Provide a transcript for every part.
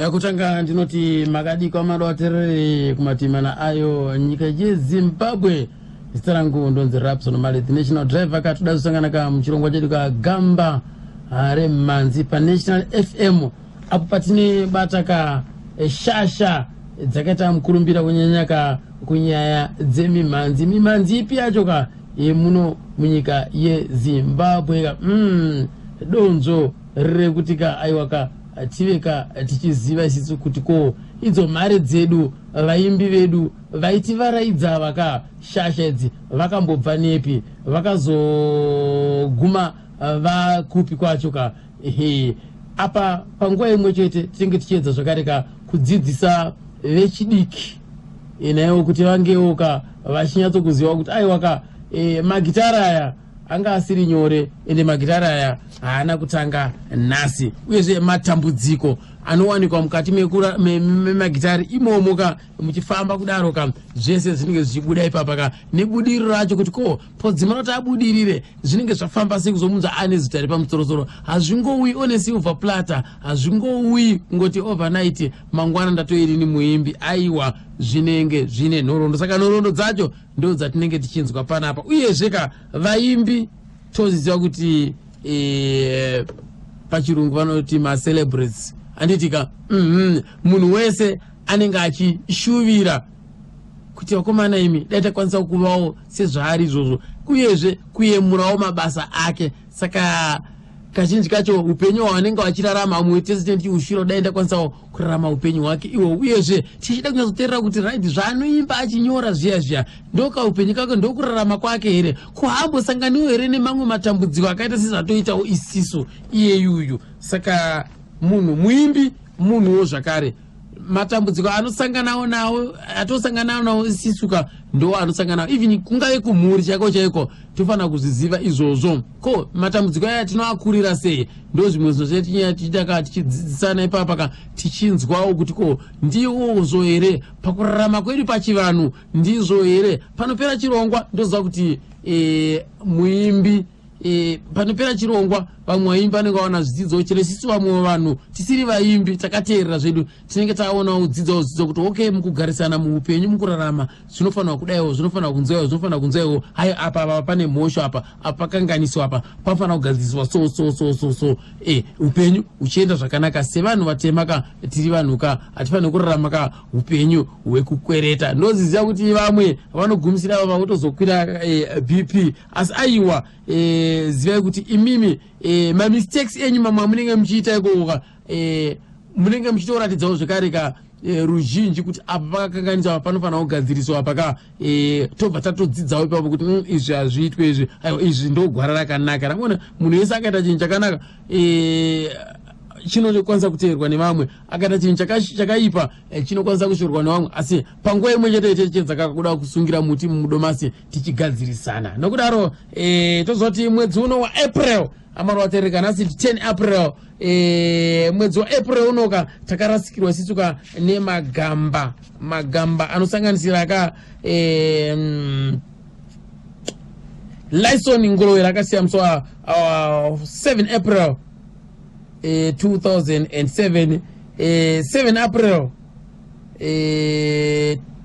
Kutanga ndinoti makadii kwamadawaterere kumatimana ayo nyika yeZimbabwe. Zita rangu ndonzi Rapson Mali, the national driver. Katoda kusangana ka muchirongwa chedu kaGamba reMhanzi paNational FM, apo patinebata ka shasha dzakaita mukurumbira, kunyanya ka kunyaya dzemimhanzi. Mimhanzi ipi yacho ka yemuno munyika yeZimbabwe ka? Donzvo rekuti ka aiwa ka tive ka tichiziva isisu kuti ko idzo mhare dzedu, vaimbi vedu vaitivaraidza, vaka shasha idzi vakambobva nepi, vakazoguma vakupi kwacho ka? Ehe, apa panguva imwe chete tinenge tichiedza zvakare ka kudzidzisa vechidiki naivo kuti vangewo ka vachinyatsokuziva kuti aiwa ka magitara aya anga asiri nyore, ende magitara aya haana kutanga nhasi. Uyezve matambudziko anowanikwa mukati memagitari imomo ka muchifamba kudaro ka, zvese zvinenge zvichibuda ipapa ka, nebudiriro racho kuti ko podzimara kuti abudirire zvinenge zvafamba sei kuzomunzwa ane zita repamusorosoro. Hazvingouyi on a silver platter, hazvingouyi kungoti overnight mangwana ndatoirini muimbi. Aiwa, zvinenge zvine nhoroondo, saka nhoroondo dzacho ndo dzatinenge tichinzwa panapa. Uyezve ka vaimbi toziziva kuti pachirungu vanoti macelebrities, handiti ka? Munhu wese anenge achishuvira kuti vakomana imi, dai takwanisa kuvawo sezvaari izvozvo, uyezve kuyemurawo mabasa ake. Saka kazhinji kacho upenyu hwavanenge vachirarama, mumwe tese tinenge tichiushuvira, dai ndakwanisawo kurarama upenyu hwake ihwo. Uyezve tichida kunyatsoteerera kuti right, zvaanoimba achinyora zviya zviya, ndokaupenyu kake, ndokurarama kwake here? Ko haambosanganiwo here nemamwe matambudziko akaita sezvatoitawo isisu iyeyuyu? Saka munhu muimbi munhuwo zvakare, matambudziko anosanganawo nawo, atosanganawo nawo isisu ka, ndo anosanganawo even kungave kumhuri chaiko chaiko. Tofanira kuzviziva izvozvo. Ko matambudziko aya tinoakurira sei? Ndo zvimwe zvinhu zvetichitaka tichidzidzisana ipapa ka, tichinzwawo kuti ko ndiwozvo here pakurarama kwedu pachivanhu, ndizvo here? Panopera chirongwa ndoziva kuti muimbi panopera chirongwa vamwe vaimbi vanenge vawana zvidzidzo chero. Isisu vamwe vanhu tisiri vaimbi takateerera zvedu tinenge taonawo dzidzawo zvidzidzo kuti okay, mukugarisana muupenyu, mukurarama, zvinofanirwa kudaiwo, zvinofanira kunzwaiwo, zvinofanira kunzwaiwo. Hayo, apa apa pane mhosho, apa apa pakanganiswa, apa pafanira kugadziriswa, so so so so so upenyu huchienda zvakanaka. Sevanhu vatema ka, tiri vanhu ka, hatifaniri kurarama ka upenyu hwekukwereta. Ndoziziva kuti vamwe vanogumisira vakutozokwira BP, asi aiwa, zivai kuti imimi mamistakes enyu mamwe amunenge muchiita ikokoka munenge muchitoratidzawo zvekare ka ruzhinji kuti apa pakakanganiswa, apa panofanira kugadziriswa, apa ka tobva tatodzidzawo ipapo kuti izvi hazviitwe izvi, aiwa, izvi ndo gwara rakanaka. Ramona munhu wese akaita chinhu chakanaka chinokwanisa kuteerwa nevamwe, akaita chinhu chakaipa chinokwanisa kushorwa nevamwe. Asi panguva imwe chete tichiedza kuda kusungira muti mumudomasi tichigadzirisana. Nokudaro tozoti mwedzi uno waApril, amarwatereka nhasi 10 April, mwedzi waApril unoka takarasikirwa isisu ka nemagamba, magamba anosanganisira ka Lyson Ngolowera, akasiya musi wa 7 April 2007. 7 April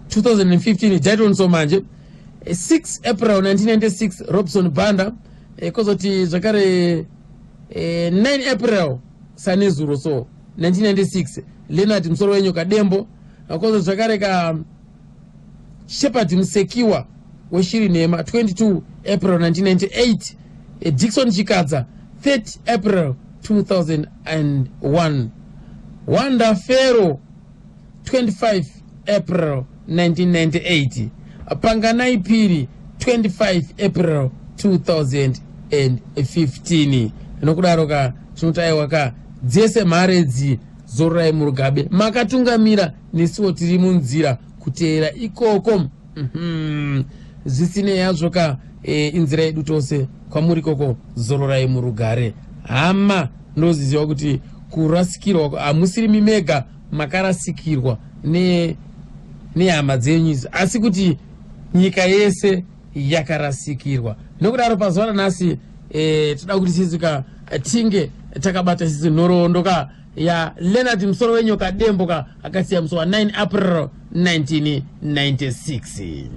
2015, Jaiton Somanje. 6 April 1996, Robson Banda. Kozoti zvakare 9 April sanezuro so 1996, Leonard Musoro Wenyoka Dembo. Kozoti zvakare ka Shepard Musekiwa weshiri nhema, 22 April 1998. Dikson Chikadza, 30 April 2001. Wanda Fero, 25 April 1998. Panganai Piri, 25 April 2015. Nokudaro ka tinoti aiwa ka, dzese mharedzi, zororai murugare, makatungamira, nesuwo tiri munzira kuteera ikoko. Zvisinei hazvo ka inzira yedu tose kwamuri ikoko. Zororai murugare, hama. Ndoziziva kuti kurasikirwa hamusiri mimega makarasikirwa nehama dzenyu idzi, asi kuti nyika yese yakarasikirwa. Nokudaro pazuva ranhasi toda kuti sisika tinge Takabata sisi nhoroondo ka yaLeonard Musoro Wenyoka Dembo ka, akasiya musi wa9 April 1996.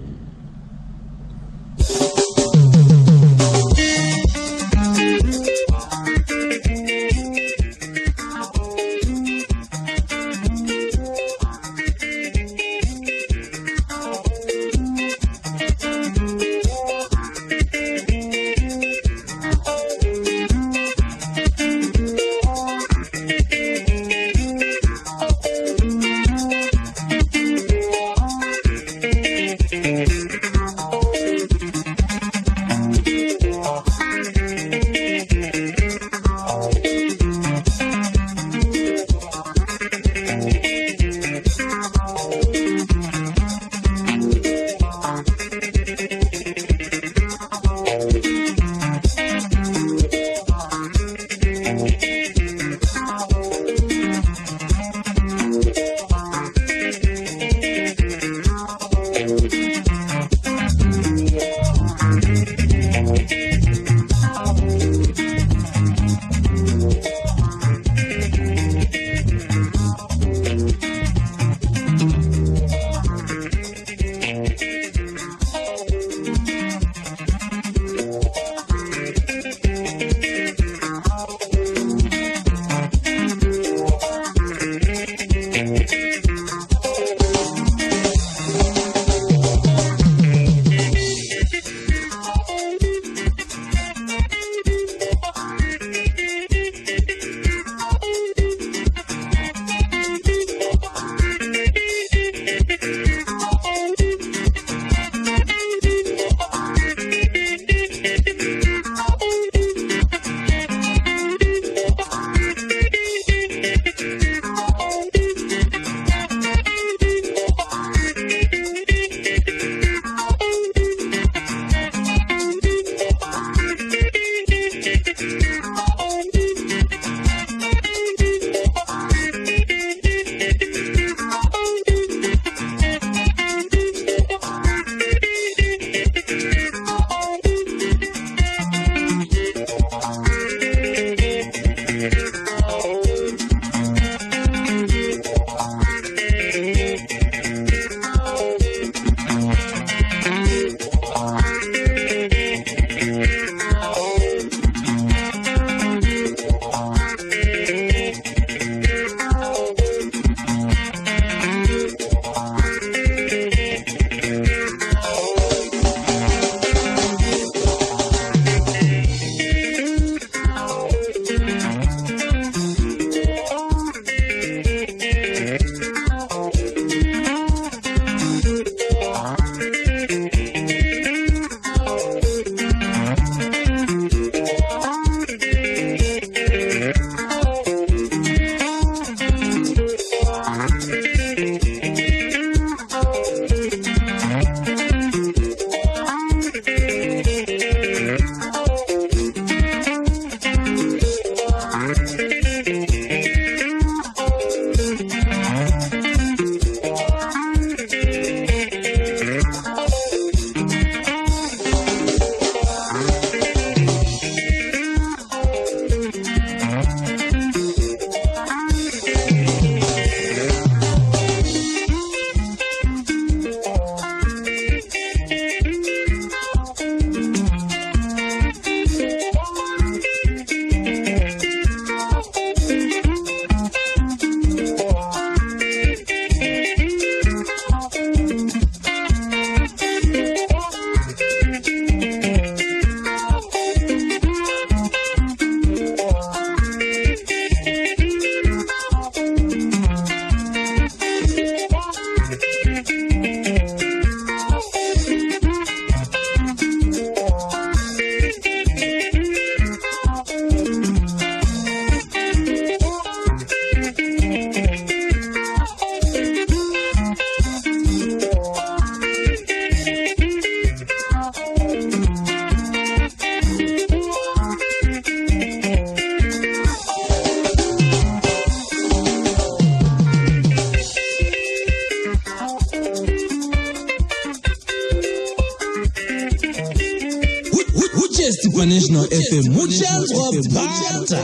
paNational FM muchanzwa bhata.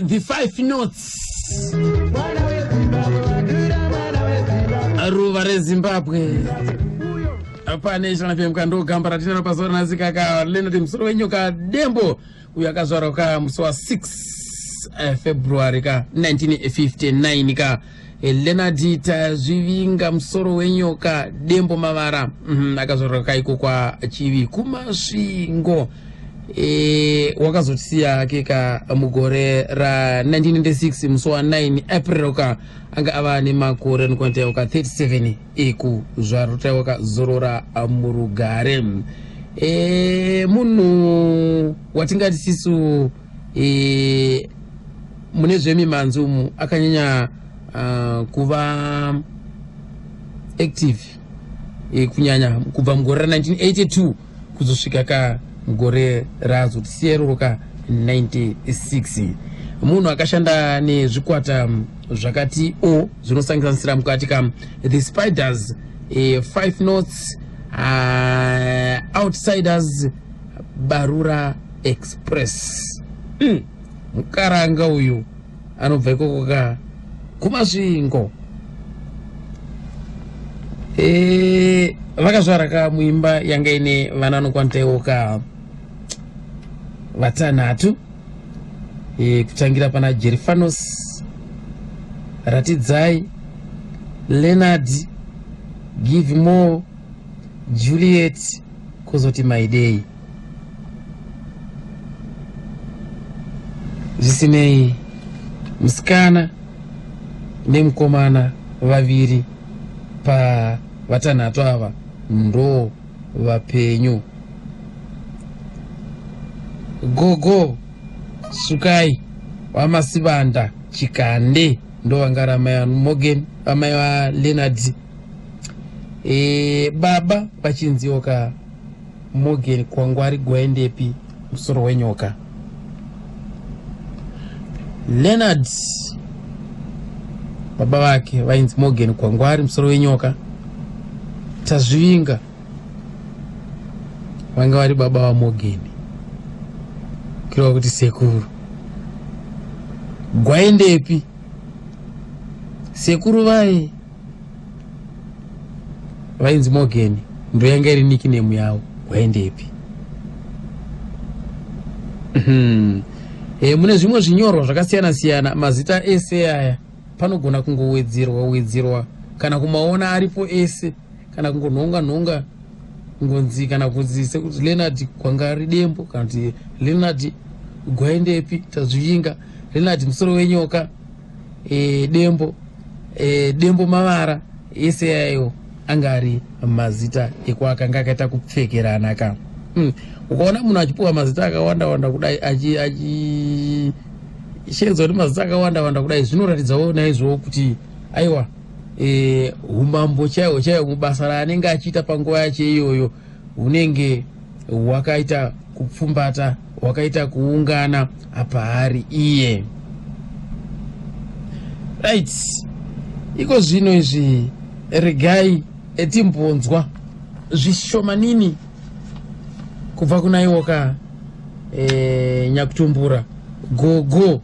The Five Notes, ruva reZimbabwe paNational FM. Kandogamba ratinaro pazuva ranhasi kaka Leonard Musoro Wenyoka Dembo, uyo akazvarwa ka musi wa6 February ka 1959 ka. Leonard Tazvivinga Musoro Wenyoka Dembo Mavara, akazvarwa kaiko kwaChivi kuMasvingo. Wakazotisiya hake ka mugore ra1996 musi wa9 April ka, anga ava nemakore anokwanitaiwa ka 37 ekuzvarwa. Taiwa kazorora murugare. Munhu watingati sisu mune zvemimhanzi umu akanyanya kuva active, kunyanya kubva mugore ra1982 kuzosvika ka mugore razotisiya iroro ka 96. Munhu akashanda nezvikwata zvakati o zvinosanganisira mukati ka The Spiders, Five Notes, Outsiders, Barura Express. Mukaranga uyu anobva ikoko ka. kuMasvingo. E, vakazvara ka muimba yanga ine vana vanokwanitaiwo ka vatanhatu e, kutangira pana Jerifanos, Ratidzai, Leonard, Give More, Juliet, kuzoti Maidei. Zvisinei, musikana nemukomana vaviri pavatanhatu ava ndo vapenyu. Gogo Sukai waMasibanda Chikande ndo vanga vari amai vaMorgan, amai vaLeonard. E, baba vachinziwo ka Morgan Kwangwari Gwaendepi musoro wenyoka. Leonard baba vake vainzi Morgan Kwangwari musoro wenyoka. Tazvivinga vanga vari baba vaMorgan kureva kuti sekuru. Gwaendepi sekuru vaye vainzi Morgan ndoyanga iri nickname yavo waendepi E, mune zvimwe zvinyorwa zvakasiyana siyana mazita ese aya panogona kungowedzerwa wedzerwa kana kumaona aripo ese kana kungonhonga nhonga ngonzi kana kunzi sekuti Leonard Kwangari Dembo kana kuti Leonard Gwaendepi Tazvivinga Leonard musoro wenyoka e, Dembo e, Dembo Mavara ese ayo anga ari mazita ekwakanga akaita kupfekerana ka mm. Ukaona munhu achipiwa mazita akawanda wanda kudai achishedzwa achi kuti mazita akawanda wanda kudai zvinoratidzawo naizvowo kuti aiwa e, umambo chaihwo chaihwo mubasa raanenge achiita panguva yacho iyoyo hunenge hwakaita kupfumbata hwakaita kuungana apaari iye. Right, iko zvino izvi regai timbonzwa zvishomanini kubva kuna iwoka e, nyakutumbura gogo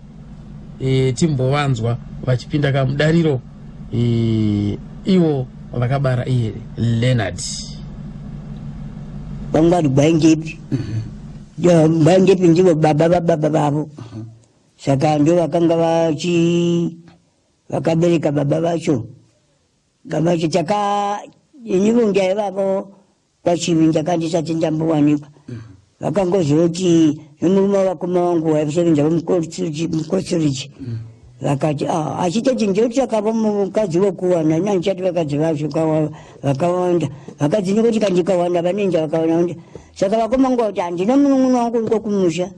e, timbovanzwa vachipinda kamudariro e, ivo vakabara iye Leonard. Vangwari gwaingepi gwaingepi ndivo baba vababa vavo saka ndo vakanga vachi vakabereka baba vacho baba vacho taka inivo ndaivavo Pachivi ndanga ndisati ndambowanikwa. Vakangozoti nemurume wavakoma vangu waisevenza mukotsiriji vakati ah, achitoti ndotsvakavo mukadzi wekuwana ini handichati vakadzi vacho vakawanda vakadzi nekuti kandikawanda vanoenda vakawanda saka vakoma vangu vakuti handina munun'una wangu uriko kumusha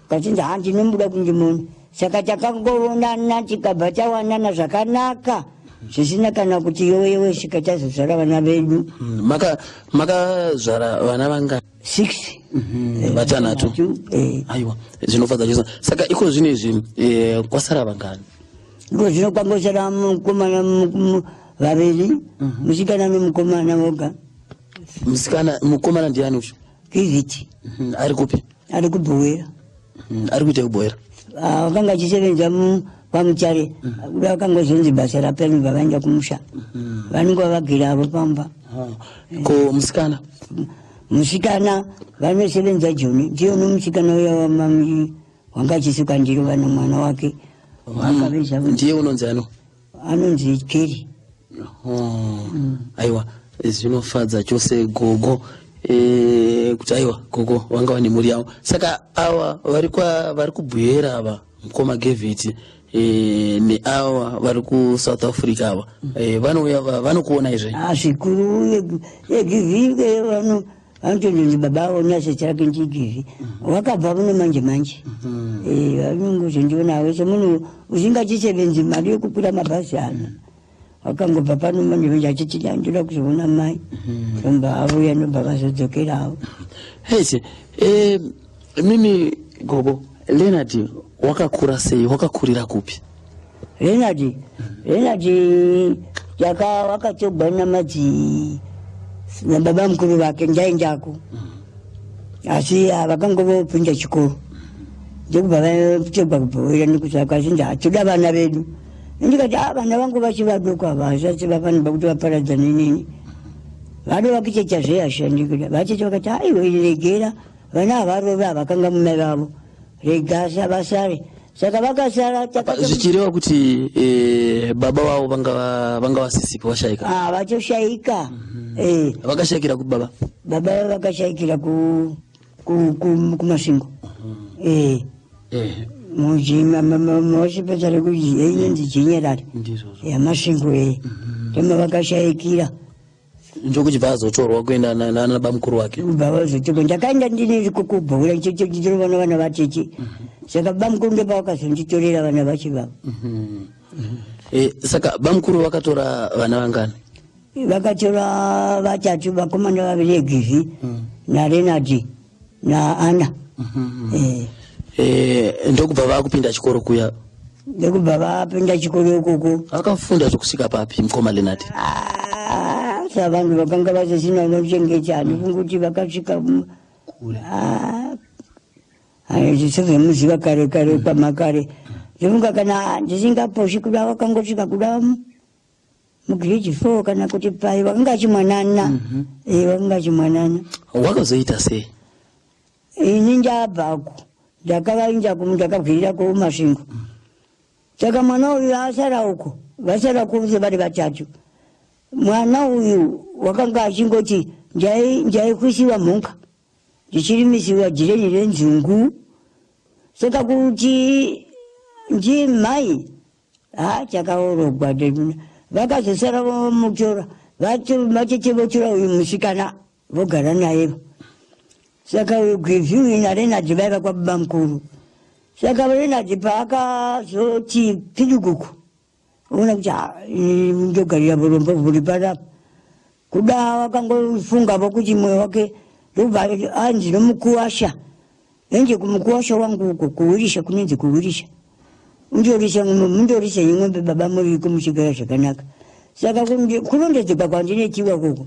kachinzi handinomuda kundimona saka takangoonana tikabva tawanana zvakanaka zvisina kana kuti yoweyowe svika tazozvara vana vedu. Makazvara vana vanga six. Vatanhatu. Aiwa, zvinofadza chose. Saka iko zvino izvi kwasara vangani? Iko zvino kwangosara mukomana vaviri, musikana nomukomana voga. Musikana mukomana ndiani ucho? Kiviti. Ari kupi? Ari kuBhuwera. Ari kuita kuBhuwera? Ah, wakanga achisevenza kwaMutare. Kuda vakangozonzi basa rapera ndobva vaenda kumusha. Vanenge vavagere avo pamba. Ko musikana? Musikana vanosevenza Joni. Ndiyo nomusikana uya wanga achisuka ndiro vana mwana wake. Wakaveza. Ndiye unonzi ano? Anonzi Keri. Aiwa, zvinofadza chose gogo e, kuti aiwa gogo vanga vane mhuri yavo. Saka ava vari kwa vari kuBuhera ava mukoma Gevheti e, neava vari kuSouth Africa ava e, vanouya vanokuona izve? Ah, zvikuru Givhi vano vanotonzi baba avo nasese rake ndiGivhi wakabva kuno manje manje. Vanongozondiona avo semunhu usingachisevenzi mari yekukwira mabhazi ano wakangobva pano manje manje achiti ndoda kuzoona mai ndomba avuya ndobva vazodzokera avo. Hese e, mimi gogo, Leonard wakakura sei? Wakakurira kupi? Leonard yaka wakatogwa namadzi nababa mukuru vake ndaendako asi vakangova kupinda chikoro ndokubva vategwa kuBhowera nekuti akazinzi hatoda vana vedu. Ndikati a vana vangu vachi vadoko ava hazvasi vafanirwa kuti vaparadzane neni. Vado vakichecha zveyashandikuda vacheche vakati aiwe regera vana havarove havakanga mumai vavo rega vasare. Saka vakasara. Zvichireva kuti eh, baba vavo vanga vasisipo vashaika. Ah, vatoshaika. Eh. Vakashaikira kupi baba? Baba vakashaikira kuMasvingo. Eh. Eh. Muhospitari inonzi General Ndizvozvo. yaMasvingo e ndoma vakashaikira. Ndokuchibva azotorwa kuenda nana bamukuru wake. Kubva vazotorwa ndakaenda ndine kukubhura ndichirovana vana vacheche. Saka bamukuru ndopavakazonditorera vana vacho vavo. Eh, saka bamukuru vakatora vana vangani? Vakatora vatatu, vakomana vaviri egivi naRenadi naAna. Eh. Eh, ndokubva vakupinda chikoro kuya. Ndokubva vapinda chikoro ikoko. Vakafunda zvokusvika papi mukoma Lenati? Ah, savanhu vakanga vasisina unochengeta handifungi vakasvika Ah, sezvemuziva kare kare pamakare ndifunga kana ndisingaposhi kuda vakangosvika kuda mugrade 4 kana kuti pai vakanga achimwanana. Eh, vakanga achimwanana. Wakazoita sei? Ini ndabvako ndakavainja ndakabwirira kuMasvingo. Saka mwana uyu asara uko, vasara kuse vari vatatu. Mwana uyu wakanga achingoti ndaikwisiwa mhunga ndichirimisiwa jireni renzungu. Saka kuti ndimai ha chakaorogwa. Vakazosara vomutora vacheche votora uyu musikana vogara naye. Saka uyu Gwivhi uyu naRenadhi vaiva kwababa mukuru. Saka Renadhi paakazoti piduguku ona kuti "Ah, ini ndogarira vurombo vuri panapa." Kuda wakangofungavo kuti mwoyo wake ndobva anzi nomukuwasha enje kumukuwasha wangu uko kuwirisha kunenzi kuwirisha undorisa mundorisa ing'ombe baba muriko muchigara zvakanaka. Saka kurondedzekwa kwandinetiwa koko.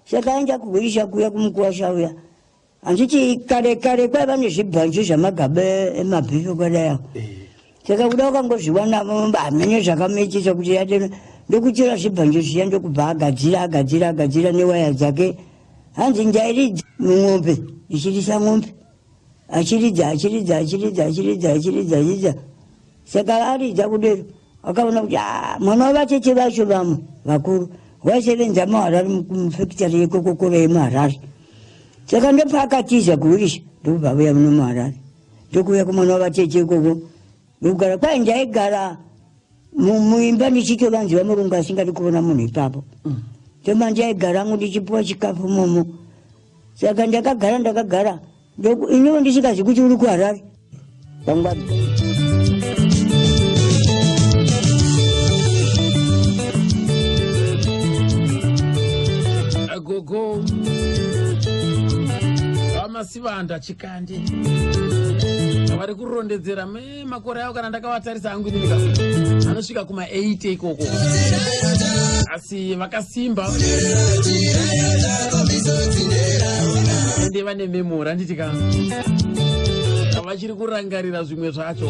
Saka aenda kuwirisha kuya kumukuwasha uya. Handiti kare kare kwaiva nezvibhanju zvamagaba emabhifi kwadai apo. Saka kuda wakangozviwana hamene zvakamuitisa kuti ade ndokutora zvibhanju zviya ndokubva agadzira agadzira agadzira newaya dzake. Hanzi ndairidza mumwombe ndichirisa mwombe achiridza achiridza achiridza achiridza achiridza achiridza. Saka aridza kudero akaona kuti "Ah, mwana wavacheche vacho vamwe vakuru waisevenza muHarare mufekitari yeCoca-Cola yemuHarare." Saka ndopaakatiza kuwirisha ndokubva auya muno muHarare ndokuuya kumwana wavacheche ikoko ndokugara. Kwai ndaigara muimba ndichitovanziwa murungu asingadi kuona munhu ipapo. Ndoma ndaigarangu ndichipuwa chikafu momo. Saka ndakagara ndakagara iniwo ndisingazi kuti uri kuHarare pangwadi. Gogo VaMasivanda Chikandi vari kurondedzera me makore avo. Kana ndakavatarisa hangu ininika anosvika kuma80 ikoko, asi vakasimba ende vane memory handiti ka vachiri kurangarira zvimwe zvacho.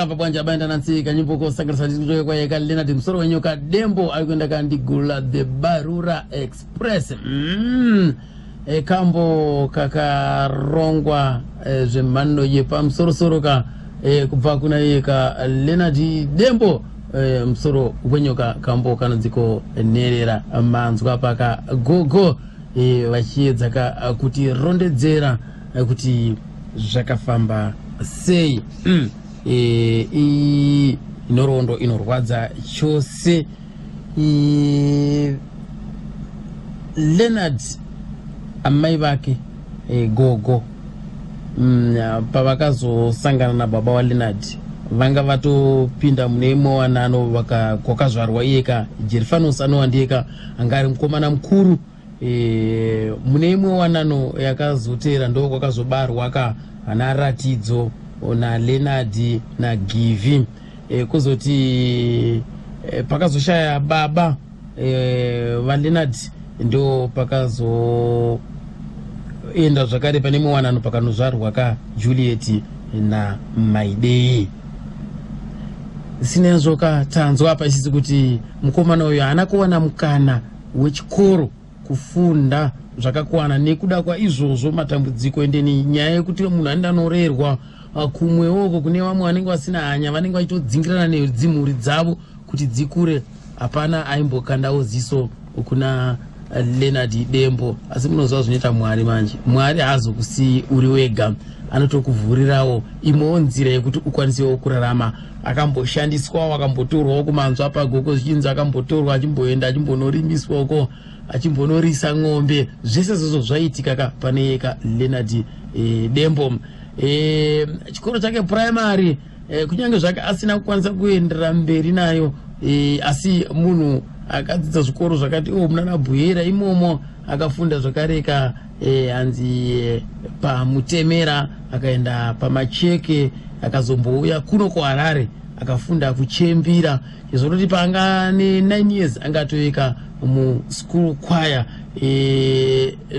Makabva bwanja baenda nansi kanyimbo kosanganisa ndikutoka kwayeka Leonard musoro wenyoka Dembo ari kuenda kandigula the Barura Express. Kambo kakarongwa zvemhando yepamusorosoro ka kubva kuna iye ka Leonard Dembo, musoro wenyoka, kambo kanonziko Nherera. Manzwa paka gogo vachiedza ka kuti rondedzera kuti zvakafamba sei. Iyi nhoroondo inorwadza chose. Leonard, amai vake gogo, pavakazosangana nababa waLeonard vanga vatopinda mune imwe wanano kwakazvarwa iyeka Jerifanos, anova ndiyeka anga ari mukomana mukuru. Mune imwe wanano yakazoteera ndo kwakazobarwa ka ana Ratidzo naLeonard naGivi. Kuzoti pakazoshaya baba vaLeonard, ndo pakazoenda zvakare pane imwe wanano pakanozvarwa ka Juliet naMaidei. Sinezvo ka tanzwa apa isisi kuti mukomana uyu haana kuwana mukana wechikoro kufunda zvakakwana nekuda kwaizvozvo matambudziko. Endeni nyaya yekuti munhu anoenda anorerwa kumwewoko kune vamwe vanenge vasina hanya, vanenge vachitodzingirana nedzimhuri dzavo kuti dzikure, hapana aimbokandawo ziso kuna Leonard Dembo. Asi munoziva zvinoita Mwari manje, Mwari haazokusiyi uri wega, anotokuvhurirawo imwewo nzira yekuti ukwanisewo kurarama. Akamboshandiswawo, akambotorwawo kumanzwa pagoko, zvichinzi akambotorwa achimboenda achimbonorimiswako, achimbonorisa ng'ombe. Zvese zvozvo zvaitika ka pane ka Leonard Dembo. Chikoro chake primary, kunyange zvake asina kukwanisa kuenderera mberi nayo, asi munhu akadzidza zvikoro zvakati munana Bhuyera imomo akafunda zvakareka, hanzi paMutemera, akaenda paMacheke, akazombouya kuno kuHarare akafunda kuChembira. Zvototi paanga ne9 years angatoeka muschool choir.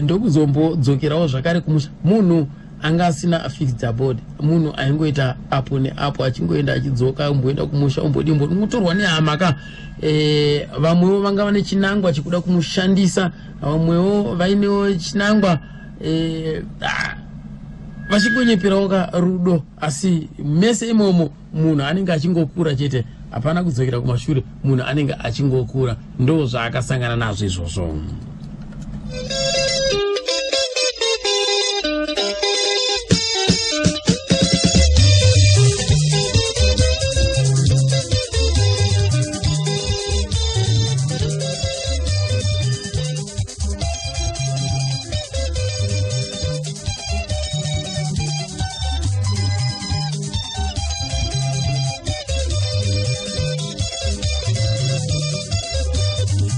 Ndokuzombodzokerawo zvakare kumusha. Munhu anga asina fixed abode, munhu aingoita apo neapo, achingoenda achidzoka, umboenda kumusha, umbodi unotorwa nehama ka. Vamwewo vanga vane chinangwa chekuda kumushandisa, vamwewo vainewo chinangwa, vachingonyeperawo ka rudo. Asi mese imomo munhu anenge achingokura chete, hapana kudzokera kumashure, munhu anenge achingokura. Ndo zvaakasangana nazvo izvozvo.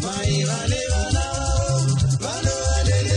Mai vane vana vavo vanova.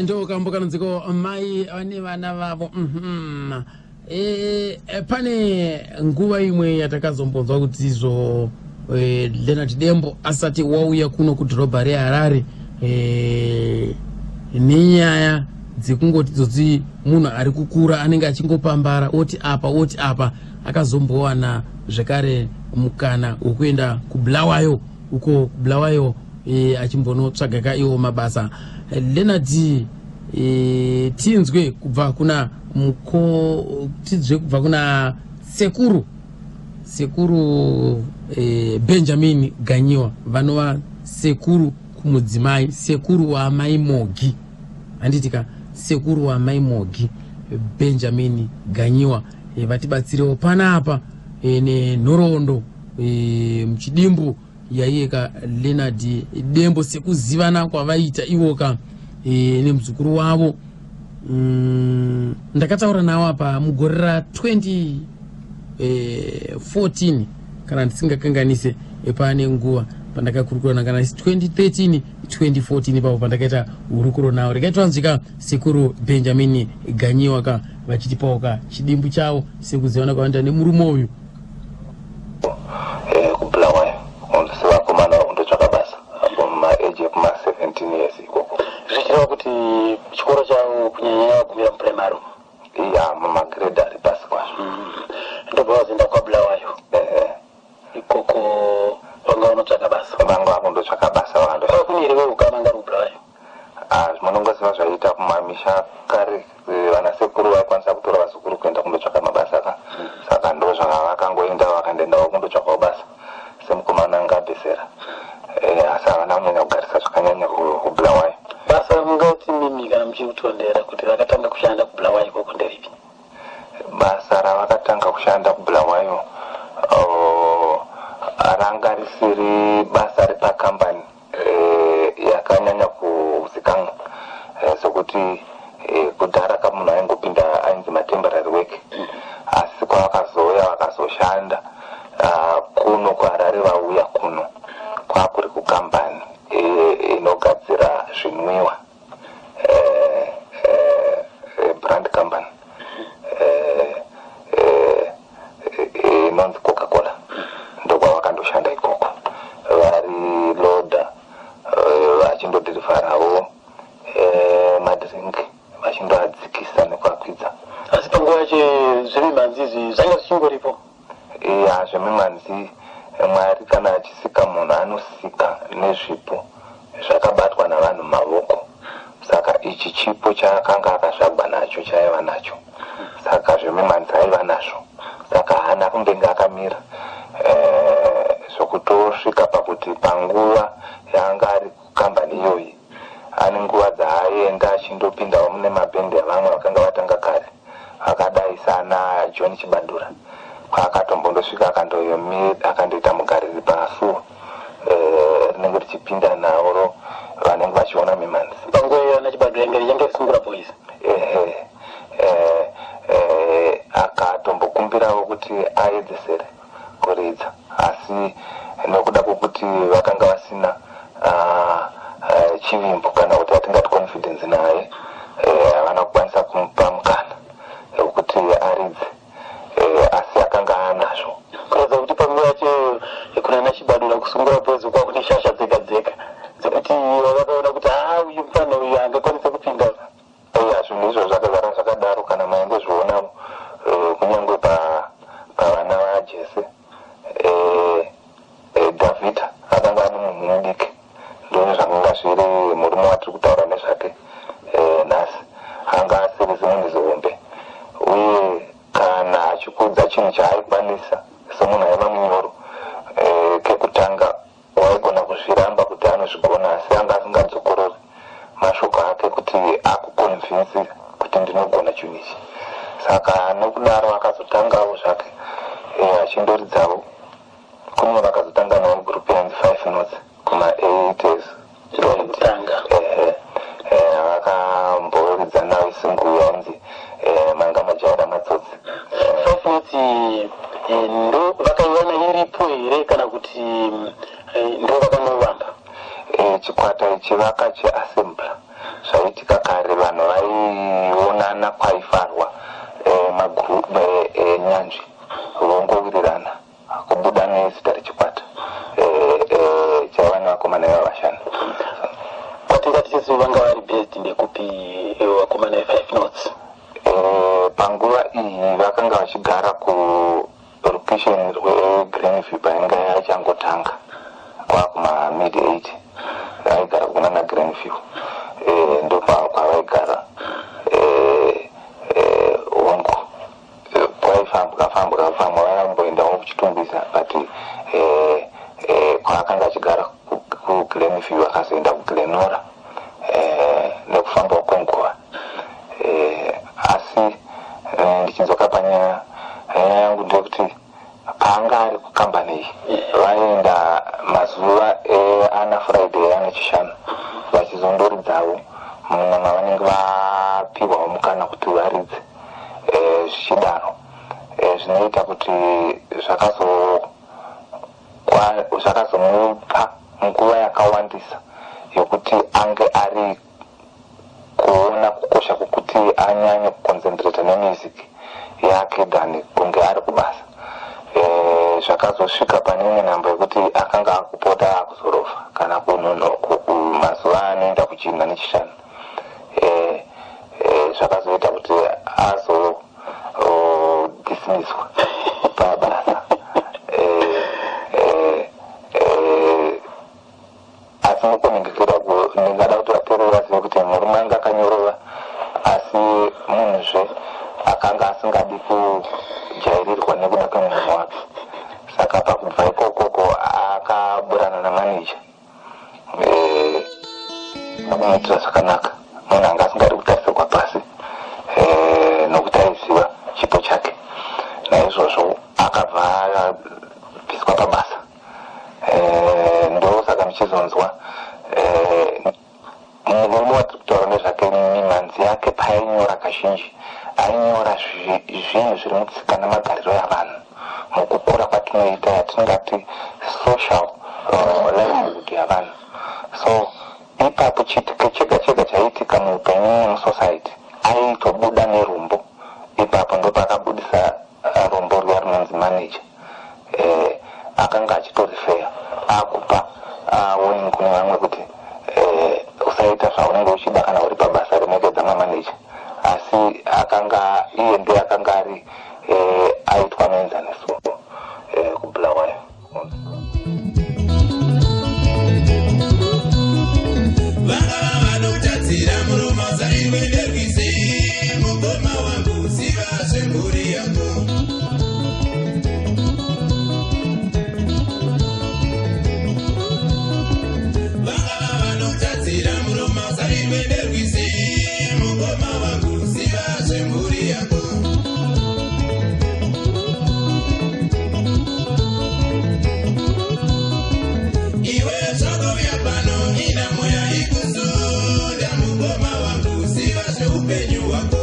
Ndo kambo kanonziko mai vane vana vavo. Pane nguva imwe yatakazombonzwa kuti izvo Leonard Dembo asati wauya kuno kudhorobha reHarare, nenyaya dzekungoti dzotsi munhu ari kukura anenge achingopambara, oti apa oti apa, akazombowana zvekare mukana wekuenda kuBulawayo uko, kuBulawayo achimbonotsvagaka iwo mabasa. Leonard, tinzwe kubva kuna muko, tinzwe kubva kuna sekuru Benjamin Ganyiwa, vanova sekuru kumudzimai, sekuru waamai Mogi, handitika? Sekuru waamai Mogi, Benjamin Ganyiwa, vatibatsirewo panapa nenhoroondo muchidimbu yaiyeka Leonard Dembo sekuzivana kwavaita ivoka nemuzukuru wavo. Ndakataura nawo apa mugore ra2014, kana ndisingakanganise. Pane nguva pandakakurukura na kana 2013, 2014 ipapo pandakaita hurukuro nawo. Regai twanzwika sekuru Benjamin Ganyiwa ka vachitipawo ka chidimbu chavo sekuzivana kwavaita nemurume uyu. KuBulawayo sevakomana vakundotsvaka basa apo mumaage ekuma17 years ikoko. Zvichireva kuti chikoro chavo kunyanya vagumira mupuraimari? Ya, mumagrade ari pasi kwazvo. Ndobva vazoenda kwaBulawayo? Ehe. Ikoko vanga vanotsvaka basa? Vanga vakundotsvaka basa vando. Kune here veukama anga ari kuBulawayo? Ah, munongoziva zvaiita kumamisha kare, vanasekuru vaikwanisa kutora vazukuru kuenda kundotsvaka mabasa ka. Saka ndo zvavakangoenda, vakandoendawo kundotsvakawo basa semukomana anga abesera, asi havana kunyanya kugarisa zvakanyanya kuBulawayo. Basa mungati mimi kana muchikutondera kuti vakatanga kushanda kuBulawayo ikoko nderipi? Basa ravakatanga kushanda kuBulawayo, ranga risiri basa repakambani yakanyanya kuzikanwa, sekuti kudhara kamunhu aingopinda ainzi matemporary work. Asi kwavakazouya vakazoshanda kuno kuHarare, vauya kuno kwakuri kukambani inogadzira zvinwiwa, brand company inonzi Coca Cola. Ndokwavakandoshanda ikoko vari loader, vachindodhirivharawo madrink, vachindoadzikisa nekuakwidza. Asi panguva yacho zvemimhanzi izvi zvanga zvichingoripo? Ya, zvemimhanzi, Mwari kana achisika munhu anosika nezvipo zvakabatwa navanhu mumavoko. Saka ichi chipo chaakanga akazvagwa nacho, chaaiva nacho. Saka zvemimhanzi aiva nazvo, saka haana kumbenge akamira, zvokutosvika pakuti panguva yaanga ari kukambani iyoyi ane nguva dzaaienda achindopindawo mune mabhendi avamwe vakanga vatanga kare, akadai sana John Chibadura, kwaakatombondosvika akandoita mugariri pasuo rinenge richipinda nauro vanenge vachiona mimhanzi. Panguva iyo ana Chibadura inge yange Sungura Boys? Ehe, akatombokumbirawo kuti aedzesere kuridza, asi nokuda kwokuti vakanga vasina chivimbo kana kuti hatingati confidence naye, havana kukwanisa kumupa mukana wekuti aridze, asi akanga anazvo. Kuratidza kuti panguva yacho kuna naChibadura kuSungura Boys kwakune shasha dzega dzega dzekuti vakaona kuti haa, uyu mufana uyu angakwanisa kupinda. Eya, zvinhu izvo zvakagara zvakadaro. Kana maingozviona, kunyange pavana vaJese, Dhavhidha akanga ane munhu mudiki. Ndozvo zvakanga zviri murume watiri kutaura nezvake nhasi. Anga asiri zimunhu zihombe, uye kana achikudza chinhu chaaikwanisa semunhu aiva munyoro, kekutanga waigona kuzviramba kuti anozvigona, asi anga asingadzokorori mashoko ake kuti akuconvince kuti ndinogona chinhu ichi. Saka nokudaro akazotangawo zvake achindoridzawo kune vakazotanga nawo group yanzi Five Notes kuma-80s. Ndokutanga. Ehe, vakamboridza nawo isingle yainzi "Manga Majaira Matsotsi". Five Notes ndo vakaiwana iripo here kana kuti ndo vakanovamba? Chikwata ichi vakachiassembla. Zvaiitika kare vanhu vaionana kwaifarwa nyanzvi vongowirirana kubuda nezita rechikwata chaiva nevakomana ivava vashanu. Kwatinga tichisi vanga vari based ndekupi vakomana veFive Notes? Panguva iyi vakanga vachigara kurukisheni rweGreenview painga yachangotanga kwakuma mid 80. Vaigara kunana Greenview, ndokwavaigara. Hongu, kwaifambwa fambwa fambwa, vakamboendawo kuChitungwiza, but kwaakanga achigara kuGlenview, akazoenda kuGlenora nekufambawo kwenguva. Asi ndichinzoka panyaya yangu ndeyekuti paanga ari kukambani iyi, vaenda mazuva ana Friday, ana Chishanu, vachizondoridzawo mumwe mavanenge vapiwawo mukana kuti varidze. Zvichidaro zvinoita kuti zvakazomupa nguva yakawandisa yokuti ange ari kuona kukosha kwokuti anyanye kuconcentrata nemusic yake than kunge ari kubasa. Zvakazosvika pane imwe nhambo yekuti akanga akupota akuzorova kana mazuva anoenda kuchina neChishanu. Zvakazoita kuti azodismisswa pabasa. Asi mukuningikira, ndingada kuti vateereri vazive kuti murume anga akanyorova, asi munhuzve akanga asingadi kujairirwa nekuda kwemunhu wake. Saka pakubva ikokoko akaburana namaneja akumuitira zvakanaka. Munhu anga asingadi kutarisirwa pasi nokuti aiziva chipo chake. Naizvozvo akabva abviswa pabasa. Ndosaka muchizonzwa murume watiri kutaura nezvake, mimhanzi yake paainyora, kazhinji ainyora zvinhu zviri mutsika nemagariro yavanhu mukukura kwatinoita, yatingati social livelihood yavanhu. So ipapo chiitiko chega chega chaiitika muupenyu nemusociety aitobuda nerumbo. Ipapo ndopakabudisa rumbo ruya runonzi "Manager". Akanga achitorifeya akupa warning kune vamwe kuti usaita zvaunenge uchida kana uri pabasa, remekedza mamaneja. Asi akanga iye ndiye akanga ari aitwa muenzaniso kuBulawayo. Vangava vanotadzira muromo zaimwe nerwizi, mukoma wangu, ziva zvemhuri yako. Vangava vanotadzira muromo zaimwe nerwizi, mukoma wangu, ziva zvemhuri yako. Iwe zvakauya pano ina moya ikusunda, mukoma wangu, ziva zveupenyu hwako.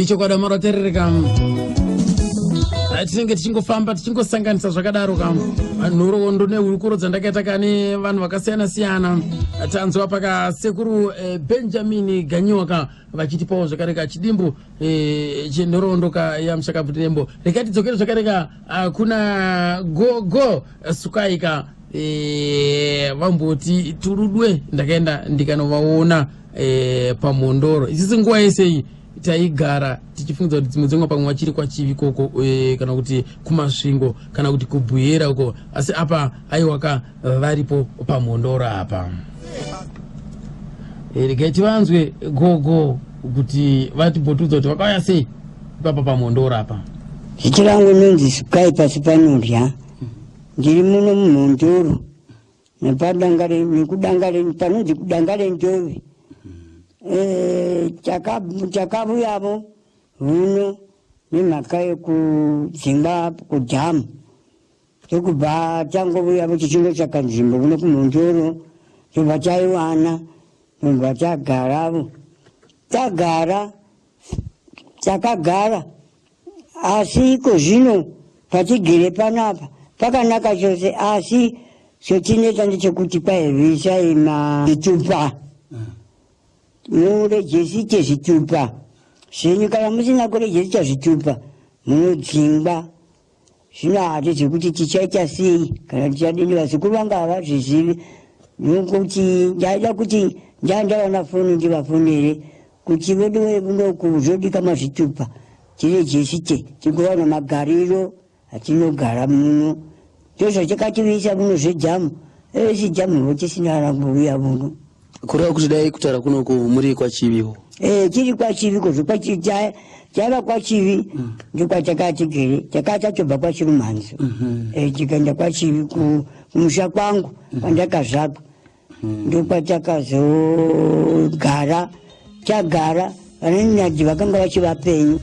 Ichokwadi amaroterereka, tinenge tichingofamba tichingosanganisa zvakadaro ka nhoroondo nehurukuro dzandakaita kane vanhu vakasiyana siyana. Tanzwa pakasekuru Benjamin Ganyiwa ka vachitipawo zvakare ka chidimbu chenhoroondo ka yamushakabvutirembo. Regai tidzokere zvakare ka kuna gogo Sukai ka vamboti turudwe. Ndakaenda ndikanovaona paMhondoro. Isisi nguva yese iyi taigara tichifungidza kuti dzimwe dzenguva pamwe vachiri kwaChivi koko kana kuti kuMasvingo kana kuti kuBuhera uko, asi apa aiwaka, varipo paMhondoro apa. Regai tivanzwe gogo kuti vatimbotudza kuti vakauya sei ipapa paMhondoro apa. Zita rangu inonzi Sukai Pasi Panorya. Ndiri muno muMhondoro nepadangare nekudangare panonzi kudanga rendove. Takavuyavo huno nemhaka yekudzingwa kudhamu, tokubva tangovuyavo tichingotsvaka nzvimbo kuno kuMhondoro, tobva taiwana, tobva tagaravo. Tagara, takagara, asi iko zvino patigere panapa pakanaka chose, asi chotineta ndechekuti kwairwisai mazvitupa, murejesite zvitupa zvenyu. Kana musina kurejesita zvitupa, munodzingwa. Zvino hatizi kuti tichaita sei kana tichadini. Vazukuru vanga havazvizivi, nokuti ndaida kuti ndandawana foni ndivafonere kuti veduwe, kunoku zvodika mazvitupa, tirejesite, tigowana magariro atinogara muno. Ndozvatakativiisa muno zvedhamu esi dhamu tisina rambuya muno. Kureva kuti dai kutaura kunoku muri kwaChiviwo? Tiri kwaChivi kozvo, taiva kwaChivi, ndokwatakati takaa tatobva kwaChirumhanzo. Tikaenda kwaChivi kumusha kwangu kwandakazvarwa, ndokwatakazogara. Tagara, vananyadzi vakanga vachivapenyu.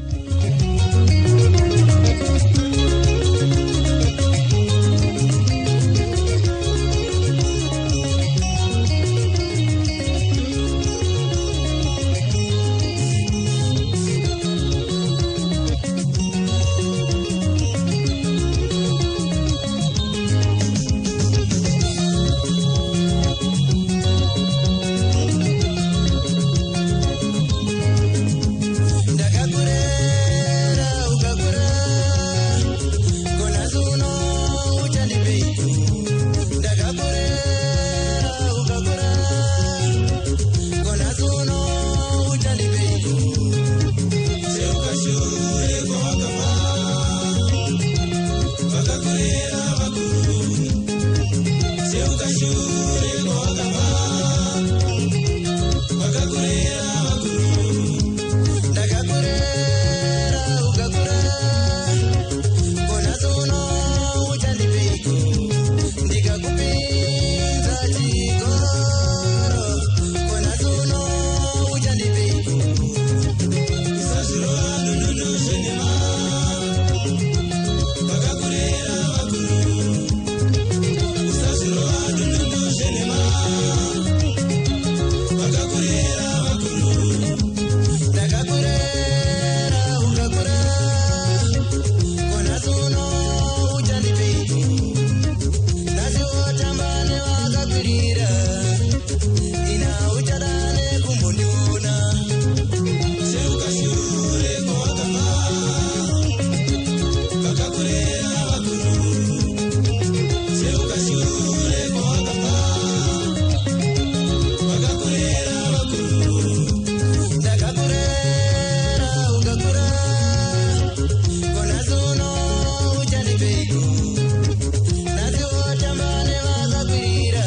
Ndakakurera ukakura, kona zuno uchandipeiko? Ndakakurera ukakura, kona zuno uchandipeiko? Cheuka shure kwawakabva, vakakurera vakuru. Cheuka shure kwawakabva, vakakurera vakuru. Ndakakurera ukakura, kona zuno uchandipeiko? Ndikakupinza chikoro, kona zuno uchandipeiko? Usazvirova ndununu zvenhema, vakakurera vakuru. Usazvirova ndununu zvenhema, vakakurera vakuru. Ndakakurera ukakura, kona zuno uchandipeiko? Nhasi wotamba nevakakwirira, ina uchada nekumbondiona. Cheuka shure kwawakabva, vakakurera vakuru. Cheuka shure kwawakabva, vakakurera vakuru. Ndakakurera ukakura, kona zuno uchandipeiko? Nhasi wotamba nevakakwirira.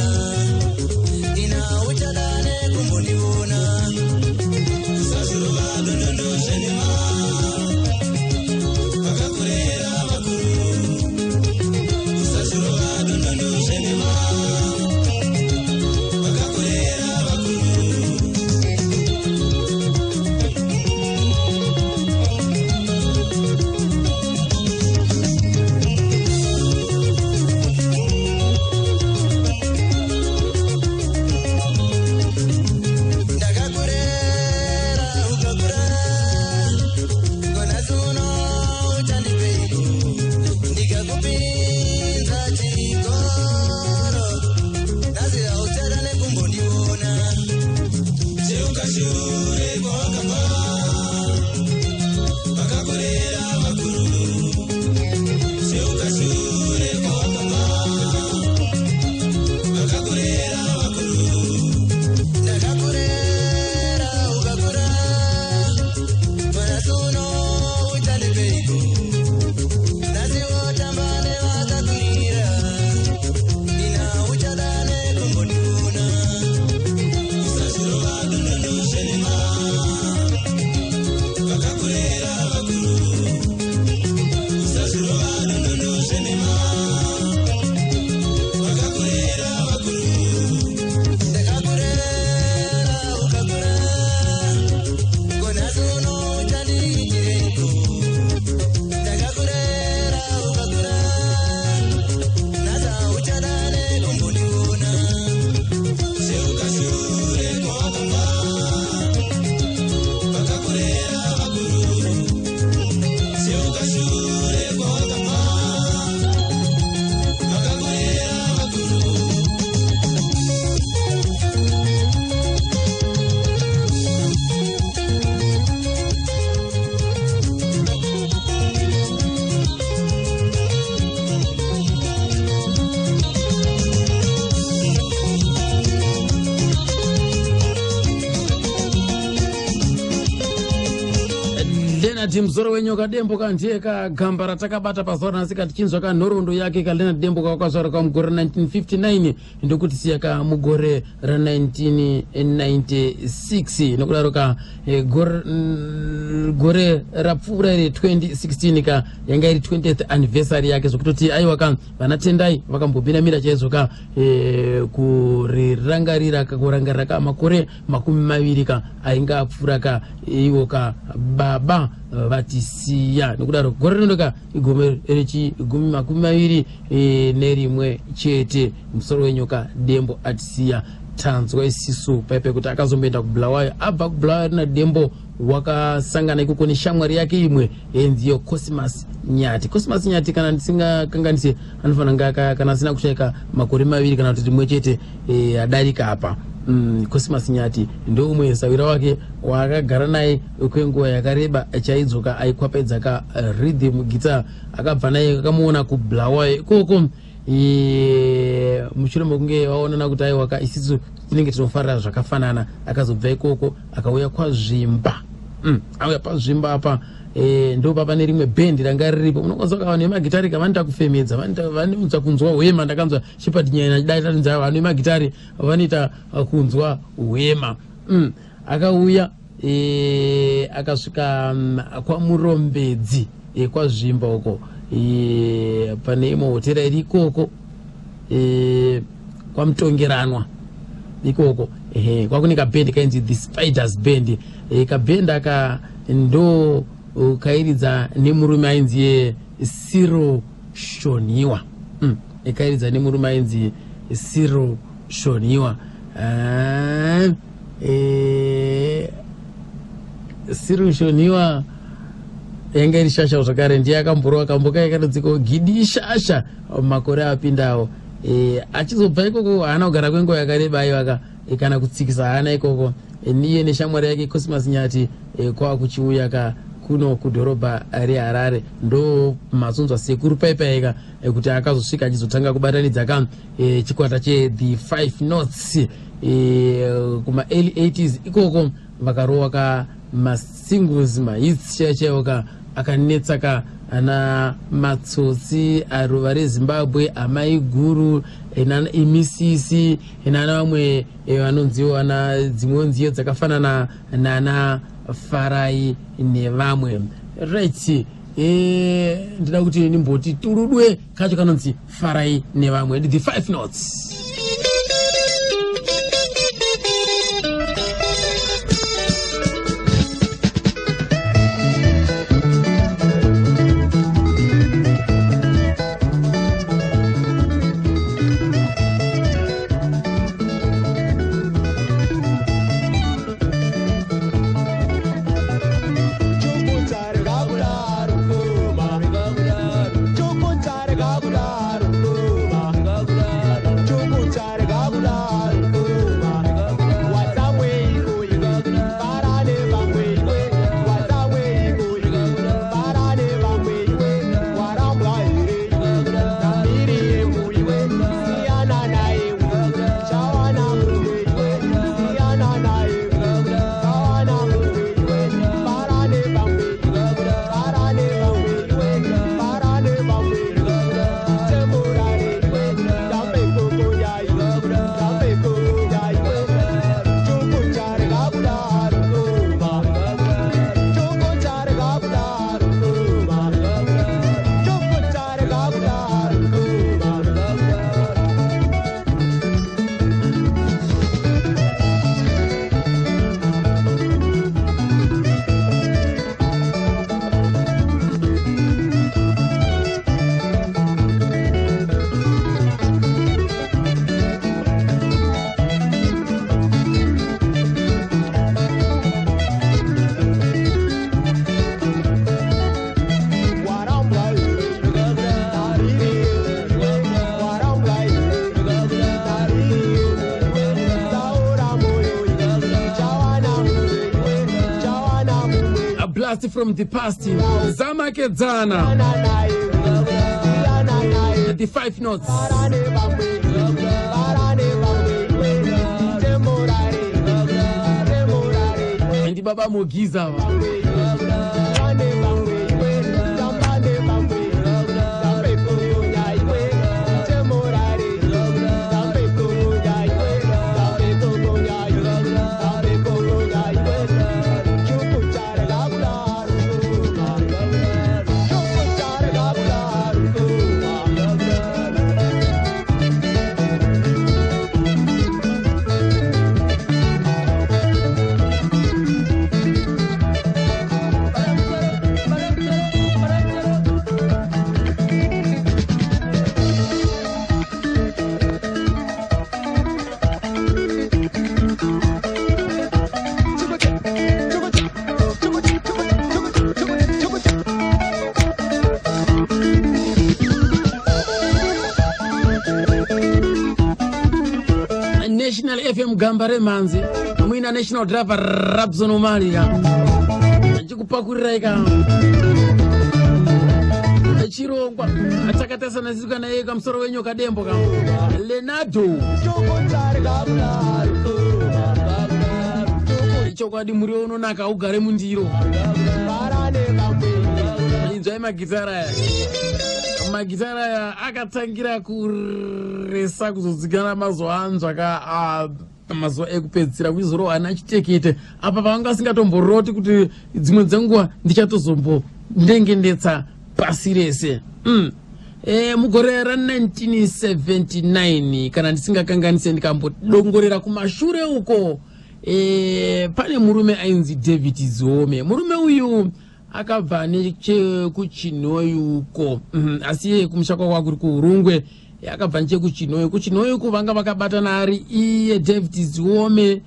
Leonard Musoro Wenyoka Dembo kandiye kagamba ratakabata pazuva ranhasi, katichinzwa kanhoroondo yake. KaLeonard Dembo kakazvarwa kamugore 1959, ndokuti siya ka mugore ra1996. Nokudaro ka gore rapfuura iri 2016 ka yanga iri 20th anniversary yake, zvokutoti aiwa ka vana Tendai vakambobinamira chaizvo ka kurirangarira ka kurangarira ka makore 20 ka ainge apfuura ka iwo ka baba vatisiya. Nokudaro gore rino ka igore rechigumi 21 chete Musoro Wenyoka Dembo atisiya. Tanzwa isisu paipai kuti akazomboenda kuBulawayo. Abva kuBulawayo rina Dembo wakasangana ikoko neshamwari yake imwe yenziyo Cosmas Nyati. Cosmas Nyati, kana ndisingakanganise, anofanira kunge kana asina kushaika makore 2 kana kuti rimwe chete adarika apa. Cosmas Nyati ndoumwe sawira wake waakagara naye kwenguva yakareba chaidzoka, aikwapedza ka rhythm guitar. Akabva naye, akamuona kuBulawayo ikoko mushure mekunge vaonana kuti aiwa ka isisu tinenge tinofarira zvakafanana. Akazobva ikoko akauya kwaZvimba. Auya paZvimba apa ndo papa nerimwe bhendi ranga riripo. Unokwanisa kuva vanhu vemagitari ka vanoita kufemedza, vanoita kunzwa hwema. Ndakanzwa Shepard Nyaya achidaitanza vanhu vemagitari vanoita kunzwa hwema. Akauya akasvika kwaMurombedzi kwaZvimba uko pane imwe hotera iri ikoko kwaMutongeranwa ikoko. Ehe, kwakune kabhendi kainzi The Spiders Band. Kabhendi aka ndo kairidza nemurume ainzi Cyril Shoniwa. Kairidza nemurume ainzi Cyril Shoniwa. Cyril Shoniwa yanga iri shasha zvakare, ndiye akamborova kambo kaya kanodziko Gidi Shasha makore apindawo. Achizobva ikoko haana kugara kwenguva yakareba, aiwaka kana kutsikisa haana ikoko. Niye neshamwari yake Cosmas Nyati kwakuchiuya ka kuno kudhorobha reHarare. Ndo mazonzwa sekuru paipaika kuti akazosvika achizotanga kubatanidza ka chikwata che The Five Notes kuma early 80s ikoko. Vakarova ka masingles, mahits chaiwo chaiwo ka akanetsa ka ana Matsotsi, Aruva reZimbabwe, Amai Guru, nana Imisisi, nana vamwe vanonziwo ana dzimwewo nziyo dzakafanana nana Farai nevamwe. Right, ndida kuti ndimboti turudwe kacho kanonzi Farai nevamwe, The Five Notes. A blast from the past, Zamakedzana, The Five Notes. Ndi baba Mugiza va. National FM gamba remhanzi muina National Driver Rabson Omali achikupakurirai ka chirongwa atakatasana siku naye kamusoro wenyoka dembo ka Lenado. Chokwadi muriwo unonaka ugare mundiro. Inzwai magitara aya. Magitara aya akatangira kuresa kuzodzikana mazuva anzwa ka mazuva ekupedzisira kuizorohwa ana chitekete apa pavanga vasingatomboroti kuti dzimwe dzenguva ndichatozombondengendetsa pasi rese. Mugore ra1979 kana ndisingakanganise ndikambodongorera kumashure uko, pane murume ainzi David Ziome. Murume uyu akabva nechekuChinhoyi uko, asi iye kumusha kwakwa kuri kuUrungwe. Akabva nechekuChinhoyi. KuChinhoyi uko vanga vakabatana ari iye David Ziome,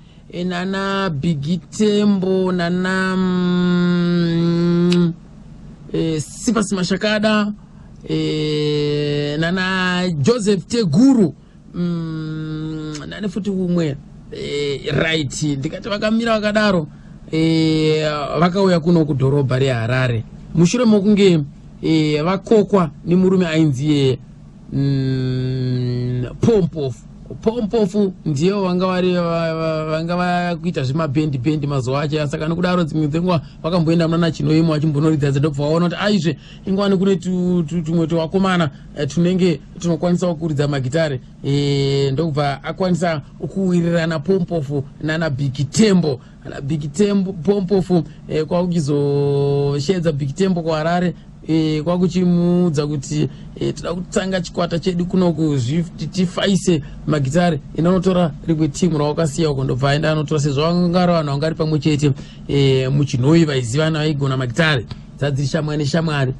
nana Bigi Tembo, nana Sipasi Mashakada, nana Joseph Teguru, nane futi umwe. Right, ndikati vakamira vakadaro, vakauya kuno kudhorobha reHarare mushure mokunge vakokwa nemurume ainzi Pompofu. Pompofu ndiye vanga vari vanga vakuita zvemabhendi bhendi mazuva acho. Saka nokudaro dzimwe dzenguva vakamboenda munana Chinoimo vachimbonoridza, ndobva vaona kuti aizve ingwani kune tumwe tuvakomana tunenge tunokwanisawo kuridza magitare. Ndokubva akwanisa kuwirirana Pompofu nana Big Tembo. Ana Big Tembo, Pompofu kwakuchizoshedza Big Tembo kuHarare, kwakuchimuudza kuti toda kutanga chikwata chedu kunoku, tifaise magitare, inonotora rimwe timu rawakasiya uko. Ndobva aenda anotora, sezvo vangari vanhu vanga vari pamwe chete muChinhoyi, vaizivana, vaigona magitare, dzadziri shamwari neshamwari.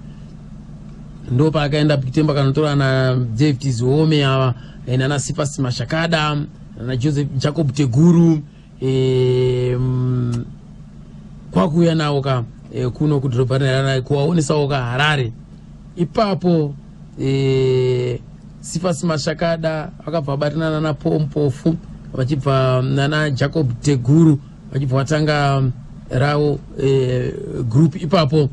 Ndo paakaenda Big Tembo akanotora na David Ziome ava, nana Sifasi Mashakada, nana Joseph Jacob Teguru, kwakuuya nawo ka kuno kudhorobha reHarare kuvaonesawo ka Harare ipapo. Sifasi Mashakada vakabva vabatana nana Pompofu, vachibva nana Jacob Teguru, vachibva vatanga ravo group ipapo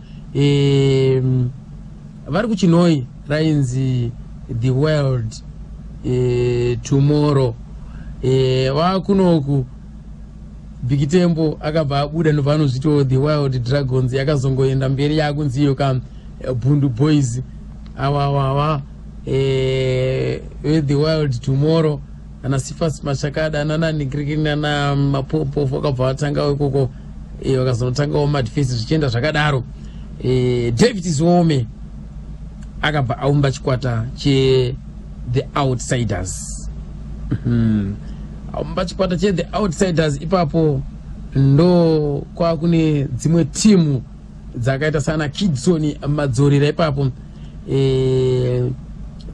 vari kuChinoi, rainzi The World Tomorrow. Vakunoku Big Tembo akabva abuda, ndobva anozvitiwo The Wild Dragons. Yakazongoenda mberi yakunzi iyo ka Bundu Boys. Awawawa The Wild Tomorrow, ana Sifas Mashakada, nana nana Mapopofu akabva vatanga ikoko, vakazonotangawo Madface, zvichienda zvakadaro. David Ziome akabva aumba chikwata che The Outsiders. Aumba chikwata che The Outsiders ipapo, ndo kwakune dzimwe timu dzakaita sana Kidson Madzorera ipapo,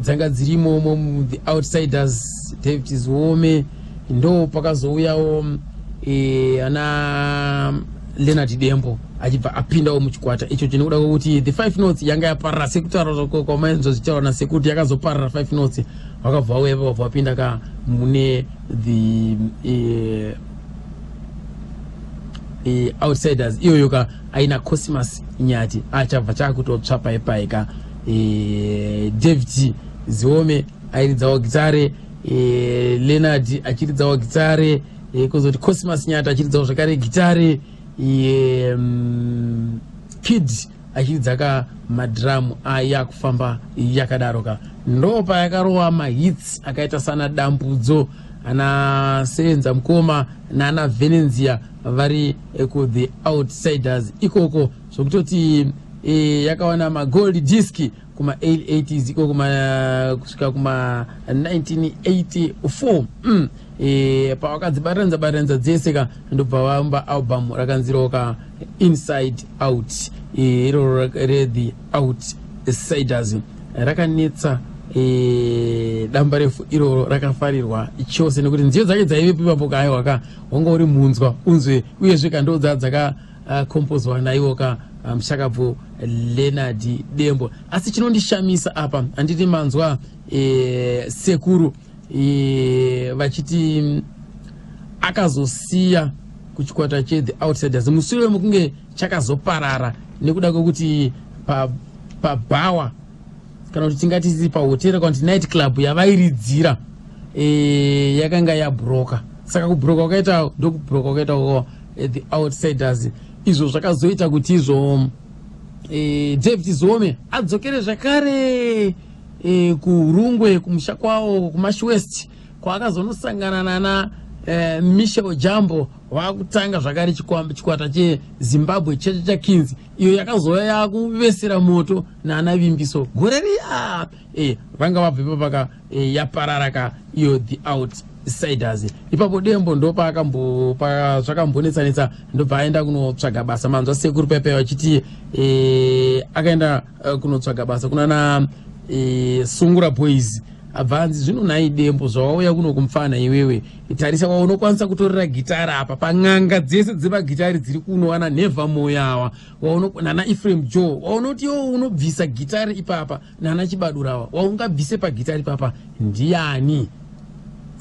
dzanga dzirimo The Outsiders, David Ziome. Ndo pakazouyawo ana Leonard Dembo achibva apindawo muchikwata icho, chinokuda kwekuti The Five Notes yanga yaparara, sekutaura kwamainzwa zvichitaura nasekuti yakazoparara Five Notes, vakabva vauya, vabva vapinda ka mune The Outsiders iyoyo ka, aina Cosmas Nyati achabva chakutotsva paipai ka. David Ziome airidzawo gitare, Leonard achiridzawo gitare, kuzoti Cosmas Nyati achiridzawo zvakare gitare, Kid achiridza ka madhiramu. Aya kufamba yakadaro ka, ndo payakarowa mahits akaita sana Dambudzo, ana Sevenza Mukoma naana Venenzia vari ku The Outsiders ikoko, zvokutoti yakawana magold disc kuma 80s iko kuma kusvika kuma 1984. Pavakadzibatanidza batanidza dzese ka, ndobva vaumba album rakanzirawo ka Inside Out. Iroro re The Outsiders rakanetsa, damba refu iroro rakafarirwa chose nekuti nziyo dzake dzaivepo ipapo ka, aiwa ka, wanga uri munzwa unzwe. Uyezve ka ndo dzakakompozwa naiwo ka mushakabvu Leonard Dembo. Asi chinondishamisa apa, handiti manzwa sekuru vachiti Akazosiya kuchikwata cheThe Outsiders mushure mekunge chakazoparara nekuda kwekuti pabhawa kana kuti tingati isi pahotera kana kuti night club yavairidzira yakanga yabhuroka. Saka kubhuroka kwakaita ndokubhuroka kwakaita The Outsiders. Izvo zvakazoita kuti izvo David Zome adzokere zvakare kuHurungwe, kumusha kwavo kuMash West, kwaakazonosangana nana Michel Jambo, vakutanga zvakare chikwata cheZimbabwe Cheche chaKings, iyo yakazouya yakuvesera moto naana Vimbiso gore riya. Vanga vabva ipapaka yaparara ka iyo The Outsiders. Ipapo Dembo ndopazvakambonetsanetsa, ndobva aenda kunotsvaga basa. Manzwa sekuru paipai vachiti akaenda kunotsvaga basa kunana Sungura Boys. Abva anzi, "Zvino nhai Dembo, zvawauya kuno kumufana iwewe, tarisa waunokwanisa kutorera gitara apa pan'anga dzese dzemagitari dziri kuno, wana Nhevha Moyawa nana Ephraim Joe, waunoti iwo unobvisa gitari ipapa, nana Chibadurawa, waungabvise pagitari ipapa ndiani?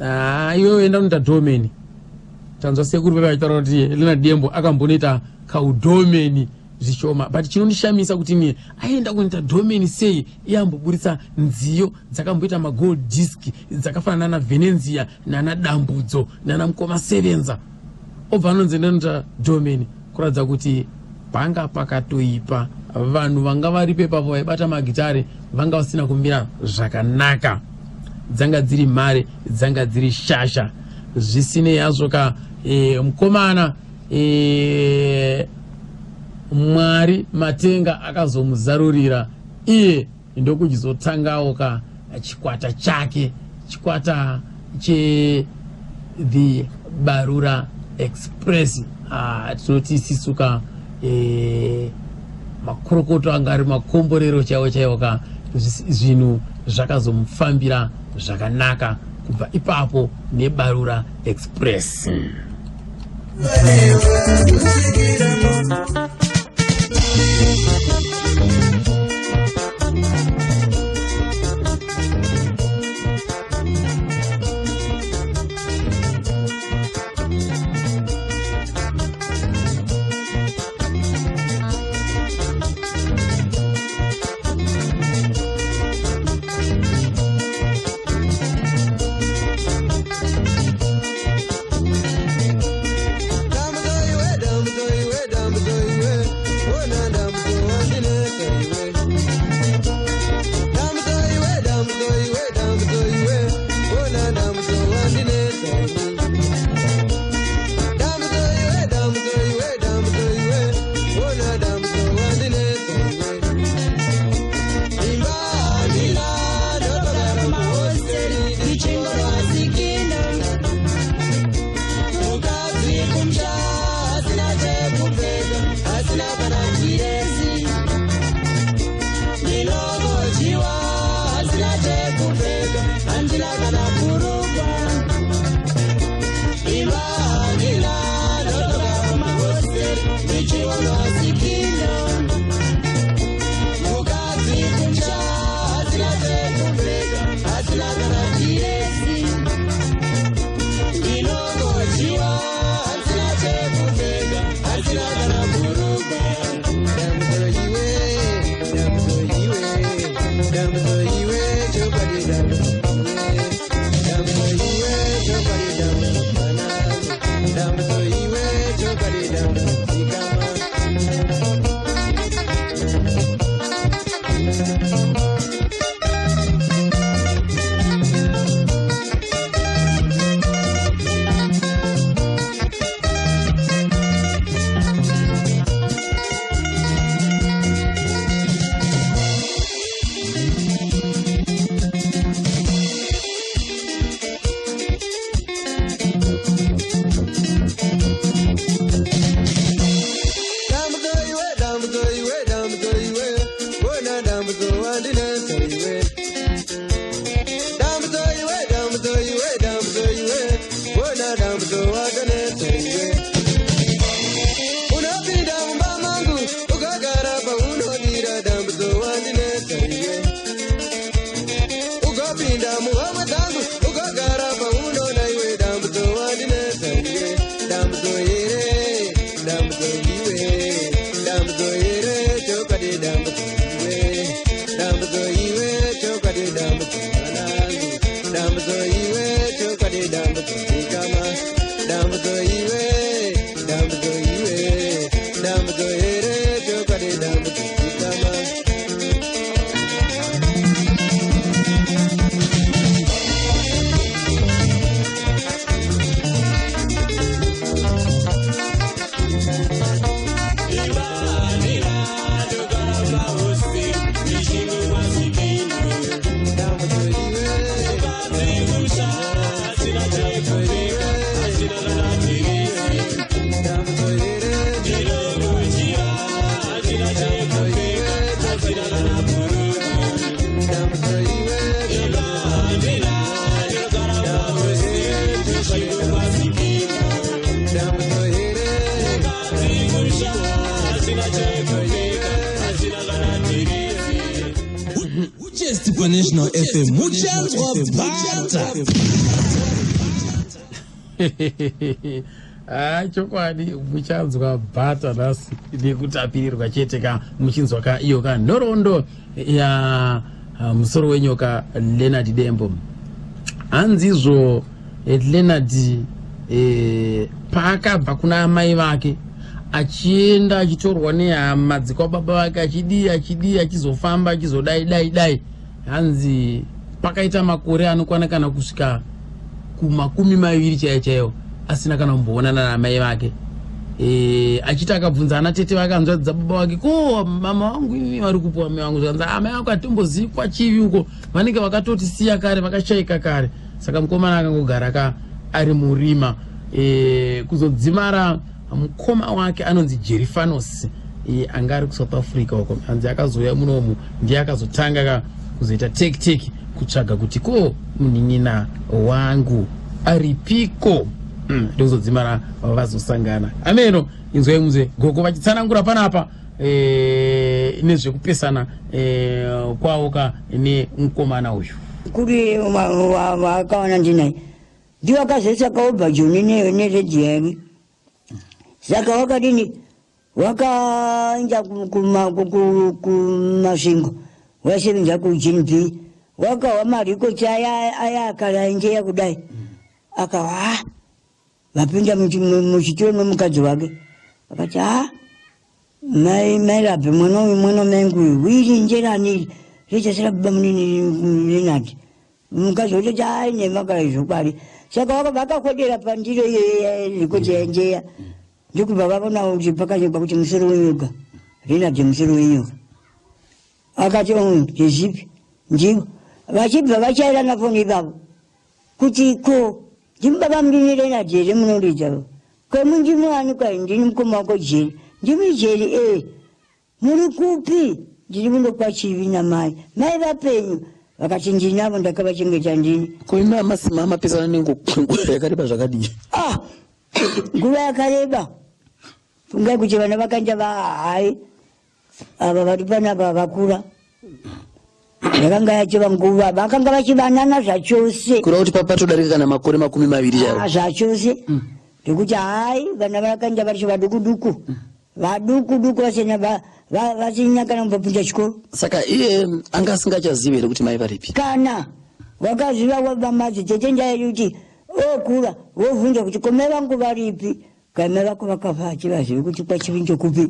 Ah, iwewe enda unoita doorman." Tanzwa sekuru pepa vachitaura kuti Leonard Dembo akambonoita kaudoorman zvishoma, but chinondishamisa kuti ni aenda kunoita doorman sei iye amboburitsa nziyo dzakamboita magold disc dzakafanana naVenenzia, nana Dambudzo, nana Mukoma Sevenza, obva anonzi ndanoita doorman? Kuratidza kuti panga pakatoipa. Vanhu vanga varipo ipapo vaibata magitare vanga vasina kumira zvakanaka, dzanga dziri mare, dzanga dziri shasha. Zvisinei hazvo ka, mukomana Mwari matenga akazomuzarurira iye, ndokuchizotangawo ka chikwata chake, chikwata che The Barura Express. Ah, tinoti isisu ka makurokoto anga ari makomborero chaiwo chaiwo ka. Zvinhu zvakazomufambira zvakanaka kubva ipapo neBarura Express. Dambudzo iwe, dambudzo iwe, dambudzo iwe, ona dambudzo wandinetsa iwe. chekupfeka, handina kana dhirezi. Ndiri kudya, handina chekupfeka, handina kana bhurugwa. Imba handina, ndinogara pauseti zvikwasikimu. Mukadzi musha, handina chekupfeka, handina kana dhirezi. Uchesti paNational FM muchanzwa bhata. Ha, chokwadi muchanzwa bhata nhasi nekutapirirwa chete ka, muchinzwa ka iyo ka nhoroondo ya musoro wenyoka Leonard Dembo. Hanzizvo Leonard paakabva kuna amai vake achienda achitorwa nehama dzekwababa vake, achidii achidii, achizofamba achizodai dai dai, hanzi pakaita makore anokwana kana kusvika kumakumi 20 chaiyo chaiyo asina kana kumboonana namai vake. Achiti akabvunza ana tete vake, hanzvadzi dzababa vake, ko mama vangu imi vari kupiwa mai vangu? Zvanzi amai vangu hatimbozivi kwachivi uko, vanenge vakatotisiya kare, vakashaika kare. Saka mukomana akangogara ka ari murima. Kuzodzimara mukoma wake anonzi Jerifanos, anga ari kuSouth Africa uko, hanzi akazouya munomu, ndiye akazotanga ka kuzoita teki teki kutsvaga kuti ko munin'ina wangu aripiko. Ndikuzodzimara vazosangana. Ameno, inzwai munzwe gogo vachitsanangura panapa nezvekupesana kwavo ka nemukomana uyu. Kuri wakaona ndinaye ndiwo akazotsvaka obva Joni neredhiyo yake. Saka wakadini, wakaenda kuMasvingo, waisevenza kuGNB, wakawa marikoti aya aya akaraenjeya kudai, akawa "Ah, vapinda muchitoro memukadzi wake." Akati, "A, mai mairabhe, mwana uyu, mwana wamaingu uyu, wiri njerani richasira baba munini Renati." Mukadzi wototi, "Ai, nemakara zvokwadi." Saka vakakodera pandiro iyoyo rikoti yaenjeya, ndokubva vavona kuti pakanyorwa kuti musoro wenyoka, Renati musoro wenyoka. Akati, "Ndezvipi ndivo?" Vachibva vachairana foni ipapo kuti, "Ko ndimi baba munini Renati here munoridza? Ko mundimi wani?" "Kwai ndini mukoma wako Jeri." "Ndimi Jeri? E, muri kupi?" "Ndiri muno kwaChivi namai." "Mai vapenyu?" Vakati, "Ndinavo, ndakavachengeta ndini." Ko imi mapesana nenguva yakareba zvakadii? Ah, nguva yakareba. Fungai kuti vana vakaenda vahai, ava vari panapa vakura, yakanga yachova nguva vakanga vachivanana zvachose. Kureva kuti patodarika kana makore 20 chaivo? Ah, zvachose, ndekuti hai, vana vakaenda vari vaduku duku, vaduku duku, vasina vasina kana kumbopinda chikoro. Saka iye anga asingachazivi here kuti mai varipi? Kana wakaziva wabamazi tete ndairi kuti okura wovhunza kuti ko mai vangu varipi, kai mai vako vakafa, achivazivi kuti kwaChivi ndokupi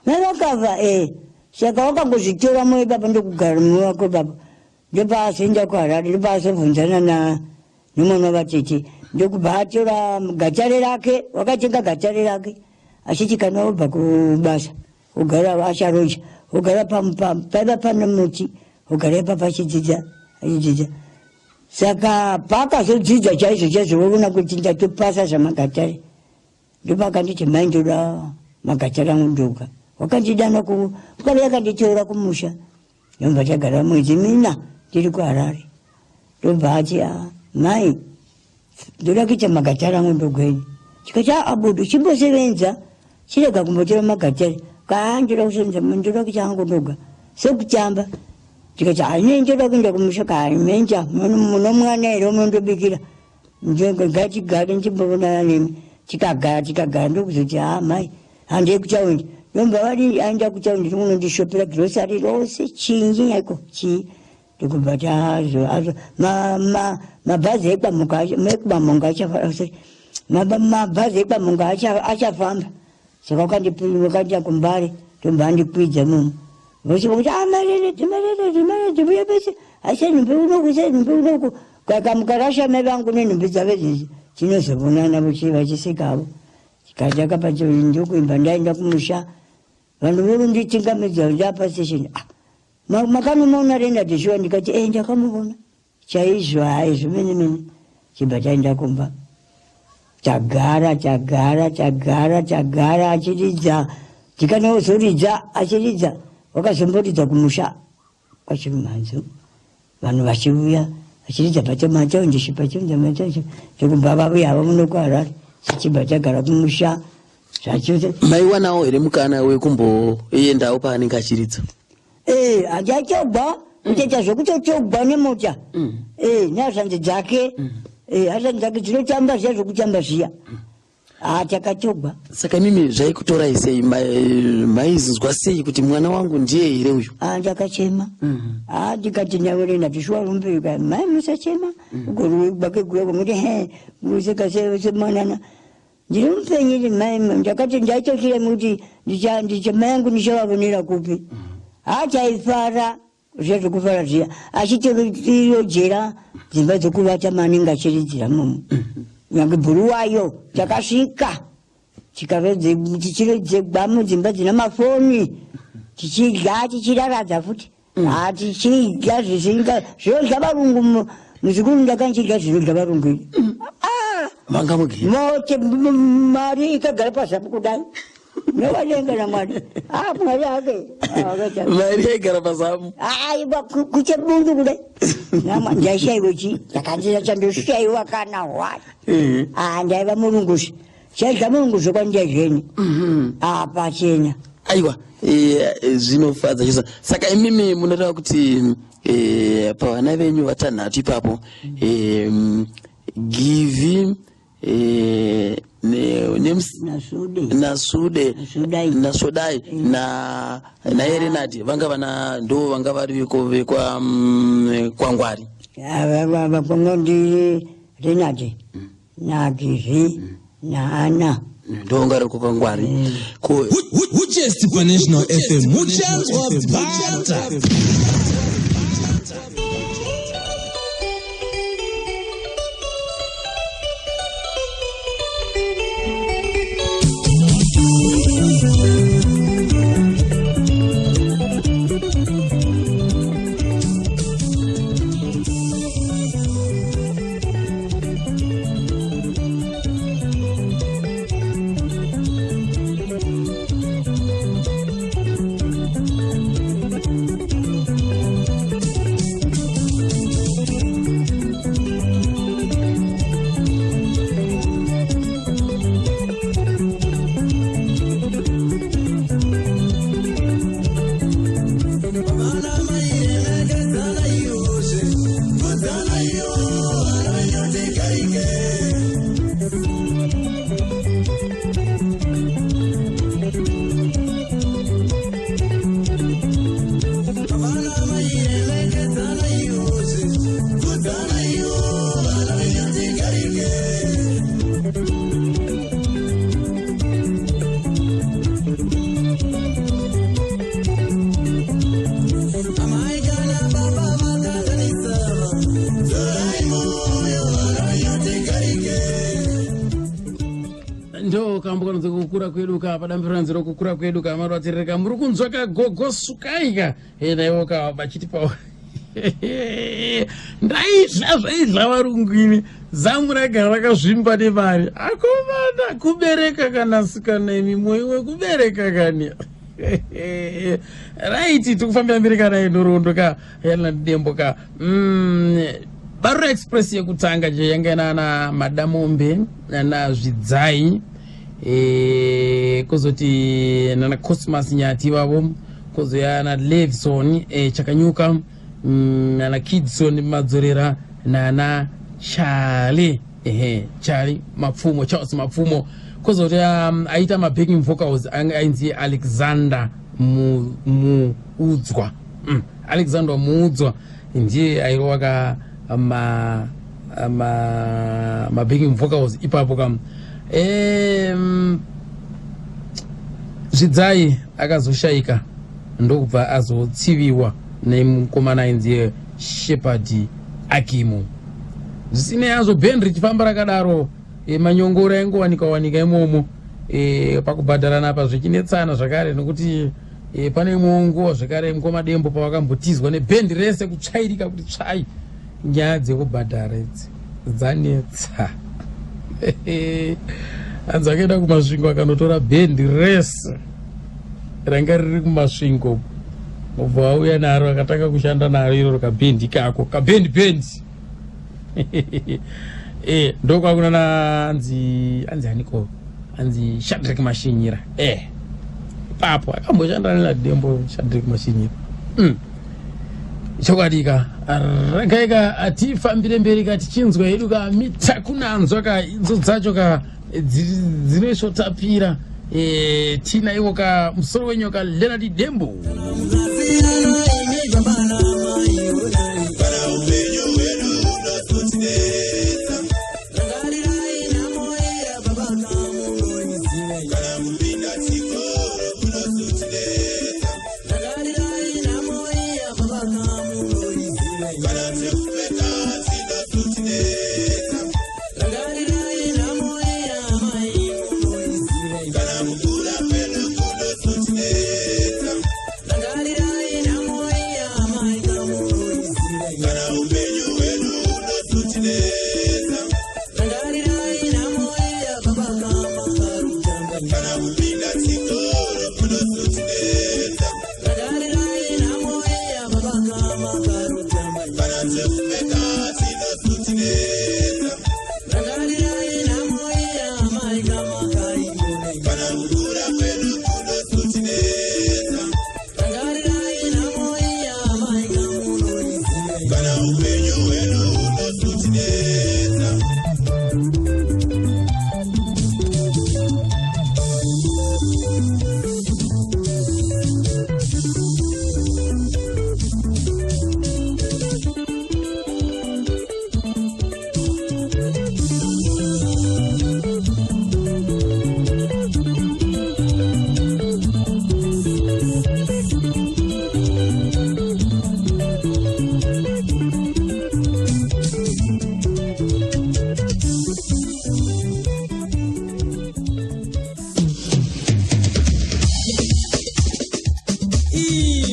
mai vakafa. E, saka wakangozvitora moyo ipapo, ndokugara moyo wako ipapo, ndopaazoenda kuHarare, ndopaazobvunzana na nemwana vatete, ndokubva atora gatare rake, wakatenga gatare rake achiti kana wobva kubasa ugara acharoja, ugara paiva pane muti, ugara ipapo achidzidza, achidzidza. Saka paakazodzidza chaizvo chaizvo, voona kuti ndatopasa zvamagatare, ndopakanditi, "Mai, ndoda magatare angu ndoga." Wakandidana ukave akanditora kumusha, ndobva tagara mwedzi 4 ndiri kuHarare. Ndobva ati, "Ah, mai, ndoda kuita magatare angu ndogweni." Chikati, "Aa, budu, chimbosevenza, chirega kumbotora magatare." Kaa, "Ndoda kusevenza, ndoda kuita angu ndoga sekutamba." Ndikati, "Haine, ndoda kuenda kumusha." Kaamenja muno mwana here unondobikira? Ngatigare ndimbonana nemi. Tikagara, tikagara, ndokuzoti, "Ha, mai, handei kutaundi." Ndomba vari aenda kutaundi, unondishopera girosari rose, chinyi nyaiko chii. Ndikubva tazo azo mabhazi ekwamunga achafamba, mabhazi ekwamunga achafamba. Saka wakandienda kuMbare, ndomba andikwidza mumu, vose vakuti, "Amarereti, marereti, marereti, vuya pese, aise nhumbi unoku, ise nhumbi unoku." Kamukarasha mai vangu nenhumbi dzave dzidzi, tinozovonana vachisekavo. Tikati akapa ndokuimba, ndaenda kumusha, vanhu vorundichingamidza ndapa station. "Ah, makanomuona Renard shuwa?" Ndikati, "E, ndakamuvona chaizvo, hai, zvomene mene." Chibva taenda kumba. Tagara tagara tagara tagara achiridza tikanozoridza achiridza wakazomboridza kumusha kwachirumhanzu vanhu vachiuya vachiridza pachomatonje pachonje matonje ndokubva vauya havo muno kuharare tichibva tagara kumusha zvachose. Maiwanawo here mukana wekumboendawo paanenge achiridza? Eh, hachachogwa kutoita zvekutotogwa nemota Eh, nehazvanzi dzake Eh, hazvanzi dzake dzinotamba zviya zvekutamba zviya ha takatogwa. Saka imimi zvaikutorai sei? Maizinzwa sei kuti mwana wangu ndiye here uyu? Ah, ndakachema. Ah, ndikati nyawerena tishuwa rumbeka mai musachema gwake guya kwamuti he museka semwanana ndiri mupenyu iri mai. Ndakati ndaitokira kuti ndicha mai yangu ndichavavonera kupi. Hachaifara zviya zvekufara zviya achitorojera dzimba dzekuvata maanenge achiridzira momo nyange bhuruwayo takasvika tichirodzegwa mudzimba dzina mafoni tichidya tichiraradza futi. Ha, tichidya zvisinga zvinodya varungu. Muzukuru ndakanchidya zvinodya varungu ini. Ah! Manga mugere mote mari ikagara pazamu kudai novadenga namwari. Ah, mwari ake akaita. Mari yaigara pazamu? Aiwa, kuche bundu kudai. Namwa ndaishaiwa chi ndakandira chandoshaiwa kana hwai. Ah, ndaiva murungusi chaidya murungusi kwandiyazveni ah pachena. Aiwa, zvinofadza chose. Saka imimi munoreva kuti pavana venyu vatanhatu ipapo, Givi nasude nasude Nasudai. Nasodai na naerenadi vanga vana ndo vanga vari veko vekwa kwangwari. Vakongo ndi Renati naGivi naAna. Ndo vanga vari kwangwari ko? Uchesti paNational FM muchanzwa bhata. Ndo kambo kanonzi Kukura Kwedu ka padambiranzi rokukura kwedu ka maruvatirereka. Muri kunzwa kagogo Sukaika naivo ka vachitipawo ndaidya zvaidya varungu ini zamu ragara rakazvimba nemari. Akomana, kubereka kana sikana imi mwoyo wekubereka kani. Right, tikufambira mberi kana nhoroondo ka yana Dembo ka. Barura Express yekutanga je yanga inana Madamombe nana Zvidzai, kuzoti nana Cosmas Nyati vavo, kuzoya na Levison Chakanyuka, nana Kidson Madzorera nana Charlie, ehe, Charlie Mapfumo, Charles Mapfumo. Kuzoti aita mabacking vocals ainzi Alexander Muudzwa. Alexander Muudzwa ndiye airova ka ma backing vocals ipapo kam. Zvidzai akazoshayika ndokubva azotsiviwa nemukomana ainzi Shepard Akimu. Zvisinei hazvo, bhendi richifamba rakadaro, manyongoro aingowanika wanika imomo, pakubhadharana apa zvichinetsana zvakare nekuti pane imwewo nguva zvekare mukoma Dembo pavakambotizwa nebhendi rese kutsvairika kuti tsvai. Nyaya dzekubhadhara idzi. Dzanetsa. Hanzi akaenda kuMasvingo akanotora bhendi rese ranga riri kuMasvingo, obva auya naro, akatanga kushanda naro iroro kabhendi kako, kabhendi bhendi. Ndokwakuna anzi anzi aniko, anzi Shadrik Mashinyira. Ipapo akamboshanda nenaDembo, Shadrik Mashinyira. Chokwadi ka, regai ka atifambire mberi ka, tichinzwa hedu ka mitakunanzwa ka, idzo dzacho ka dzinoisvotapira. Tina iwo ka musoro wenyoka, Leonard Dembo.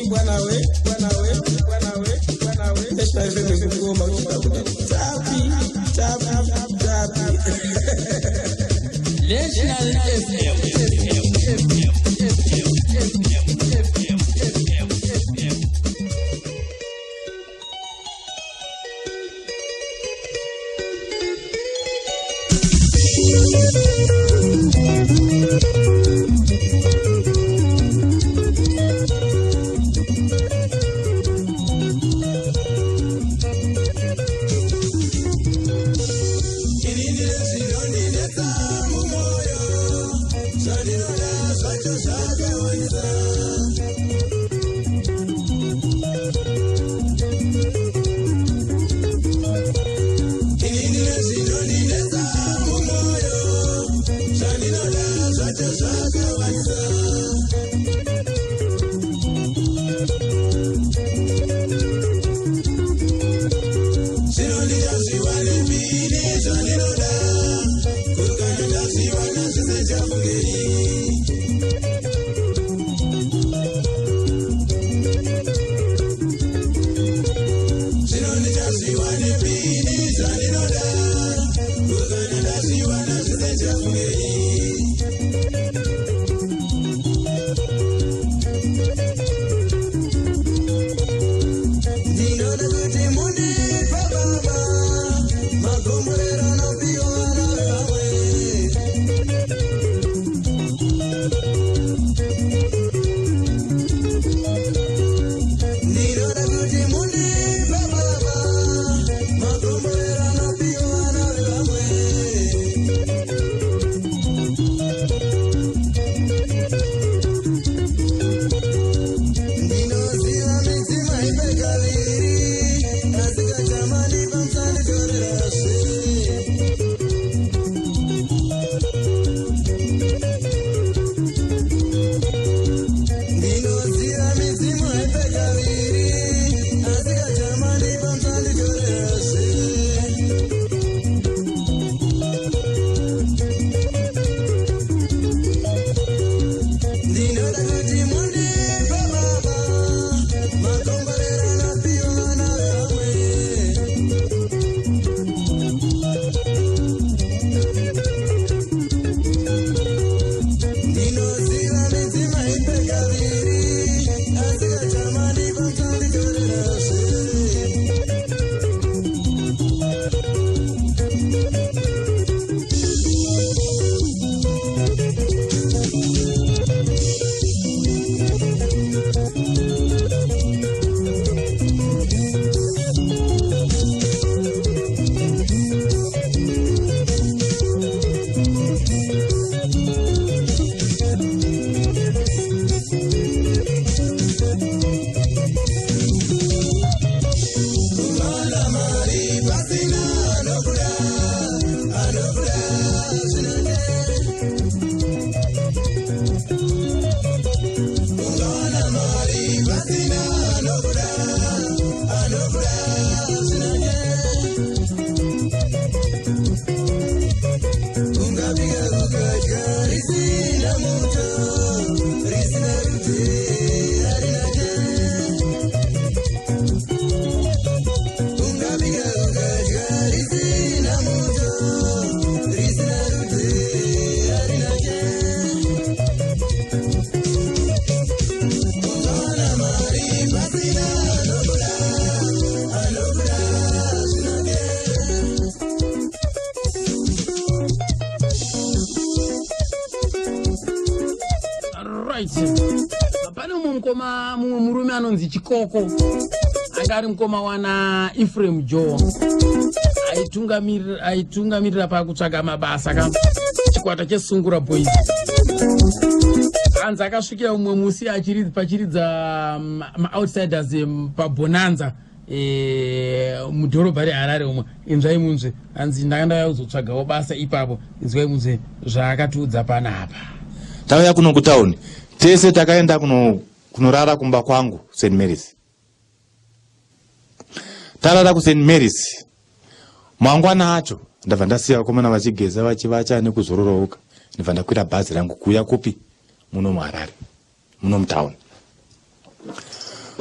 Bwana we, bwana we, bwana we, bwana we. National FM kugoma kuti tapi tapi tapi. National FM. Alright. Pane mumwe mukoma, mumwe murume anonzi Chikoko, anga ari mukoma wana Ephraim Joe, aitungamirira pakutsvaga mabasa ka chikwata cheSungura Boys. Hanzi akasvikira umwe musi pachiridza maoutsiders paBonanza mudhorobha reHarare umwe. Inzwai munzwe, hanzi ndanga ndauya kuzotsvagawo basa ipapo. Inzwai munzwe zvaakatiudza panapa. Tauya kuno kutauni tese, takaenda kunorara kumba kwangu St Marys. Tarara kuSt Marys, mangwana acho ndabva ndasiya vakomana vachigeza, vachivacha nekuzororauka. Ndibva ndakwira bhazi rangu kuuya kupi? Muno muHarare, muno mutauni.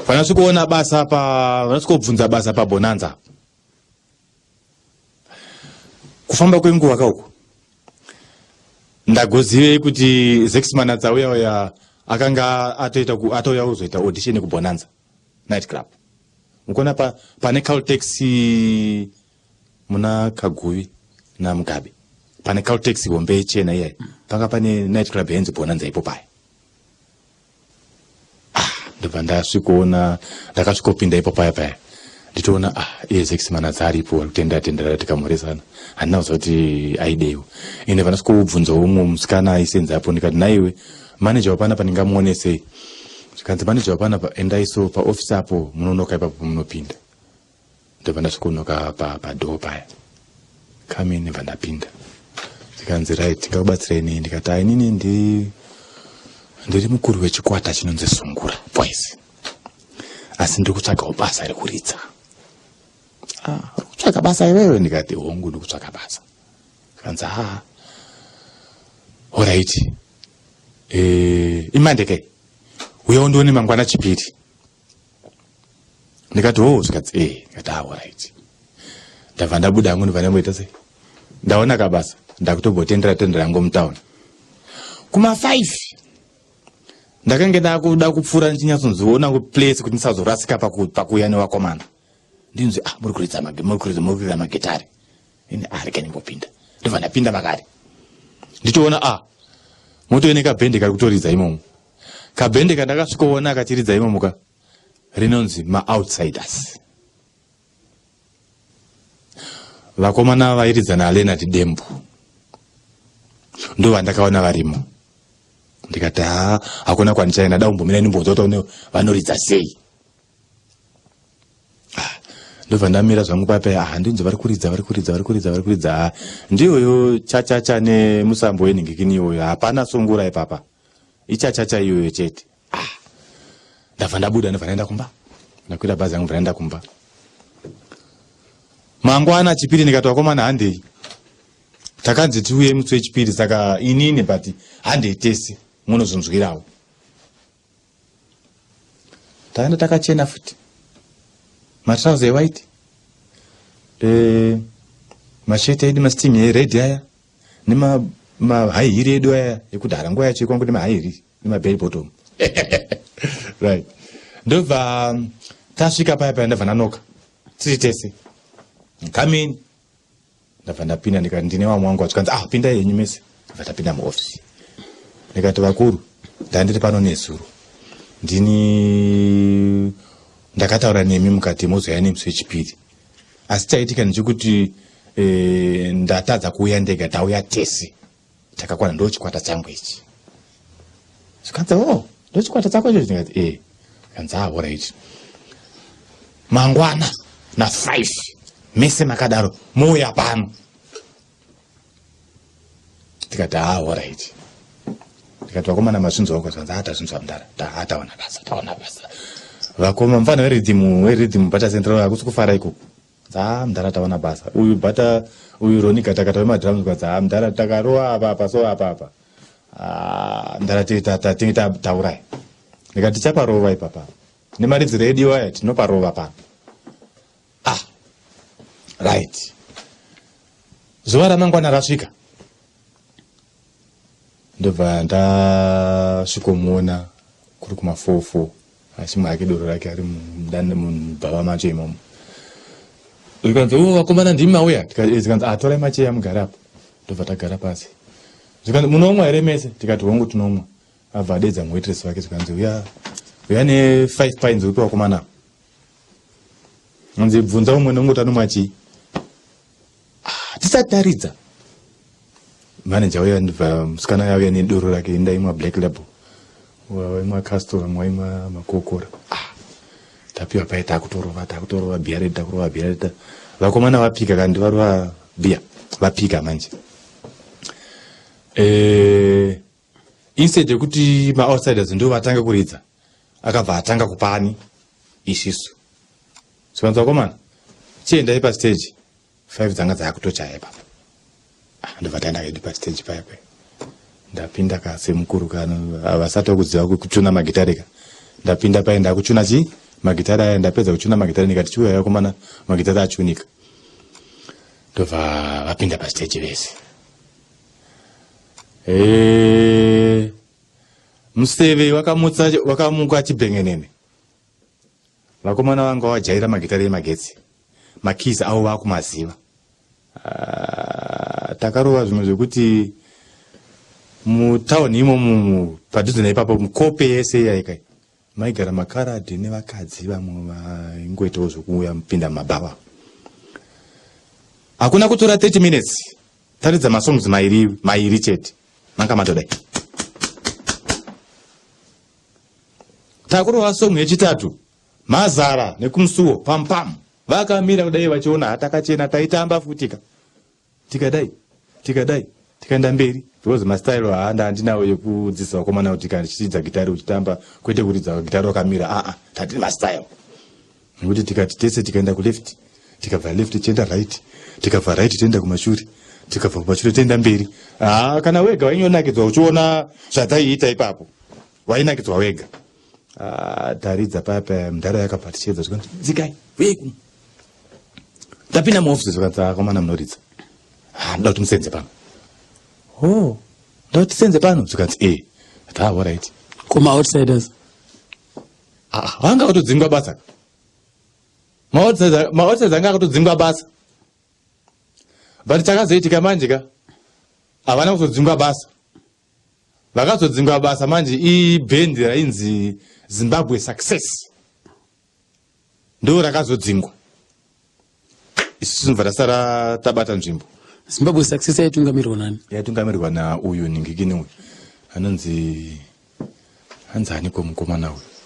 Vanasvikoona basa pa, vanasvikobvunza basa paBonanza. Kufamba kwenguva kauku, ndagozivei kuti Zex Manatsa uya uya akanga atoita atouya kuzoita audition kuBonanza Night Club. Mukuona pane Caltex muna Kaguvi naMugabe, pane Caltex hombe chena iyayi, panga pane night club yainzi Bonanza ipo paya. Ah, ndobva ndasvikoona, ndakasvikopinda ipo paya paya, nditoona, ah, iye Zex Manatsa aripo, ari kutendera tendera. Tikamhoresana, handina kuziva kuti aideiwo. Ende vandasvikobvunzawo umwe musikana aisenza apo, ndikati, "Naiwe maneja wapanapa ndingamuone sei?" Zvikanzi, "Maneja wapanapa, endaiso paofisi apo, munonoka ipapo, munopinda." Ndobva ndasvikonoka padoor paya, "Come in." Ndobva ndapinda, zvikanzi, "Right, tingakubatsirai nei?" Ndikati, "Ah, inini ndiri mukuru wechikwata chinonzi Sungura Boys, asi ndiri kutsvagawo basa rekuridza." "Ah, uri kutsvaga basa iwewe?" Ndikati, "Hongu, ndiri kutsvaga basa." Kanzi, "Ha, alright, imandeke uya undione mangwana Chipiri." Ndikati, "Oh." Zvikati, "Eh." Ndikati, "Ah, alright." Ndabva ndabuda hangu, ndibva ndamboita sei, ndaona kabasa, ndakutombotendera tendera yangu mutauni. Kuma5 ndakange ndakuda kupfuura, ndichinyatsonziona kuplace kuti ndisazorasika pakuuya nevakomana. Ndinzwi, "Ah, muri kuridza muri kuridza magitari." Ini, "Ah, rega ndimbopinda." Ndobva ndapinda makare, nditoona, ah, motoone kabhende kari kutoridza imomo. Kabhende kandakasvikoona kachiridza imomo ka rinonzi maOutsiders, vakomana vairidza naLeonard Dembo, ndo vandakaona varimo. Ndikati, "Ha, hakuna kwandichaenda, da kumbomira ndimbonzwa kuti vanoridza sei." Ah, ndobva ndamira zvangu papa. Ah, ndinzi vari kuridza, vari kuridza, vari kuridza, vari kuridza. Ah, ndiyoyo chachacha nemusambo wenhingikini iyoyo. Hapana sungura ipapa, ichachacha iyoyo chete. Ah, ndabva ndabuda, ndobva ndaenda kumba, ndakwira bhazi yangu, bva ndaenda kumba. Mangwana Chipiri ndikati, "Vakomana, handei, takanzi tiuye musi weChipiri, saka inini, but handei tese munozonzwirawo." Taenda takachena futi, matrauza ewhite, masheti edu masteam ered aya, nemahigh heel edu aya ekudhara, nguva yacho ikwangu nemahigh heel nemabell bottom, right? Ndobva tasvika paya paya, ndabva ndanoka tiri tese, "Come in." Ndabva ndapinda, ndikati, "Ndine vamwe wangu." Vachikanzi, "Ah, pindai henyu mese." Ndabva ndapinda muofisi, ndikati, "Vakuru, ndandiri pano nezuro, ndini ndakataura nemi mukati mozoya nemusi weChipiri, asi chaitika ndechekuti ndatadza kuuya ndega, tauya tese takakwana, ndo chikwata changu ichi." Zvikanzi, "Oh, ndo chikwata chako icho?" Ndikati, "E." Kanzi, "Ah, alright, mangwana na5 mese makadaro mouya pano." Tikati, "Ah, alright." Ndikati, "Vakomana, mazvinzwa wako?" Zvanzi, "Atazvinzwa mudara, taona basa, taona basa." Vakoma mufana weridhimu, weridhimu Bata Central, hakusi kufara ikoko. Dza mudara, taona basa. Uyu Bata uyu, Ronika, takata wemadrums, kwadza, "Ah, mudara, takarova apa apa, so apa apa. Ah, mudara, tinge taurai." Ndikati, "Tichaparova ipapa nemaridziro edu aya, tinoparova pano." Ah, right, zuva ramangwana rasvika, ndobva ndasvikomuona kuri kuma44, achimwa hake doro rake ari mubhava macho imomo. Zvikanzi, "O, vakomana, ndimi mauya?" Zvikanzi, "Ah, torai macheya mugare apo." Ndobva tagara pasi. Zvikanzi, "Munomwa here mese?" Tikati, "Hongu, tinomwa." Abva adeedza muwaitress wake zvikanzi uya uya ne 5 pints upi wakomana. Anzi bvunza umwe nongoti anomwa chii. Ah, tisati taridza. Manager uya ndibva musikana yauya nedoro rake ndaimwa black label. Waimwa castle vamwe waimwa makokora. Ah, tapiwa paye takutorova takutorova bhiya redu takurova bhiya redu. Vakomana vapika kandi varova bhiya vapika manje. Eh, instead yekuti maoutsiders ndivo vatange kuridza akabva atanga kupani isisu zvikanzi vakomana chiendai pastage five dzanga dzakutochaya ipapo ah, ndobva taenda kedu pastage paya paya ndapinda ka semukuru kano havasati vakuziva kuchuna magitare ka ndapinda paye ndakuchuna chii magitare aya ndapedza kuchuna magitare ndikati chiuya vakomana magitare achunika ndobva vapinda pastage vese Eh, museve wakamutsa wakamuka chibhengenene vakomana vanga vajaira magitare emagetsi makeys avo vakumaziva ah, takarova zvimwe zvekuti mutauni imomo padhuze naipapo mukope yese iyaikai Maigara makaradhi nevakadzi vamwe vaingoitawo zvekuuya mupinda mumabhawa. Hakuna kutora 30 minutes taridza masongs mairi mairi chete manga matodai. Takurova song yechitatu mazara nekumusuwo pam pam vakamira kudai vachiona hatakachena taitamba futika. Tikadai tikadai tikaenda mberi because mastyle haanda handinawo yekudzidzisa vakomana kuti kana tichiridza gitari uchitamba kwete kuridza gitari wakamira aa tatine mastyle nekuti tikati tese tikaenda kuleft tikabva left tichienda right tikabva right toenda kumashure tikabva kumashure toenda mberi haa kana wega wainyonakidzwa uchiona zvataiita ipapo wainakidzwa wega ah, taridza paya paya mudhara yakabva tichiedza zvikanzi dzikai uyei Ndapinda muoffice zvikanzi akomana munoridza. Ah, ndoda kuti musenze pano. Oh, ndoda kuti tisenze pano zvikanzi eh. Ati ah, alright. Kuma outsiders. Ah, vanga vatodzingwa basa. Ma outsiders, ma outsiders anga akatodzingwa basa. But chakazoitika manje ka havana kuzodzingwa basa. Vakazodzingwa basa manje ibhendi rainzi Zimbabwe Success. Ndo rakazodzingwa isu tinobva tasara tabata nzvimbo. Zimbabwe Success yaitungamirirwa nani? Yaitungamirirwa nauyu ningikini uyu anonzi anzi aniko mukomana uyu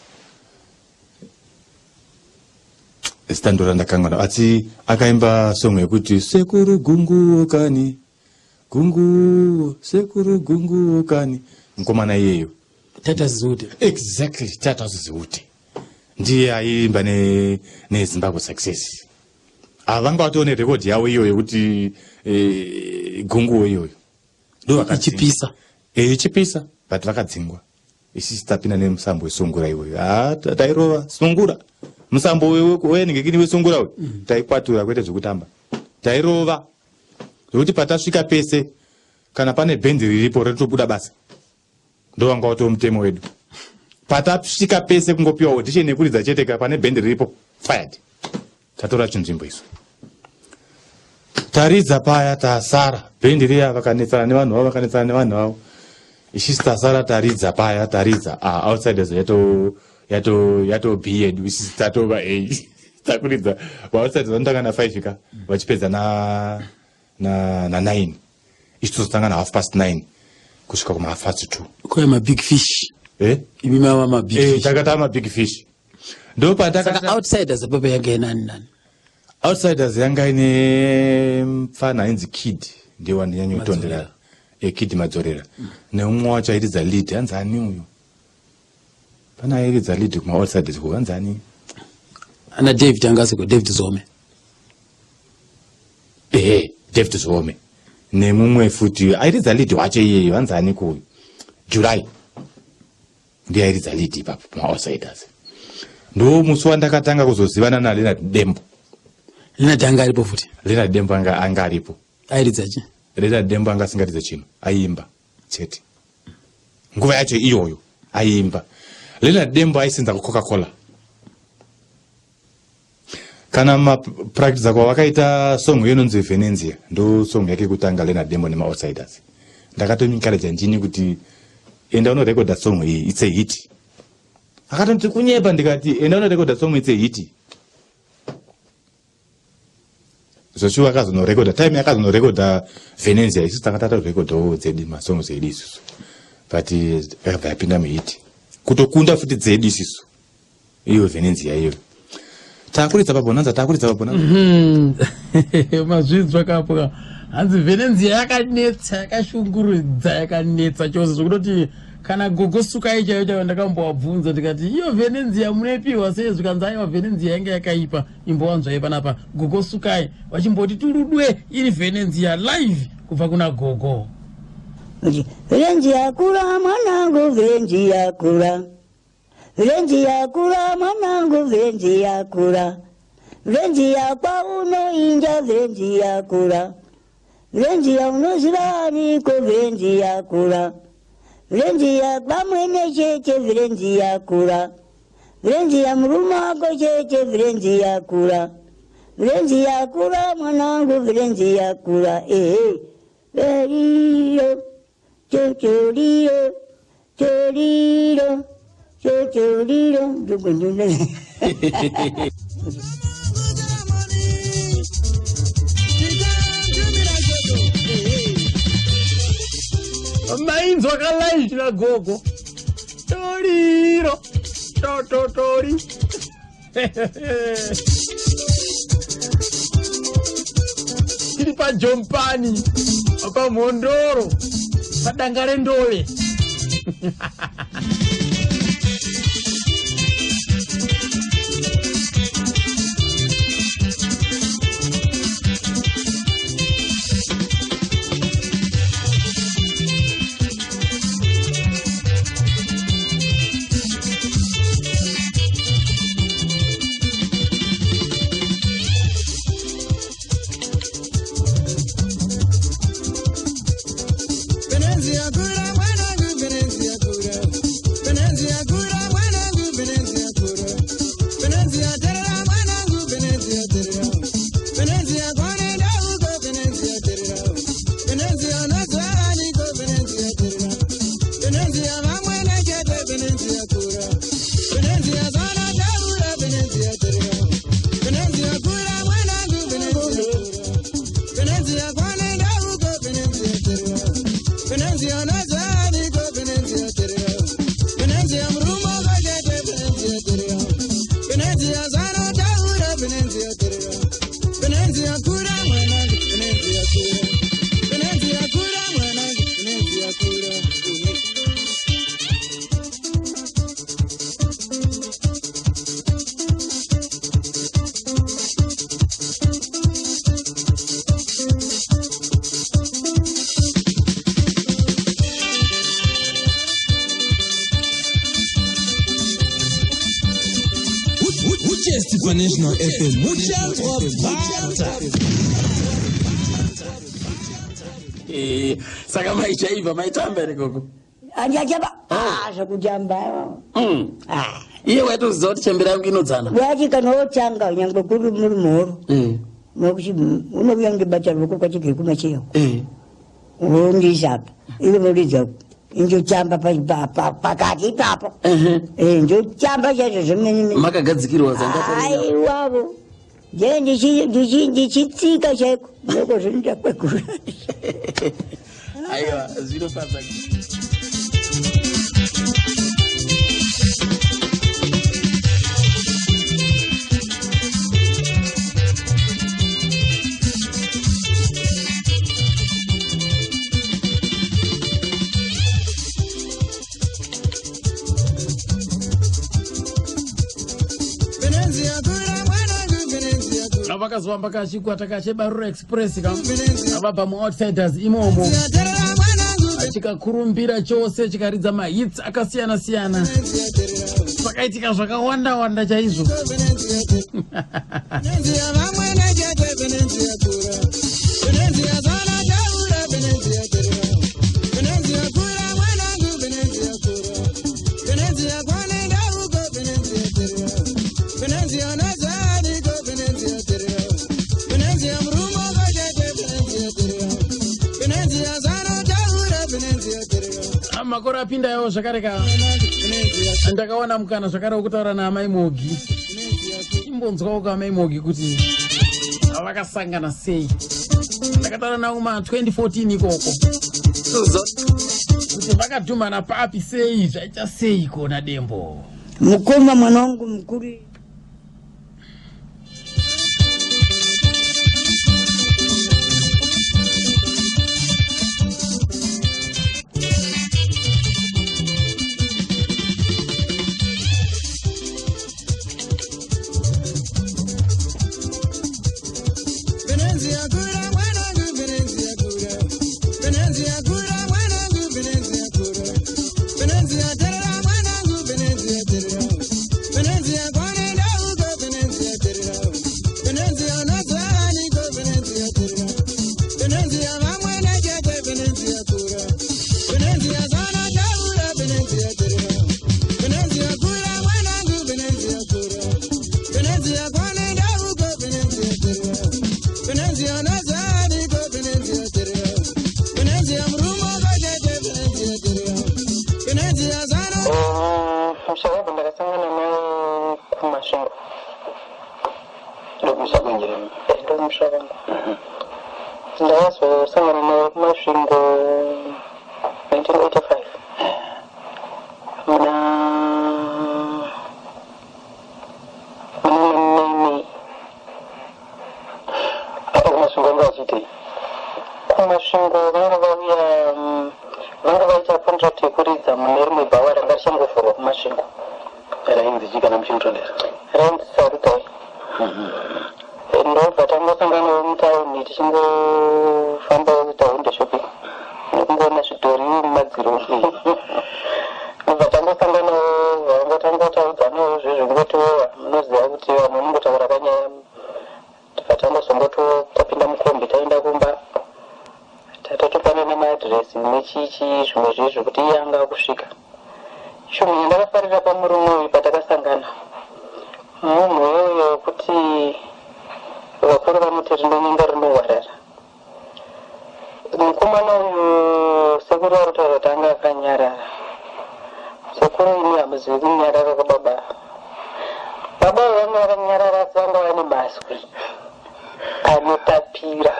zita ndo randakangana asi akaimba song yekuti sekuru gunguwo kani gunguwo sekuru gunguwo kani mukomana iyeyo Titus Ziute. Exactly, Titus Ziute. Ndiye aiimba neZimbabwe ne Success. Havanga vatoo nerecord yavo iyo yekuti e, gunguwo iyoyo. Ndo ichipisa. Eh, ichipisa, but vakadzingwa. Isisi tapinda nemusambo wesungura iwoyo. Ah, tairova sungura. Musambo wenhingikini wesungura uyu. Taikwatura kwete zvekutamba. Tairova. Zvekuti patasvika pese kana pane bhendi riripo ritobuda basa. Ndowanga watoo mutemo wedu. Patasvika pese kungopiwa audition yekuridza chete ka pane bhendi riripo fired. Tatora chinzvimbo isu. Taridza paya tasara bhendi riya vakanetsana nevanhu vavo vakanetsana nevanhu vavo. Isisi tasara taridza paya taridza ah, outsiders yato yato yato B yedu isisi tatova A. Takuridza vaoutsiders vanotanga na 5 ka vachipedza na na na 9 isu tozotanga na half past 9 kusvika kuma half past 2 Kuya ma big fish. Eh? Imi mava ma big eh, fish. Takata ma big fish. Ndo pataka Saka outsiders apapo yanga inani nani? Outsiders yanga ine mfana ainzi Kid ndiye wandinyanyo Eh, Kid Madzorera. Neumwe wacho airidza lead hanzi ani uyu? Pana airidza lead kuma outsiders ko hanzi ani? Ana David anga asiko David Zome. Ehe, David Zome. Nemumwe futi airidza lead wacho iyeyo hanzi ani ko uyu? July. Ndiye airidza lead ipapo kuma outsiders. Ndo musi wandakatanga kuzozivana na Leonard Dembo. Leonard anga aripo futi. Leonard Dembo anga anga aripo. Airidza chi? Leonard Dembo anga asingaridze chinhu, aiimba chete. Nguva yacho iyoyo aiimba. Leonard Dembo aisenza kuCoca-Cola. Kana mapractice kwavakaita song iyo inonzi Venenzia, ndo song yake kutanga Leonard Dembo nemaoutsiders. Ndakatoencourage ndini kuti Enda unorekodha song iyi, it's a hit. Akatoti kunyepa, ndikati enda unorekodha song, it's a hit. Zvoshuwa akazonorekodha, time yakazonorekodha Venenzia, isusu tanga tatorekodhawo dzedu masongs edu isusu, but yakabva yapinda muhit kutokunda futi dzedu isusu, iyo Venenzia iyo takuridza pabonanza, takuridza pabonanza. Mazvinzwa kapo ka, hanzi Venenzia yakanetsa, yakashungurudza, yakanetsa chose, zvekutoti kana gogo Sukai chaiyo chaiyo ndakambowabvunza ndikati, iyo Venenzia munoipiwa sei? Zvikanzi aiwa, Venenzia yange yakaipa. Imbowanzvai panapa gogo Sukai vachimboti turudwe iri Venenzia live kubva kuna gogo. Kuti Venzi yakura mwanangu, Venzi yakura, Venzi yakura mwanangu, Venzi yakura, Venzi yakwa unoinja, Venzi yakura, Venzi yaunoziva aniko, Venzi yakura, Venzi yakwamwene chete, Venzi yakura, Venzi ya murume wako chete, Venzi yakura, Venzi yakura mwanangu, Venzi yakura, ehe Veriyo, chochoriro, choriro, chochoriro. Ndokwendinoda. Mainzwa kalive nagogo, toriro tototori. Tiri pajompani, pamhondoro, padanga rendove. Venezia kura mwanangu, Venezia kura. Venezia kura mwanangu, Venezia kura. Venezia terera mwanangu, Venezia terera. Venezia kwanenda huko, Venezia terera. Venezia unozwa aniko, Venezia terera. Venezia vamwene chete, Venezia kura. Venezia zana taura, Venezia terera. Venezia kura mwanangu, Venezia kura. Venezia kwanenda huko, Venezia terera. Venezia unozwa aniko, Venezia terera. Venezia murumo kachete, Venezia terera. Venezia zana taura, Venezia terera. Venezia kura mwanangu, Venezia kura. Venezia kura mwanangu, Venezia kura. Uchesti paNational FM muchanzwa bata. Saka maichaibva, maitamba here gogo? Andiachamba zvekutamba. Ah. Iye waitoziva kuti chembera yangu inodzana. Wati kana wotanga nyangwe kuri muri muhoro, nokuti unouya ndibata ruoko kwachigiri kumacheyo, wondiisa apa, iwe voridza, injotamba pakati ipapo. Njotamba chaizvo zvemene mene. Makagadzikirwa zanga? Aiwavo, nje ndichitsika chaiko noko zvinoita kwegura. Aiwa, zvinofadza. Venezia kura mwanangu, Venezia kura. Vakazovamba kachikwata kachebarura Express ka, Venezia vabva muOutsiders imomo, terera mwanangu, chikakurumbira chose, chikaridza mahits akasiyana siyana. Venezia terera. Pakaitika zvakawanda wanda chaizvo. Venezia terera. Venezia vamwene chete, Venezia kura. Venezia zana taura, Venezia terera. Venezia kura mwanangu, Venezia kura. Venezia kwanenda huko, Venezia terera. Venezia unozwa aniko, Venezia terera. Venezia murumo kachete, Venezia terera. Venezia zana taura, Venezia terera. Makore apinda iwo zvakare ka ndakawana mukana zvakare wekutaura naamai Mogi. Imbonzwawo kaamai Mogi kuti vakasangana sei. Ndakataura navo kuma 2014 ikoko kuti vakadhumana papi, sei zvaita seiko naDembo. Mukoma mwana wangu mukuru. Venezia kura mwanangu, Venezia kura. Venezia kura mwanangu, Venezia kura. Venezia terera mwanangu, Venezia terera. Venezia kwanenda uko, Venezia terera. Venezia unozwani ko, Venezia terera. Venezia vamwene chete, Venezia kura. Venezia zana taura, Venezia terera. Venezia kura mwanangu, Venezia kura. Venezia kwanenda uko, Venezia terera. Venezia unozwani ko, Venezia terera. Venezia murumo ko chete, Venezia terera. Venezia zana. Musha wangu ndakasangana naye kuMasvingo. Ndokumusha kwenjeremu? Ndomusha wangu. Ndakazosangana naye kuMasvingo 1985 muna May. Apa kuMasvingo vanga vachiitei? KuMasvingo vanga vauya, vanga vaita contract yekuridza mune rimwe bhawa ranga richangovhurwa kuMasvingo. Rainzi chii kana muchinotondera? Rainzi Sarutai. Ndobva tangosanganawo mutauni tichingofambawo taundi shopping nekungoona zvidhori mumadziro. Ndobva tangosanganawo, vangotangotaudzanawo zvezvongotiwowa, munoziva kuti vanhu vanongotaura panyaya. Tibva tangozongoto tapinda mukombi, taenda kumba, tatatopanana maadhiresi nechichi zvimwe zvezvo kuti iye anga akusvika. Chinhu chandakafarira pamurume uyu patakasangana, munhu uyoyo wekuti vakuru vanoti rinonyenga rinohwarara. Mukomana uyu, sekuru vari kutaura kuti anga akanyarara. Sekuru, imi hamuzivi kunyarara kwababa. Baba vanga vakanyarara, asi vanga vane mazwi anotapira,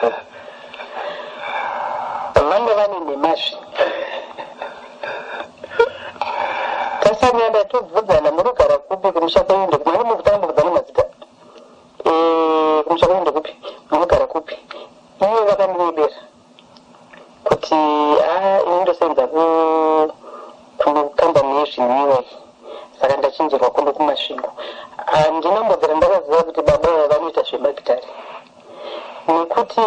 vanga vane nemazvi. Tasangana, tobvudzana, munogara kupi, kumusha kwenyu ndekupi? Mani mukutanga mazita. Kumusha kwenyu ndekupi, munogara kupi? Ivo vakandirebera kuti a ini ndosenza kukambani yezvinwiwa iyi, saka ndachinjirwa kuno kuMasvingo. Handinambodzera ndakaziva kuti baba ava vanoita zvemagitari, nekuti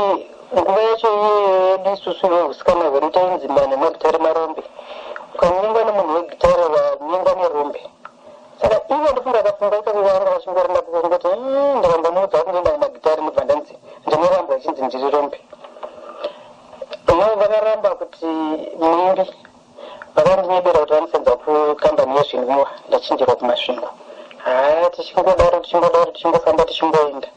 nguva yacho iyoyo yedu isusu yeusikana hwedu tainzi vanhu vemagitari marombe. Ukanyengwa nemunhu wegitari, wanyengwa nerombe. Saka ivo ndofunga akafunga ikako, vanga vachingorina kungoti ndakambomuudza kuti ndoenda kumagitari, ndobva ndanzi ndinorambwa, chinzi ndiri rombe. No, vakaramba kuti muimbi. Vakandinyebera kuti vanosenza kukambani yezvinwiwa, ndachinjirwa kuMasvingo. Haa, tichingodaro, tichingodaro, tichingofamba, tichingoenda,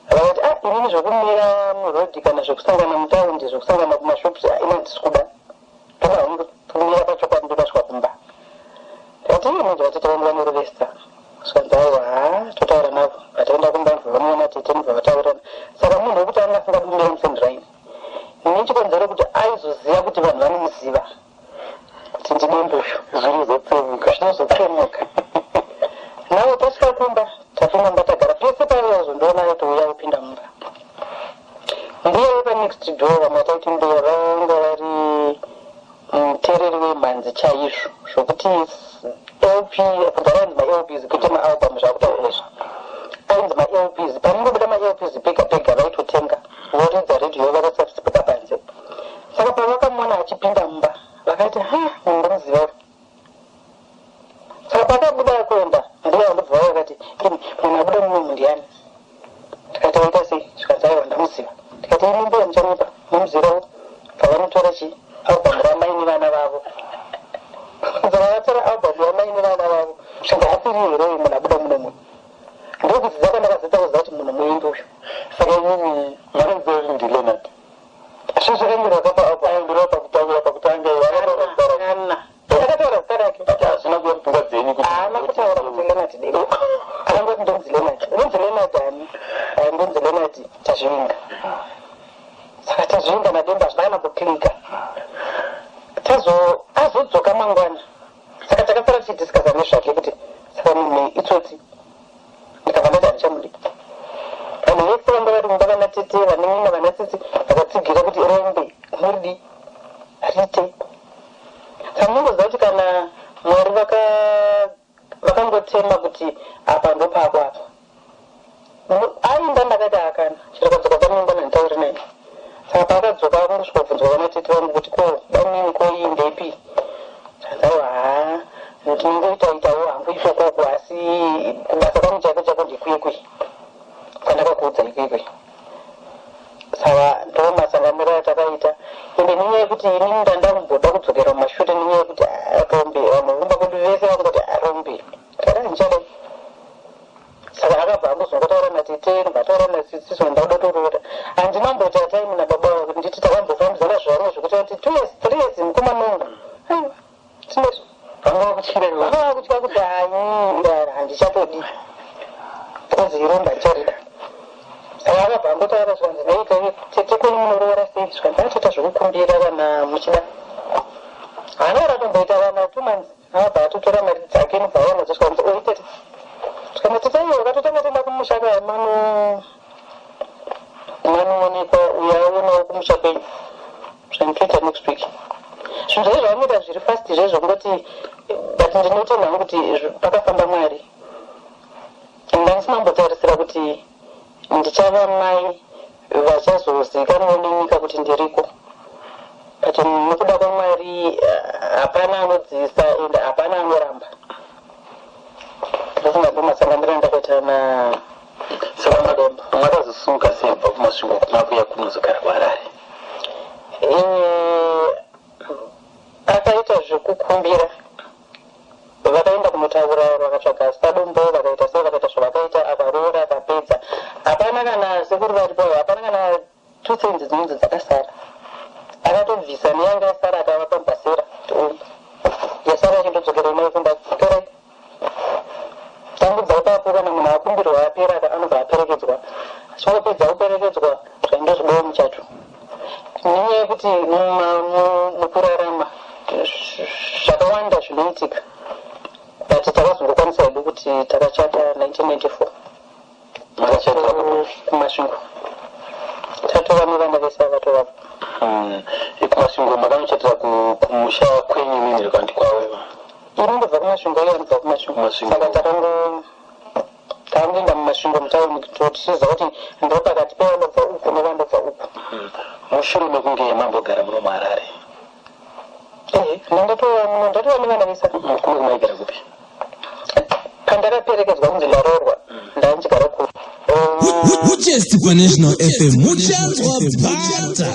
vakati a ah, inini zvokumira murodhi kana zvekusangana mutaundi, zvekusangana kumashops, ina handisi kuda, ndoda hangu kumira pachokwadi, ndodasvika kumba. Ndikati iye manje vatete vangu vanorovesa. Zvikanzi aiwa, ha totaura navo. Vataenda kumba, ndibva vanoona tete, ndibva vataurirana. Saka munhu wekuti anga asingadi kumira musendiraini nechikonzero kuti aizoziva kuti vanhu vanomuziva kuti ndiDembo. Zvinozotsemuka. Zvinozotsemuka. Nawo tasvika kumba, tapinda mumba, tagara pese paiuya zondoona aitouya kupinda mumba. Mbuya vepanext door, vamwe vataiti mbuya, vanga vari muteereri wemhanzi chaizvo, zvokuti LP kudhara ainzi maLPs kwete maalbum zvakutaura izvo, ainzi maLPs. Panongobuda maLPs pega pega vaitotenga, voridza redhiyo vakaisa panze. Saka pavakamuona achipinda mumba vakati, "Ha, munhu ndomuziva uyu." Saka pakabuda kuenda, mbuya ndobva vauya vakati, "Imi, munhu abuda munomu ndiani?" Tikati, "Waita sei?" Zvikanzi, "Aiwa, ndamuziva." Tikati, "Imi mbuya muchanyepa, mumuzirawo." Pavanotora chi album ramai nevana vavo, saka vatora album yamai nevana vavo, zvikanzi, "Asiri here uyu munhu abuda munomu?" Ndokudzidza kwandakazoita kuziva kuti munhu muimbi uyu. Saka imimi manoziva kuti ndiLeonard? Zvo zvakanyorwa kapa album. Ndinova pakutanga Kana Tazo azodzoka mangwana saka takasara tichidiscussa nezvake kuti saka munhu itsotsi ndikabva ndati handichamudi. Vanhu vese vanga vari mumba vana tete vanin'ina vana tsitsi vakatsigira kuti rombe unoridi hariite. Saka munongoziva kuti kana Mwari vaka Vakangotema kuti apa ndopako apa. Aimba ndakati akana chero akadzoka pano nditaure naye. Saka paakadzoka akangosvikobvunzwa vana tete vangu kuti ko bamnini ko iyi ndeipi? Zvanzi aiwa haa ndinongoita itawo hangu ikokoko asi kubasa kwangu chaiko chaiko ndikuye kuye kwandakakuudza ikuye kuye. Saka ndomasanganiro atakaita ende nenyaya yekuti inini ndandakumboda kudzokera mumashure nenyaya yekuti ah, rombe vanhu vekumba kwedu vese vangoti ah, rombe kana handichadai saka akabva angozongotaura natete ndobva ataura natsitsi so ndakuda toroora handina mboita time nababa vavo kuti nditi takambofambidzana zvamwe zvekuti vati two years three years mukoma nongo aiwa tinezvo Vanga vakutyira iwe. Vanga vakutya kuti hayi handichatodi because irombe handicharida. Saka akabva angotaura zvikanzi nhai taive tete kwenyu munoroora sei zvikanzi atoita zvekukumbira kana muchida. Haana ratomboita kana 2 months akabva atotora mari dzake nobva auya nadzo zvikanzi oi tete. Zvikanzi tete iwe wakatotanga toenda kumusha kaya mano manoonekwa uyo aonawo kumusha kwenyu zvikanzi toita next week. Zvinhu zvake zvavanoita zviri fast zvezvo kungoti but ndinotenda hangu kuti pakafamba Mwari. Ndandisina kumbotarisira kuti ndichava mai vachazozivikanwawo nenyika kuti ndiriko but nokuda kwaMwari hapana anodzivisa and hapana anoramba. Ndofunga ndomasanganiro andakaita na Saka makazosumuka sei kubva kuMasvingo makuya kunozogara kuHarare? Eh, akaita zvekukumbira vakaenda kunotaura vakatsvaga sadombo vakaita sei vakaita zvavakaita akaroora akapedza hapana kana sekuru varipo hapana kana 2 cents dzinonzi dzakasara akatobvisa neyanga yasara akavapa mbasera kuti uyu yasara achindodzokera nayo kumba torai tangubva ipapo kana munhu akumbirwa apera anobva aperekedzwa achingopedza kuperekedzwa zvaindozvidiwa muchato nenyaya yekuti mukurarama zvakawanda zvinoitika but takazongokwanisa hedu kuti takachata 1994. Makachatira kupi? KuMasvingo. Tatova nevana vese ava tovapo. KuMasvingo makanochatira kumusha kwenyu imimi here kana kuti kwavo ivo? Ini ndobva kuMasvingo iye anobva kuMasvingo. Kumasvingo. Saka takango takangoenda muMasvingo mutauni tichiziva kuti ndopakati pevanobva uku nevanobva uku. Mushure mekunge mambogara muno muHarare. Ehe, ndandatova muno ndatova nevana vese. Kuno kumaigara kupi? Pandakaperekedzwa kunzi ndaroorwa ndandigara ku Huchest paNational FM muchanzwa bhata.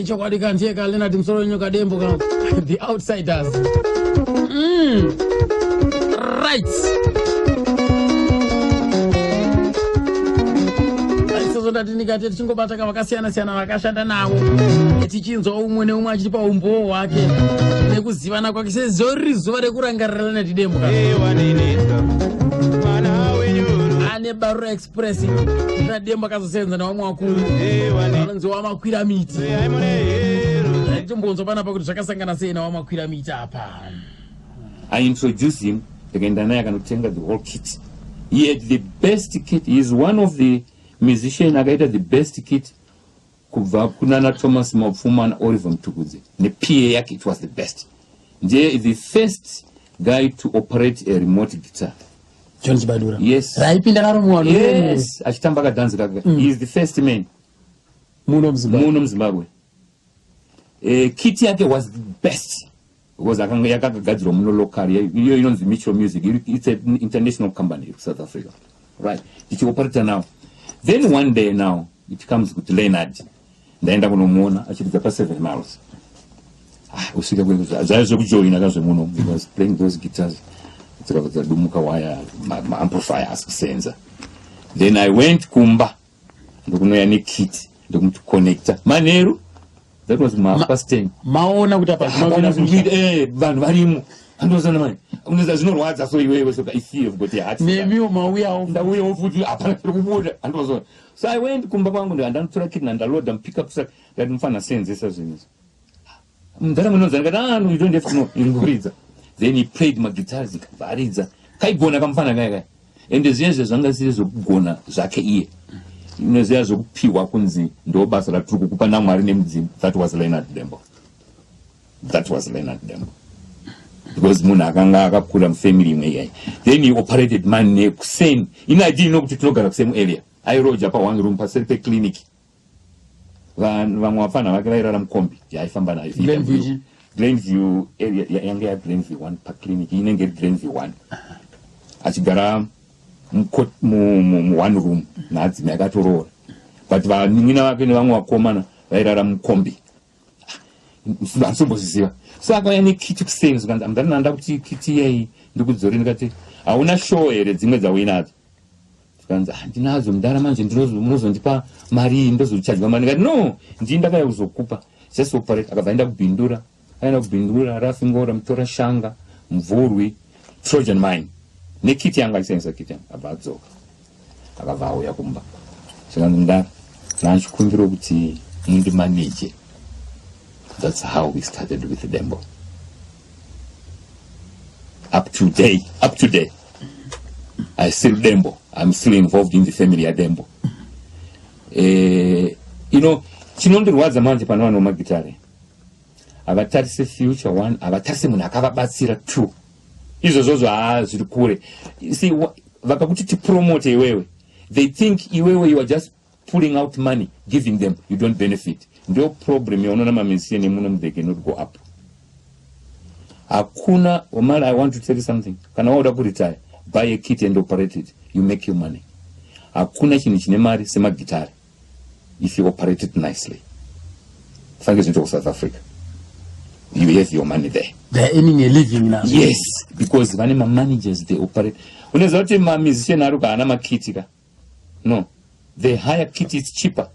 Ichokwadi kandiye ka Leonard musoro wenyoka dembo ka The Outsiders. Right. Sezvo ndati ndikati tichingobata ka vakasiyana siyana vakashanda navo tichinzwa umwe neumwe achitipa umbowo hwake nekuzivana kwake sezvo riri zuva rekurangarira Leonard Dembo ka. Ane Barura Express Leonard Dembo akazosevenza nevamwe vakuru vanonzi wamakwira miti. Timbonzwa panapa kuti zvakasangana sei nawamakwira miti apa. I introduced him, ndikaenda naye akanotenga the whole kit. He had the best kit. He is one of the musician akaita the best kit kubva kunana Thomas Mapfuma naOliver Mtukudzi. NePA yake it was the best. Ndiye the first guy to operate a remote guitar. John Chibadura. Yes. Raipinda naro muvanhu. Yes, achitamba kadhanzi kake. He is the first man Muno muZimbabwe. Muno muZimbabwe. Kit yake was the best because akanga yakagadzirwa muno local, iyo inonzi Mitchell Music. It's an international company iri kuSouth Africa, right? Tichioperata now, then one day now it comes kuti Leonard, ndaenda kunomuona achiridza pa7 Miles. Ah, usvika zvaiva zvekujoina kazvemuno. He was playing those guitars, dzikabva dzadumuka waya, maamplifier asi kusenza. Then I went kumba ndokunoya nekit, ndokumuti connecta manheru. That was ma past 10. Maona kuti apa Hapana zvikuita, vanhu varimo. Andozana mani, unoza zvinorwadza. So iwewe so if you have got a heart for that. Nemiwo mauyawo. Ndauyawo futi, hapana chiri kubuda, andozona. So I went kumba kwangu, ndanotora kit, ndaloada mupickup truck. Ndati mufanira senzesa zvinhu izvi mudhara munonzi. Ndikati, "Ah, no, you don't have to know, iri kuridza." Then he played maguitars, ikabva aridza. Kaigona kamufana kaya kaya. Ende zviya zvanga zvisiri zvokugona zvake iye, unoziva zvokupiwa kunzi ndo basa ratiri kukupa naMwari nemudzimu. That was Leonard Dembo. That was Leonard Dembo, because munhu akanga akakura mufamily imwe iyai. Then he operated man kuseni. Ini I didn't know kuti tinogara kusame area. Airoja pa one room paseri peclinic. Vamwe vafana vake vairara mukombi yaaifamba nayo. Glenview. Glenview area yange yaGlenview 1, paclinic inenge iri Glenview 1, achigara mu one room naadzimai akatoroora, but vanin'ina vake nevamwe vakomana vairara mukombi. Handitombozviziva. So akauya nekiti kuseni, zvikanzi, "Amudhara, nanda kuti kiti iyai ndikudzore." Ndikati, "Hauna show here dzimwe dzauinadzo?" Zvikanzi, "Ah, ndinadzo mudhara, manje munozondipa mari iyi, ndozochajwa mari." Ndikati, "No, ndii ndakauya kuzokupa, just operate." Akabva aenda kubhindura, aenda kubhindura rafingora mutora shanga mvurwi Trojan Mine nekiti yangu, achishandisa kiti yangu. Abva adzoka, akabva auya kumba, zvikanzi, "Mudhara, ndanchikumbira kuti mundimanage." That's how we started with Dembo. Up to day, up to day I still Dembo. I'm still involved in the family yaDembo. Chinondirwadza manje pane vanhu vemagitare, havatarise future one, havatarise munhu akavabatsira two. Izvozvozvo haa, zviri kure. See, vakakuti tipromote iwewe, they think iwewe you are just pulling out money, giving them, you don't benefit. Ndo problem yaunoona mamusician emuno, they cannot go up. Hakuna Omar, I want to tell you something. Kana wauda kuretire, buy a kit and operate it, you make your money. Hakuna chinhu chine mari semagitare if you operate it nicely. Fanike zvinoitwa kuSouth Africa, you have your money there. They're earning a living now. Yes, because vane mamanagers, they operate. Unoziva kuti mamusician ari haana makiti ka? No, they hire kit, it's cheaper.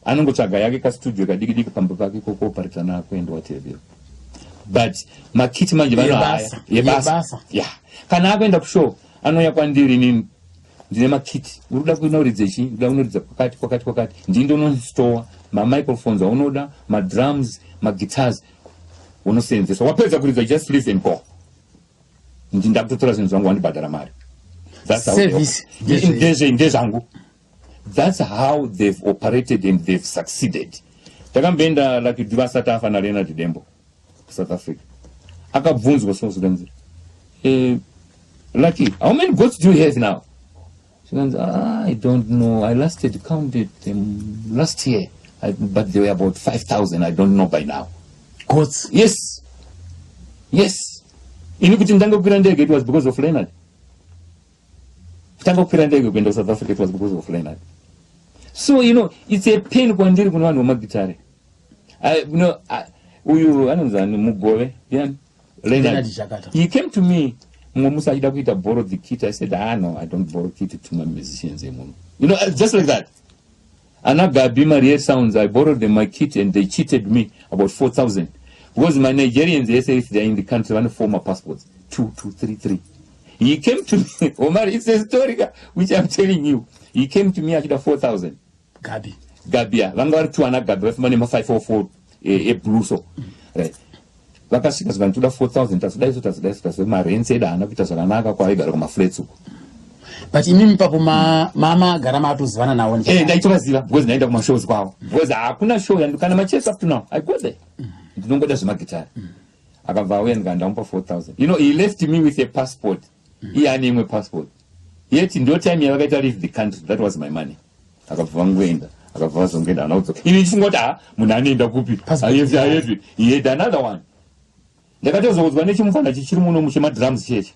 Anongotsvaga yake kastudio kadiki diki pamba pake kokooperata nako and what have you, but makiti manje vanohaya. Yebasa. Yebasa. Yebasa. Ya, kana akuenda kushow, anouya kwandiri inini, ndine makiti. Uri kuda kunoridza chi? Ndoda kunoridza kwakati kwakati kwakati. Ndii ndonostowa mamicrophones aunoda, madrums, maguitars, unosenzesa. Wapedza kuridza, just leave and go. Ndakutotora zvinhu zvangu, wandibhadhara mari. That's how they Service. Ndezvangu. That's how they've operated and they've succeeded. Takamboenda Lucky Dube asati afa naLeonard Dembo kuSouth Africa. Akabvunzwa so, zvikanzi, "Lucky, how many goats do you have now?" Zvikanzi, "Ah, I don't know. I lasted counted them last year, but they were about 5000. I don't know by now." Goats. Yes. Ini kuti ndange kukwira ndege, it was because of Leonard. Kutanga kukwira ndege kuenda kuSouth Africa, it was because of Leonard. So it's a pain kwandiri kune vanhu vemagitare. No, uyu anonzi ani, Mugove ndiani? Leonard Zhakata. He came to me mumwe musi achida kuita borrow the kit. I said, "Ah, no, I don't borrow kit to my musicians emuno." Just like that. Ana Gabi Maria Sounds, I borrowed them my kit and they cheated me about 4000, because my Nigerians, they say if they're in the country vane former passports, 2 2 3 3. He came to me, Omar, it's a story which I'm telling you. He came to me achida 4000. Gabi? Gabia. Vanga vari two ana Gabi, vafamba nema504 eblue. So right, vakasvika zvikanzi toda 4000, tazodaiso, tazodaiso, tazo marents edu haana kuita zvakanaka kwavaigara kumaflats uko. But imimi papo mamagara matozivana navo? Eh, ndaitovaziva because ndaenda kumashows kwavo, because hakuna show kana Macheso, up to now I go there, ndinongoda zvemagitari. Akabva auya, ndikati ndamupa 4000. He left me with a passport, iye ane imwe passport, yet ndo time yavakaita leave the country. That was my money. Akabva vangoenda, akabva vazongoenda, hana kudzoka. Ini ndichingoti, ha, munhu anoenda kupi? Passport. Ayepi? He had another one. Ndakatozoudzwa nechimufana chichiri muno chemadrums cheche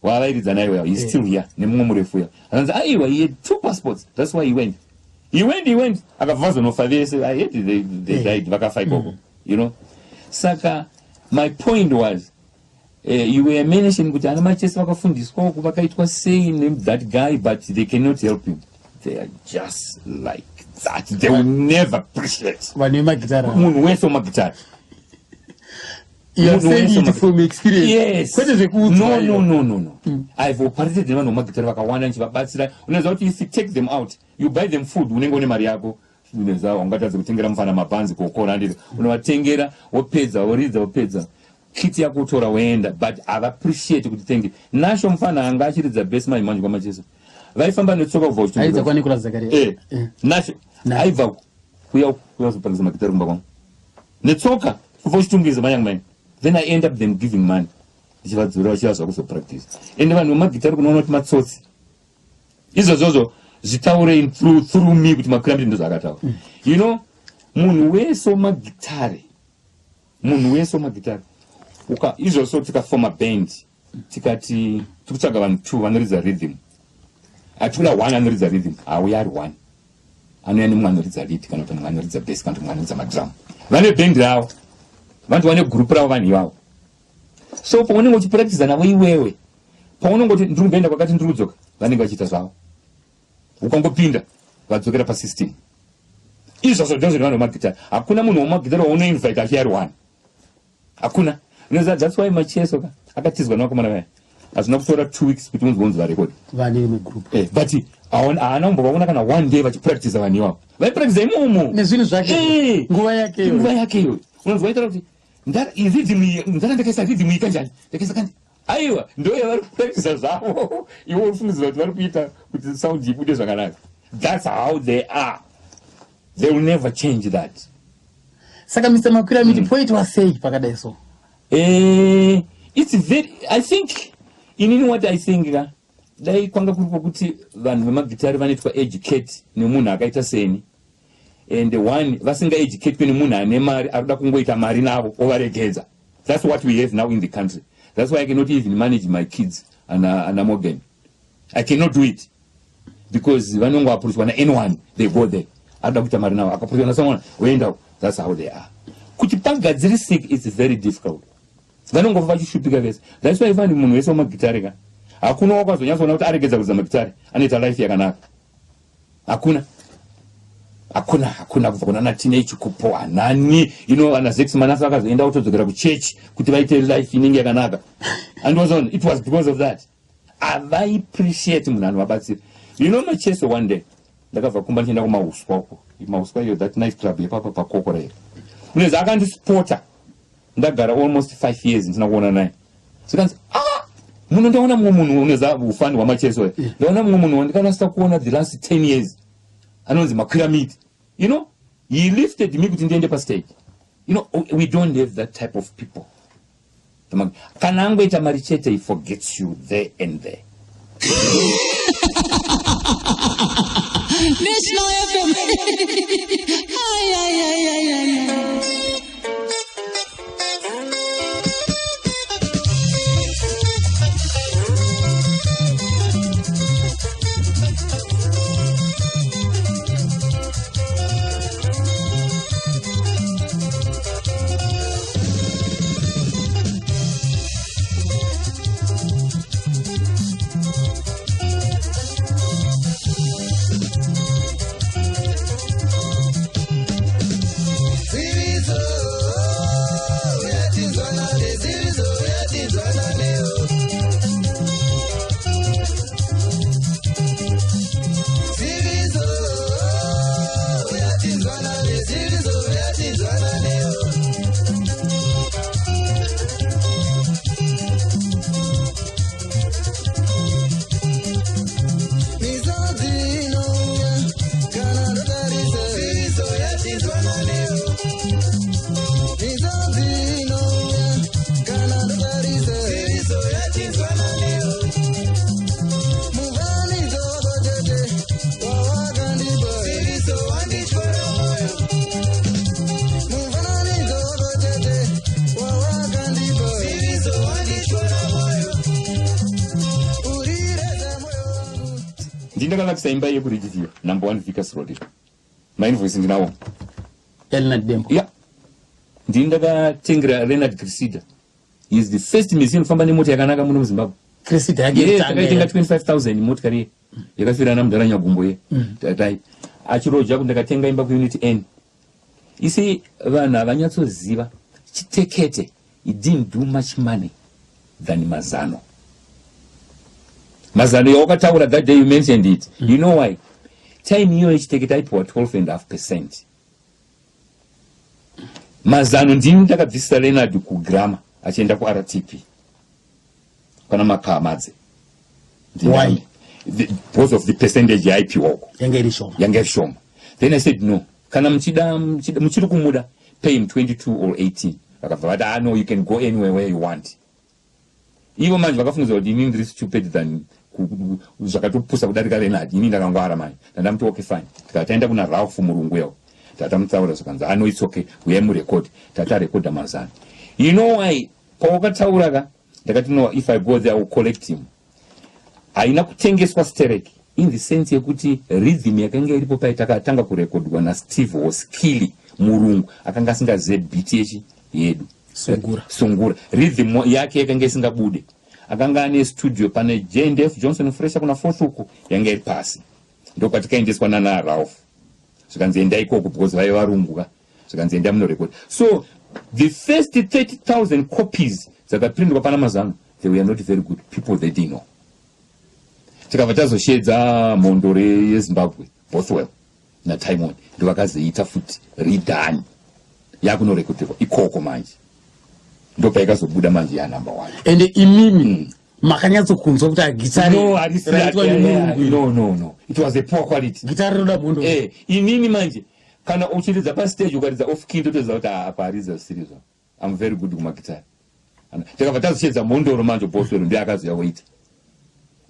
wavairidza naye uya, he's still here, nemumwe murefu uya. Akanzi aiwa, he had two passports, that's why he went, he went, he went. Akabva vazonofa vese. I heard they died, vakafa ikoko. Saka my point was, you were mentioning kuti ana Macheso vakafundiswa uku, vakaitwa sei that guy, but they cannot help him. They are just like that. They will never appreciate. Vanhu vemagitara. Munhu wese wemagitara. You are Munhu saying wese it from experience? Yes. Kwete zvekuudzwa? No, no. Iwo. No. I've operated nevanhu vemagitari vakawanda ndichivabatsira. Unoziva kuti if you take them out, you buy them food, unenge une mari yako. Unoziva ungatadza kutengera mufana mabhanzi kokora, handiti? Unovatengera, wopedza, woridza, wopedza, kit yako utora, woenda, but havaappreciate kuti thank you. Nasho mufana anga achiridza bass manje manje kwaMacheso, vaifamba netsoka kubva Aidza kuChitungwiza. kwaNicolas Zakaria? Eh, Nasho aibva kuya kuya kuzopangisa magitari kumba kwangu netsoka kubva kuChitungwiza, mayoung man. Then I end up them giving money, ndichivadzura vachiva kuzopractice. Ende vanhu vemagitari kunoona kuti matsotsi izvozvozvo. Zvitaurei through me kuti Makwiramiti ndozvaakataura. Munhu wese wemagitare, munhu wese wemagitare, uka izvozvo tikafoma band, tikati tikutsvaga vanhu two vanoridza rhythm, hatikuda one anoridza rhythm, hauya ari one, anouya nemumwe anoridza lead, kana kuti mumwe anoridza bass, kana kuti mumwe anoridza madrum. Vane band ravo, vanhu vane group ravo, vanhu ivavo. So paunenge uchipractiza navo iwewe, paunongoti ndiri kumboenda kwakati, ndiri kudzoka, vanenge vachiita zvavo. Ukangopinda, vadzokera pasystem. Izvozvo ndo zvine vanhu vemagitari. Hakuna munhu wemagitari waunoinvite achiya ari one, hakuna. Unoziva, that's why Macheso ka akatizwa nevakomana vaya, hazvina kutora 2 weeks kuti unzi unzi varekodi. Vane rimwe group. Eh, but haana kumbovaona kana one day vachipractiza. Vanhu ivavo vaipractiza imomo. Nezvinhu zvake. Eh. Nguva yake iyoyo. Nguva yake iyoyo. Unonzwa vaitaura kuti rhythm iyi, ndara ndakaisa rhythm iyi kanjani, ndakaisa kanjani. Aiwa, ndo yavari kupractiza zvavo. Iwe uri kuti vari kuita kuti sound ibude zvakanaka. That's how they are. They will never change that. Saka Mr Makwiramiti, poitwa sei pakadai so? Eh, it's very, I think, inini what I think ka, dai kwanga kuri kwokuti vanhu vemagitari vanoitwa educate nemunhu akaita seni, and one vasingaeducatwe nemunhu ane mari ari kuda kungoita mari navo ovaregedza. That's what we have now in the country. That's why I cannot even manage my kids, ana Morgan. I cannot do it because vanongoapproachwa na-anyone. They go there, arikuda kuita mari navo, akaapproachwa nasomeone, oenda. That's how they are. Kuti pagadzirisike, it's very difficult. Vanongova vachishupika vese. That's why vanhu, munhu wese wemagitare ka, hakuna wakazonyatsoona kuti aregedza kuridza magitare anoita life yakanaka. Hakuna, hakuna, hakuna. Kubva kuna naTine Chikupo, hanani, ana Zex Manasa vakazoenda kutodzokera kuchechi kuti vaite life inenge yakanaka. And was on, it was because of that havaiappreciate munhu anovabatsira. Macheso, one day ndakabva kumba ndichienda kumauswa uko, mauswa iyo, that night club yepapa pakokora iyo. Unezi akandispota, ndagara almost 5 years ndisina kuona naye. Zikanzi, ah, muno ndaona mumwe munhu. Uneza ufani hwaMacheso, ndaona mumwe munhu wandikanasita kuona the last 10 years, anonzi Makwiramiti. He lifted me kuti ndiende pastage. We don't have that type of people. Kana angoita mari chete, he forgets you there and there. National FM. Ay, ay, ay, ay, ay, ay. Ndakavakisa imba yekuRidgeview, number 1 Vickers Road. Mainvoice ndinawo. Leonard Dembo. Ya, ndini ndakatengera Leonard Cressida. He is the first musician kufamba nemota yakanaka muno muZimbabwe. Cressida yake Yes, yekutanga. takaitenga 25,000 motikari ye yakafira ana mudhara Nyagumbo ye. Tatai achiroja kuti ndakatenga imba kuUnit N. Isi vanhu havanyatsoziva Chitekete. He didn't do much money than Mazano. Mazano yawakataura that day, you mentioned it. You know why? Time iyoyo Chitekete aipiwa 12.5%. Mazano ndini ndakabvisisa Leonard kuGramma achienda kuRTP kana Makamadze. Why? Because of the percentage yaaipiwa uko. Yanga iri shoma. Yanga iri shoma. Then I said, "No, kana muchiri kumuda, pay him 22 or 18." Vakabva vati, "Ah, no, you can go anywhere where you want." Ivo manje vakafungidzwa kuti inini ndiri stupid than zvakatopusa kudarika Leonard. Inini ndakangwara manje. Ndandamuti, "Okay, fine." Tikati taenda kuna Ralph murungu yawo, tatamutaura, zvikanzi, "Ah, no, it's okay, uyai murekodi." Tatarekodha Mazano. You know why? Pawakataura ka, ndakati, "No, if I go there, I will collect him." Haina kutengeswa sterek in the sense yekuti rhythm yakanga iripo paitakatanga kurekodwa naSteve Hoskili murungu akanga asingazive beat yechi yedu. Sungura. Sungura rhythm yake yakanga isingabude. Akanga ane studio pane J&F Johnson Fresher kuna Fourth uko, yanga iri pasi. Ndopatikaendeswa nana Ralph, zvikanzi, "Endai ikoko," because vaiva varungu ka. Zvikanzi, "Endai munorekoda." So the first 30,000 copies dzakaprindwa pana Mazano, they were not very good. People, they didn't know. Tikabva tazoshedza mhondoro yeZimbabwe, Bothwell naTimon, ndovakazoita futi redone yakunorekodherwa ikoko manje. Ndopaikazobuda manje yanumber one. Ende imimi makanyatsokunzwa kuti agitari No, harisi raitwa nemurungu iri. No, it was a poor quality. Gitari rinoda mhondoro. Inini manje kana uchiridza pastage, ukaridza off key, ndotoziva kuti, "Ah, apa aridza zvisiri zva." I'm very good kumagitari. Takabva tazoshedza mhondoro manje, Bothwell ndiye akazoya woita,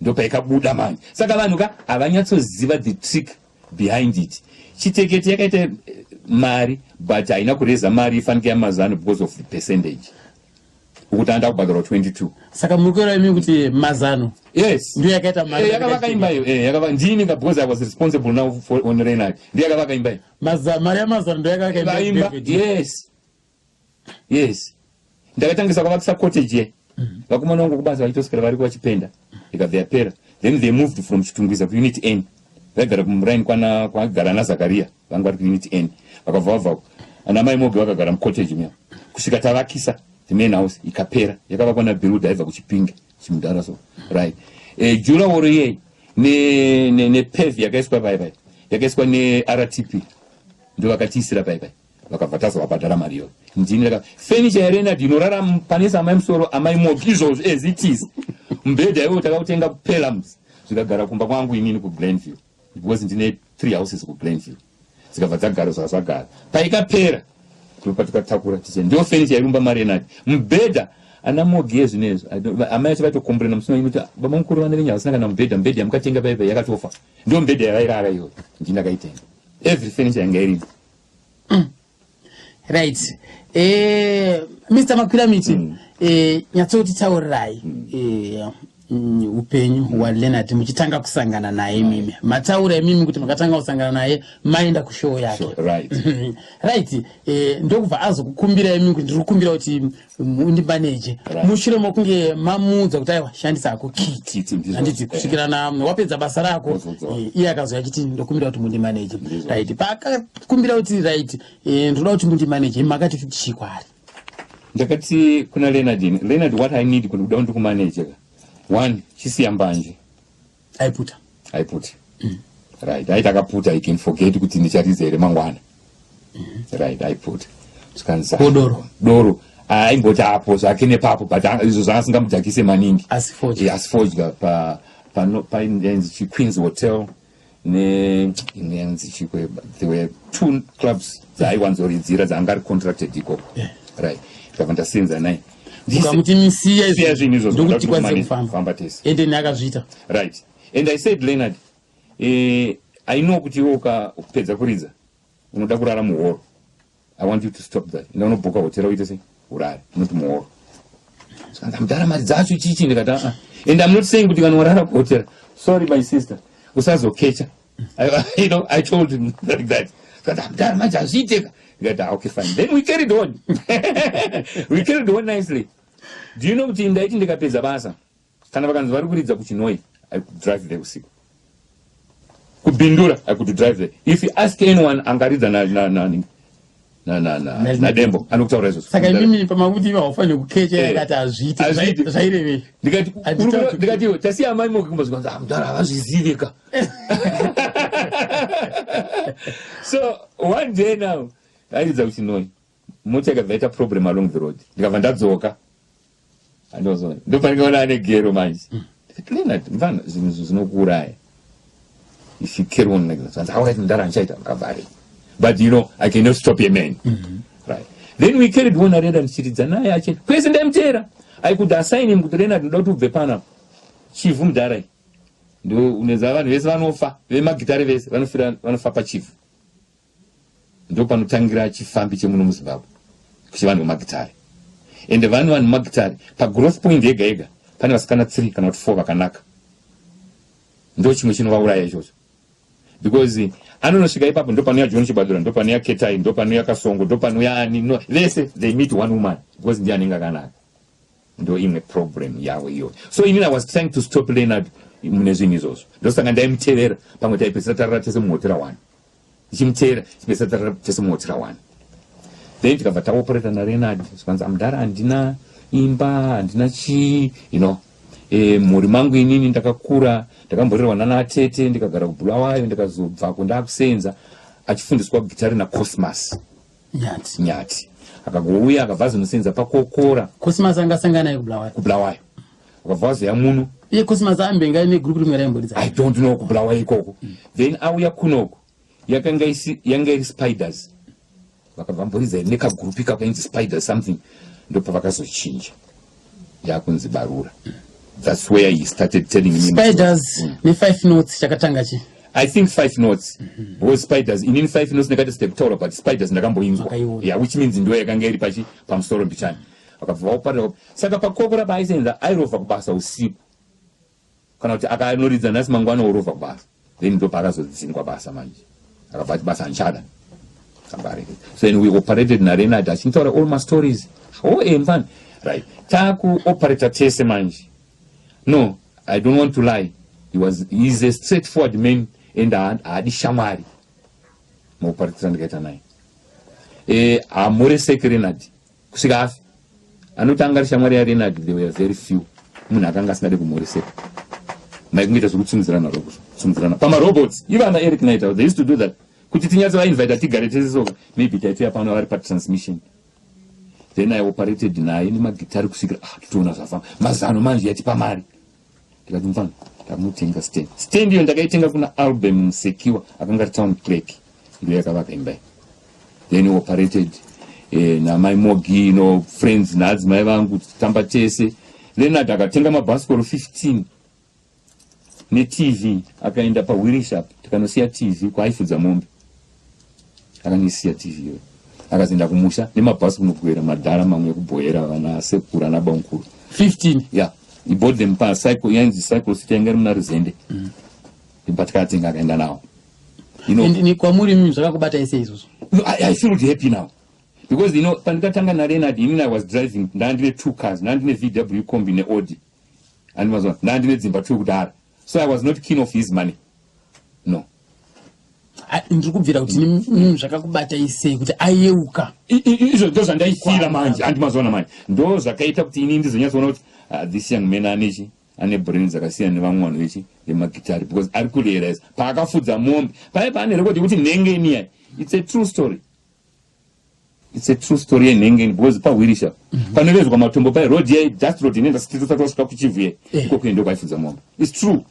ndopaikabuda manje. Saka vanhu ka havanyatsoziva the trick behind it. Chitekete yakaita mari, but haina kureza mari ifanike yaMazano because of the percentage ukuti anda kubhadharwa 22. Saka muri kureva imi kuti Mazano Yes. ndiyo yakaita mari? Yakavaka imba iyo. Ndini ka, because I was responsible now for on Leonard. Ndiyo yakavaka imba iyo. Mari yaMazano ndo yakavaka imba? Vaimba. Belvedere. Yes, ndakatangisa kuvakisa cottage ye vakomana vangu kubasa vachitoswera variko vachipenda, ikabva yapera. Then they moved from Chitungwiza kuUnit N. Vaigara kumuraini kwana kwagara naZakaria, vanga vari kuUnit N. Vakabva vabvako, ana mai Moge vakagara mucottage muya kusvika tavakisa the main house, ikapera. Yakavakwa nabuilder aibva kuChipinge, chimudhara. So right, durawall iyei nepave yakaiswa pai yakaiswa neRTP, ndo vakatiisira pai, vakabva tazovabhadhara mari iyoyo. Ndini ndaka furniture yaLeonard inorara panesa amai musoro, amai Mogi, izvozvo as it is. Mubhedha iwoyo takautenga Pelams, zvikagara kumba kwangu inini kuGlenview, because ndine three houses kuGlenview. Dzikabva dzagara zvazvagara. Paikapera ndopatikatakura tiche. Ndio furniture yairumba maLeonard, mubhedha ana Mogi yezvinezvo. Amai acho vaitokomburena musina kuti baba mukuru vana venyu havasina kana mubhedha. Mubhedha yamukatenga paipa yakatofa, ndio mubhedha yavairara iyoyo. Ndini ndakaitenga. Every furniture yanga irimo. Right, Mr Makwiramiti, nyatsotitaurirai upenyu hwaLeonard muchitanga kusangana naye. Mimi mataura imimi kuti makatanga kusangana naye maenda kushow yake. Sure, right. Right, ndokubva azokukumbira imimi kuti, "Ndiri kukumbira kuti undimanage," mushure mokunge mamuudza kuti, "Aiwa, shandisa hako kit." Kit, ndizvo. Handiti? Kusvikira na wapedza basa rako. Wozodzoka. Iye akazouya achiti, "Ndokumbira kuti mundimanage." Ndizvo. Right, paakakumbira kuti, "Right, ndoda kuti mundimanage," makati chii kwaari? Ndakati kuna Leonard, "Leonard, what I need kuti kuda ndikumanage ka, one, chisiya mbanje." Aiputa. Aiputa, right. Aiti akaputa, I can forget kuti ndicharidza here mangwana, right? Aiputa, zvikanzi Ko doro? Doro aimboti apo zvake nepapo, but izvo zvanga asingamudhakise maningi. Asi fodya? Asi fodya pano painzi chiQueens Hotel ne inenzi chikwe. There were two clubs dzaaiwanzoridzira dzaanga ari contracted ikoko. Right, ndikabva ndasenza naye. Ukamuti misiya. Siya zvinhu izvozvo. Ndokuti tikwanise Manage, kufamba. Kufamba tese. Ende neakazviita. Right, and I said, "Leonard, I know kuti iwe ukapedza kuridza unoda kurara muhoro. I want you to stop that. Enda unobhuka hotera, uite sei, urare, not muhoro." Zvikanzi, "Mudhara, mari dzacho chichi?" Ndikati, "Aa." And I'm not saying kuti kana warara kuhotera, sorry my sister, Usazokecha. I told him like that. Kati, "Mudhara, manje hazviiteka." Ndikati, "Ah, okay, fine." Then we carried on, we carried on nicely. Do you know kuti ndaiti ndikapedza basa, kana vakanzi vari kuridza kuChinoi, I could drive there usiku. Kubindura, I could drive there. If you ask anyone angaridza naDembo, anokutaura izvozvo. Saka imimi pamakuti iva haufaniri kukecha, yakati hazviiti. Hazviiti. Zvairevei? Ndikati Handitauri. Ndikati tasiya amai moke kumba, "Ah, mudhara, havazvizivika." So one day now airidza kuChinoi, mota ikabva yaita problem along the road, ndikabva ndadzoka. Andozona ndopanikaona ane gero manje. Ndikati, "Leonard, mfana, zvinhu izvi zvinokuuraya if you carry on like that." "Alright, mudhara, handichaita." Akabva arega. But you know I cannot stop a man, right? Then we carried on areda, ndichiridza naye achienda kwese, ndaimutera. I could assign him kuti, "Leonard, ndoda kuti ubve panapa Chivhu." Mudhara, ndo uneza vanhu vese vanofa vemagitare, vese vanofira, vanofa paChivhu. Ndo panotangira chifambi chemuno muZimbabwe kuchivanhu vemagitare. Ende vanhu vemagitare, pagrowth point yega yega pane vasikana 3 kana kuti 4 vakanaka. Ndo chimwe chinovauraya ichocho, because anonosvika ipapo, ndo panouya John Chibadura, ndo panouya Ketai, ndo panouya Kasongo, ndo panouya ani, no, vese they meet one woman because ndiye anenge akanaka. Ndo imwe problem yavo iyoyo. So inini I was trying to stop Leonard mune zvinhu izvozvo. Ndosaka ndaimutevera. Pamwe taipedzisira tarara tese muhotera one, ndichimuteera, tipedzisira tarara tese muhotera one. Then tikabva taoperata naLeonard. Zvikanzi, "Amudhara, handina imba, handina chii, mhuri mangu inini ndakakura ndakamborerwa nana tete, ndikagara kuBhulawayo, ndikazobvako ndakusenza." Achifundiswa gitari naCosmas Nyati. Nyati. Akagouya, akabva azonosenza paKokora. Cosmas angasangana naye kuBulawayo? KuBulawayo. Akabva azoya muno. Iye Cosmas ambenga negrupu rimwe raimboridza? I don't know kuBulawayo ikoko. Then auya kunoku, yakanga yanga iri Spiders. Vakabva mboridza nekagurupu ikako kainzi Spiders something. Ndopavakazochinja yakunzi Barura. That's where he started telling me. Spiders ne-Five Notes, chakatanga chi? I think Five Notes, because Spiders, inini Five Notes ndakati step kutaura, but Spiders ndakamboinzwa. Makaiona. Yeah, which means ndo yakanga iri pachi pamusoro mbichani. Vakabva vaoparira. Saka paKokora paaisenza, airovha kubasa usiku, kana kuti akanoridza nhasi, mangwana orovha kubasa. Then ndo paakazodzingwa basa manje. Akabva ati, "Basa handichada." Akabva aregedza. So then we operated naLenard, achitaura all my stories. Oh, mfana, right, takuoperata tese manje. No, I don't want to lie, he is a straightforward man and haadi shamwari. Maoperatira ndikaita naye, hamureseki Renard kusvika afa. Anoti anga ari shamwari yaRenard, there were very few. Munhu akanga asingade kumhoreseka, maikungoita zvekutsungidzirana, kutsungidzirana pamarobots. Ivana Eric Knight, they used to do that kuti tinyatsovainvita tigare tese. Soka maybe taitoya pano vari patransmission. Then I operated naye nemagitari kusvikira, ah, totoona zvafamba. Mazano manje yatipa mari. Ndikati, "Mufana, ndakunotenga stand." Stand iyo ndakaitenga kuna Album Musekiwa, akanga ari town clerk, ndo yakavaka imba iyi. Then operated namai Mogi, no friends naadzimai vangu, tamba tese. Leonard akatenga mabhasikoro 15 neTV. Akaenda pawirishap, tikanosiya TV kwaaifudza mombe. Akanisiya TV iyoyo, akazoenda kumusha nemabhasi kunogwera madhara mamwe ekubhoera, vana sekuru ana bankuru. 15? Yeah, he bought them pa cycle, yainzi Cycle City, yanga iri muna Ruzende. But katenga, akaenda nawo. And ni kwamuri mimi zvakakubatai sei izvozvo? No, I feel happy now because pandikatanga naLenard, inini I was driving, ndandine two cars, ndandine VW Kombi neAudi, andimazona, ndandine dzimba two kudhara. So I was not keen of his money, no. Ah, ndiri kubvira kuti mimi zvakakubatai sei kuti ayeuka? Izvo ndo zvandaifira manje, andimazona manje. Ndo zvakaita kuti inini ndizonyatsoona kuti this young man anechi ane brain dzakasiyana nevamwe vanhu vechi vemagitari, because ari kurealize paakafudza mombe paye paane rekodi yekuti nhengeni yai. It's a true story, it's a true story yenhengeni, because pahwirisha panovezwa matombo pai road yai, dust road inoenda straight wasvika kuChivhu yai. Ikoko ndo kwaifudza mombe. It's true.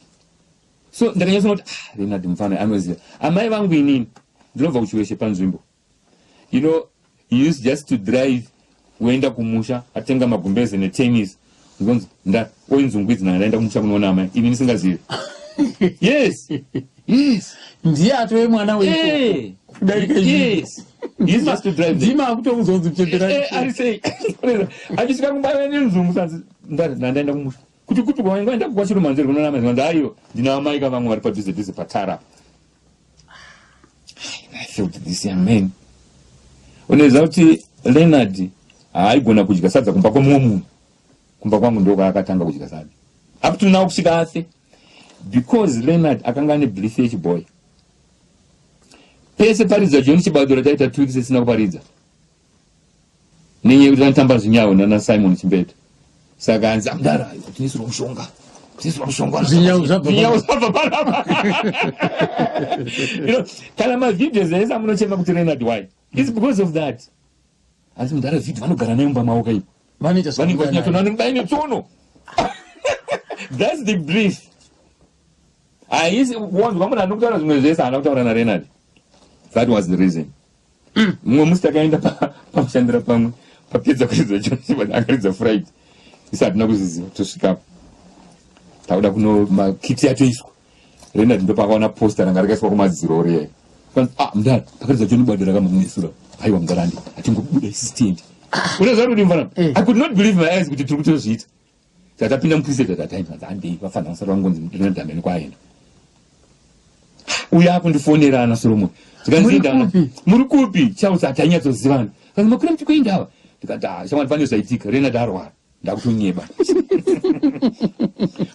So ndakanyatsoona kuti, ah, Renard mufana anoziva amai vangu. Inini ndinobva kuChiweshe panzvimbo. He used just to drive woenda kumusha, atenga magumbeze netennis, ngonzi nda oinzungwidzi, nanga ndaenda kumusha kunoona amai, ini ndisingazivi. Yes. Ndiye atove mwana weiko kudarika izvi. Yes, he used just to drive there. Ndima akutouzonzi muchembera. Ari sei achisvika kumba nenzungu sanzi, "Ndandaenda kumusha." Kuti Kuti kupi kwawaenda waenda kwaChirumanzeri kunonama zvikanzi aiwa ndina amai ka vamwe vari padhuze dhuze patara apa. I felt this young man. Unoziva kuti Leonard haaigona kudya sadza kumba kwemumwe munhu. Kumba kwangu ndiko kwaakatanga kudya sadza. Up to now kusvika afe. Because Leonard akanga ane belief yechiboy. Pese paridza John Chibadura taita 2 weeks isina kuparidza. Nenyaya yekuti vanotamba zvinyawo nana Simon Chimbetu. Saka hanzi amdara tinisirwa mushonga. Tinisirwa mushonga. Zvinyawo zvabva Zvinyawo zvabva panapa. You know, kana mavideos ese amunochema kuti Leonard why? It's because of that. Hanzi mudhara video vanogara nayo mumba mavo kaipo. Vanoita Vanenge zvavanoita vachinyatsoona nayo. vanenge vaine tsono. That's the brief. Haisi wanzwa munhu anokutaura zvimwe zvese haana kutaura naLeonard. That was the reason. Mumwe musi takaenda pamushandira pamwe papedza kuridza John akaridza Friday. Isu hatina kuzviziva tosvikapo. Takuda kuno makiti yatoiswa. Leonard ndopakaona poster ranga rakaiswa kumadziro riya. Kanzi ah mudhara pakaridza John Bado rakamunesura. Aiwa mudhara handi hatingobuda isi stand. Unoziva kuti mfana? I could not believe my eyes kuti tiri kutozviita. Tatapinda mupreset at that time hanzi handei vafana vasati vangonzi Leonard hameno kwaaenda. Uyo akundifonera ana Solomon. Muri kupi? Muri kupi? Charles hatanyatsozivana. Kanzi makwira muti kuenda ava. Ndikati ah shamwari pane zvaitika Leonard arwara. Ndakutonyeba.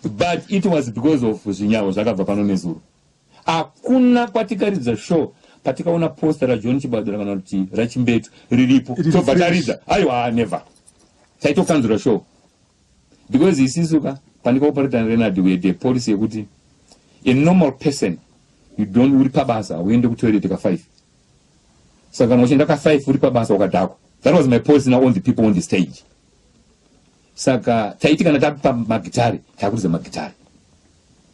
But it was because of zvinyawo zvakabva pano nezuro. Hakuna kwatikaridza show patikaona poster raJohn Chibadura kana kuti raChimbetu riripo tobva taridza. Aiwa never. Taitokanzura show. Because isisu ka pandikaoperata naLeonard we had a policy yekuti a normal person you don't uri pabasa uende kutoilet ka 5. Saka kana uchienda ka 5 uri pabasa wakadhakwa. That was my policy now on the people on the stage. Saka taiti kana tapa magitare takuridza magitare.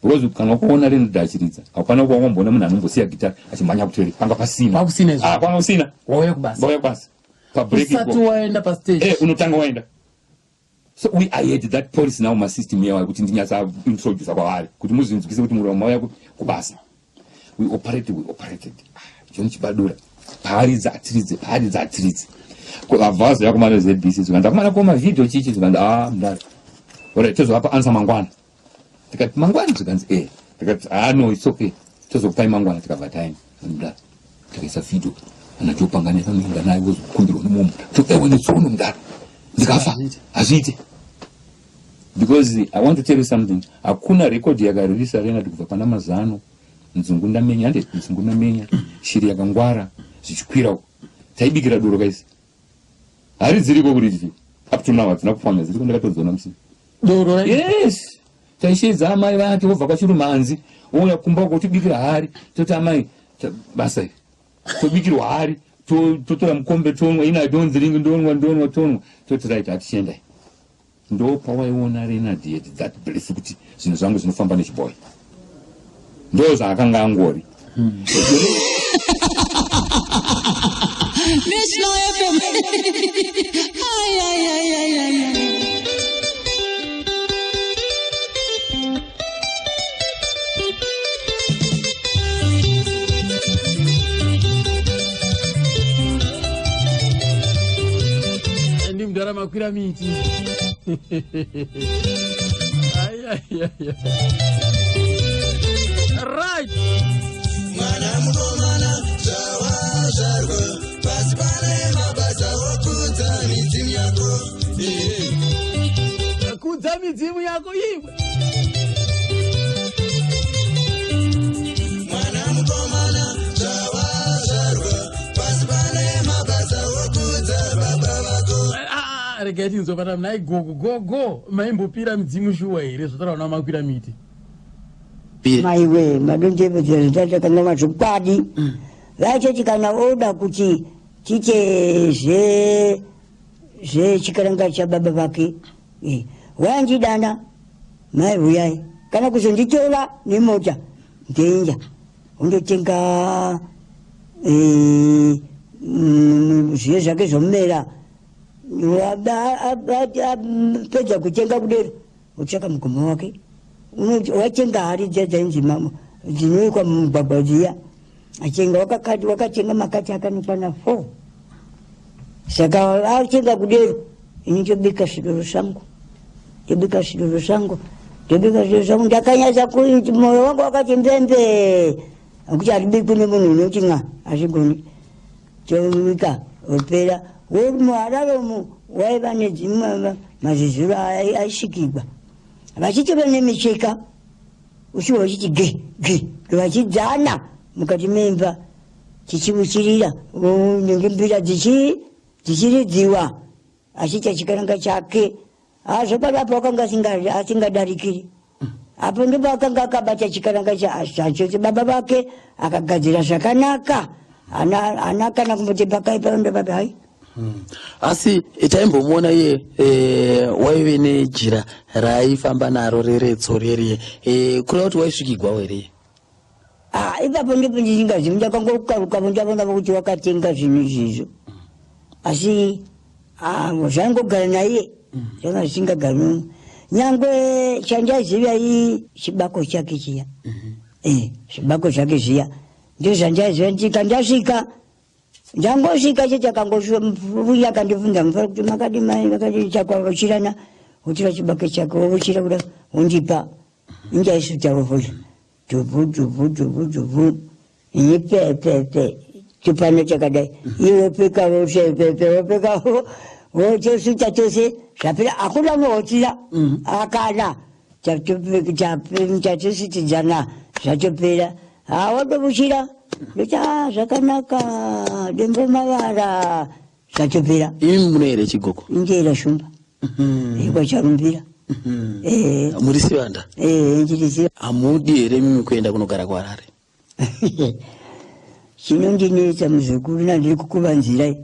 Because kana wakaona Leonard achiridza hapana kwawakamboona munhu anombosiya gitare achimhanya kutoilet panga pasina. Pakusina izvo. Ah, panga kusina. Wauya kubasa. Wauya kubasa. Pa break Usati waenda pa stage. Eh, unotanga waenda. So we I had that policy now masystem yawo kuti ndinyatsa introduce kwavari kuti muzvinzwise kuti muromo mauya kubasa. We operated, we operated. Ah, John Chibadura paaridza atiridze, paaridza atiridze. Vabva vazoya kumana ZBC zvikanzi akomana koma video chichi zvikanzi ah mdara. Alright, tozovapa answer mangwana. Tikati mangwana zvikanzi eh. Tikati ah no it's okay. Tozokupai mangwana tikabva taenda. Mdara. Takaisa video ana Jopangani anoenda naye vozokumbirwa nemomo. Toewe netsono mdara. Ndikafa hazviite. Because I want to tell you something. Hakuna record yakaririsa Leonard kubva pana Mazano, Nzungu ndamenya, hande Nzungu ndamenya, Shiri yakangwara, zvichikwira uko. Taibikira doro kaisi. Hari dziriko kuri up to now hadzina kupwanya dziriko ndakatodziona musi. Doro right? Yes. Taisheedza amai vake vobva kwaChirumanzi wouya kumba uko tobikira hari toti amai basa iri tobikirwa hari totora mukombe tonwa ina don't drink ndonwa ndonwa tonwa toti right hatichiendai ndo pawaiona Leonard yet that belief kuti zvinhu zvangu zvinofamba nechiboy ndo zvaakanga angori. National FM. Ay, ay, ay, ay, ay, ay. Ndi mudhara makwira miti. Ai, ai, ai, ai. Right. Mwana mukomana zvawazvarwa pasi pane mabasa okudza midzimu yako. Kudza midzimu yako iwe. Mwana mukomana zvawazvarwa pasi pane mabasa okudza baba vako. Ah, regai tinzwa pana nhai gogo gogo maimbopira midzimu shuwa here zvotaura vana makwira miti. Maiwe madonjevedzera zvitatakangama zvokwadi vaitoti kana oda kuti tiite zve zvechikaranga chababa vake wayandidana mai huyai kana kuzonditora nemota ndoenda undotenga zviyo zvake zvomera apedza kutenga kudero wotsvaka mugoma wake watenga hari dziya dzainzi dzinoikwa mumugwagwa dziya achenga wakatenga makati akanokwana 4 saka atenga kudero ini ndobika zvidoro zvangu ndobika zvidoro zvangu. Ndobika zviro zvangu ndakanyatsa kuti mwoyo wangu wakati mbembe nekuti haribikwi nemunhu unoti n'a hazvigoni. Tobika wopera muHarare umu waiva nedzimwe mazizuro aisvikigwa vachitova nemicheka usiku vachiti ge ge vachidzana mukati memba chichiuchirira nenge mbira dzichiridziwa achiita chikaranga chake. Zvokwadi apo wakanga asingadarikiri apo ndipo akanga akabata chikaranga chacho baba vake akagadzira zvakanaka ana kana kumboti pakaipa ndopapi hai. Asi taimbomuona iye waive nejira raaifamba naro reretso reriye, kureva kuti waisvikigwawo here? Ipapo ndipo ndisingazivi, ndakangokaruka ndavona kuti wakatenga zvinhu izvizvo, asi zvaingogara naiye zvanga zvisingagari. Nyangwe chandaziva i chibako chake chiya, zvibako zvake zviya ndo zvandaiziva. Ndika ndasvika, ndangosvika chete, akangouya akandibvunza mufaro kuti makadi mai makadi chakwavochirana, wotora chibako chake wovochira kuda wondipa, injaisutawo futi dhubhu dhubhu dhubhu dhubhu, ini pepepe chipano chakadai, iye wopfeka wopepepe wopfeka wotosuta tose zvapera, hakuna unohotira akana chatosutidzana zvatopera. Wadobuchira ndoti zvakanaka dembo mavara zvatopera. Imi muno here chigogo? Injera shumba ikwacharumbira. Muri sivanda? Ndiri. Hamudi here mimi kuenda kunogara kuHarare? Chinondinetsa muzukuru, nandiri kukuvanzirai,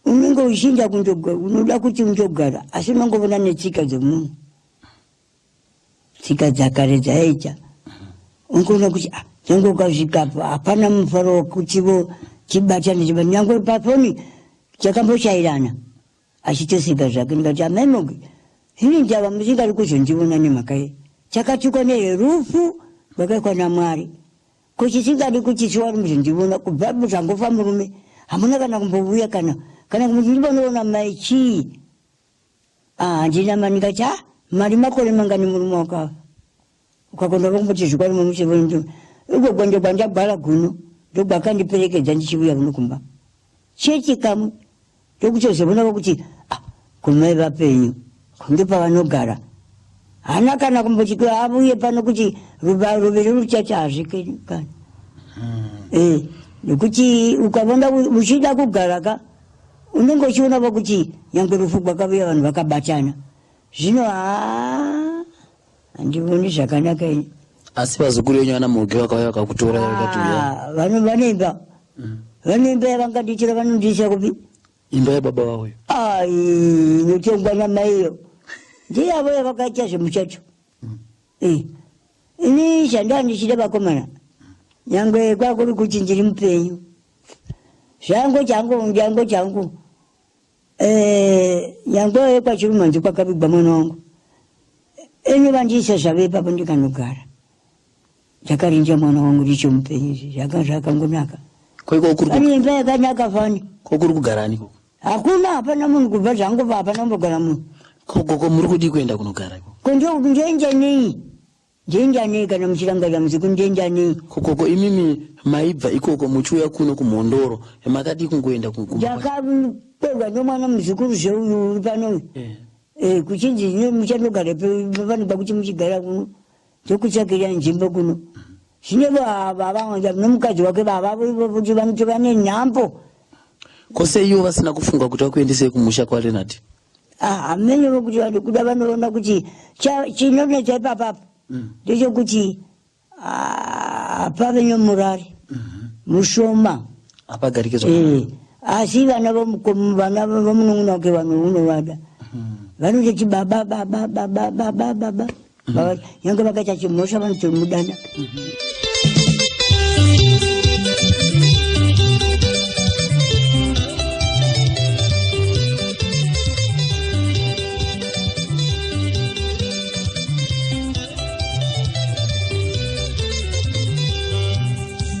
unenge uchinda unoda kuti undogara, asi unongovona netsika dzemunhu, tsika dzakare dzaita, ungoona kuti nyange ukasvikapo hapana mufaro wekutivo tibatane chiba. Nyange pafoni chakambochairana achitoseka zvake, ndikati amai Mogi, ini ndava musingari kuzondiona nemhaka yei? Chakatukwa nerufu rwakaikwa naMwari ko chisingadi kuti chiwari muzondiona kubva zvangofa murume, hamuna kana kumbouya kana kuti ndimbonoona mai chii? Handina mari. Ndikati mari makore mangani murume wakafa? Ukakonda vakumboti zvikwari mumusevoni iko gwendo gwandagwara guno ndogwakandiperekedza ndichiuya kuno kumba chete kamwe, ndokutozoona kuti kumai vapenyu ndopavanogara. Hana kana kumboti avuye pano kuti ruviri ruchacha hazviki kana nekuti ukavona uchida kugara ka unenge uchiona vakuti nyange rufu gwakavuya vanhu vakabatana. Zvino haa, handivoni zvakanaka ini. Asi vazukuru venyu vana Mogi vakauya vakakutora vakati uya? Vanoimba, vanoimba yavangandiitira, vanondiisa kupi? Imba yababa vavo. Ai, inotongwa namaiyo, ndiyavo yavakaita zvemuchato. Ini chandaa ndichida vakomana, nyange kwakuri kuti ndiri mupenyu zvangu changu njangu changu, nyange kwachirumanzi kwakavigwa mwana wangu, ino vandiisa zvavo ipapo, ndikanogara ndakarinja mwana wangu ndichomupenyu, zvaka zvakangonaka. Koiko Pane imba yakanaka fani. Kokuri kugarani koko? Hakuna, hapana munhu kubva zvangobva, hapana kumbogara munhu. Kogoko muri kudii kuenda kunogara ikoko? Ko ndoenda nei? Ndoenda nei kana muchirangarira muziku, ndoenda nei? Kokoko imimi maibva ikoko muchiuya kuno kuMhondoro, makadii kungoenda kumba? Ndakaperwa nomwana muzukuru zveuyu uri pano uyu. Kuchinzi muchandogara panoda kuti muchigara kuno, tokutsvakirai nzvimbo kuno. Zvino vava nomukadzi wake vava kuti vanotova nenhambo. Kose ivo vasina kufunga kuti vakuendesei kumusha kwaLenard? Hamene vokuti vanhu kuda vanoona kuti chinonetsa ipapapo ndechekuti hapave nomurari mushoma. Hapagarike zvakanaka. Asi vana vana vomunun'una wake vanhu unovada, vanototi baba baba baba baba baba. Nyange vakaita chimhosva vanotomudana.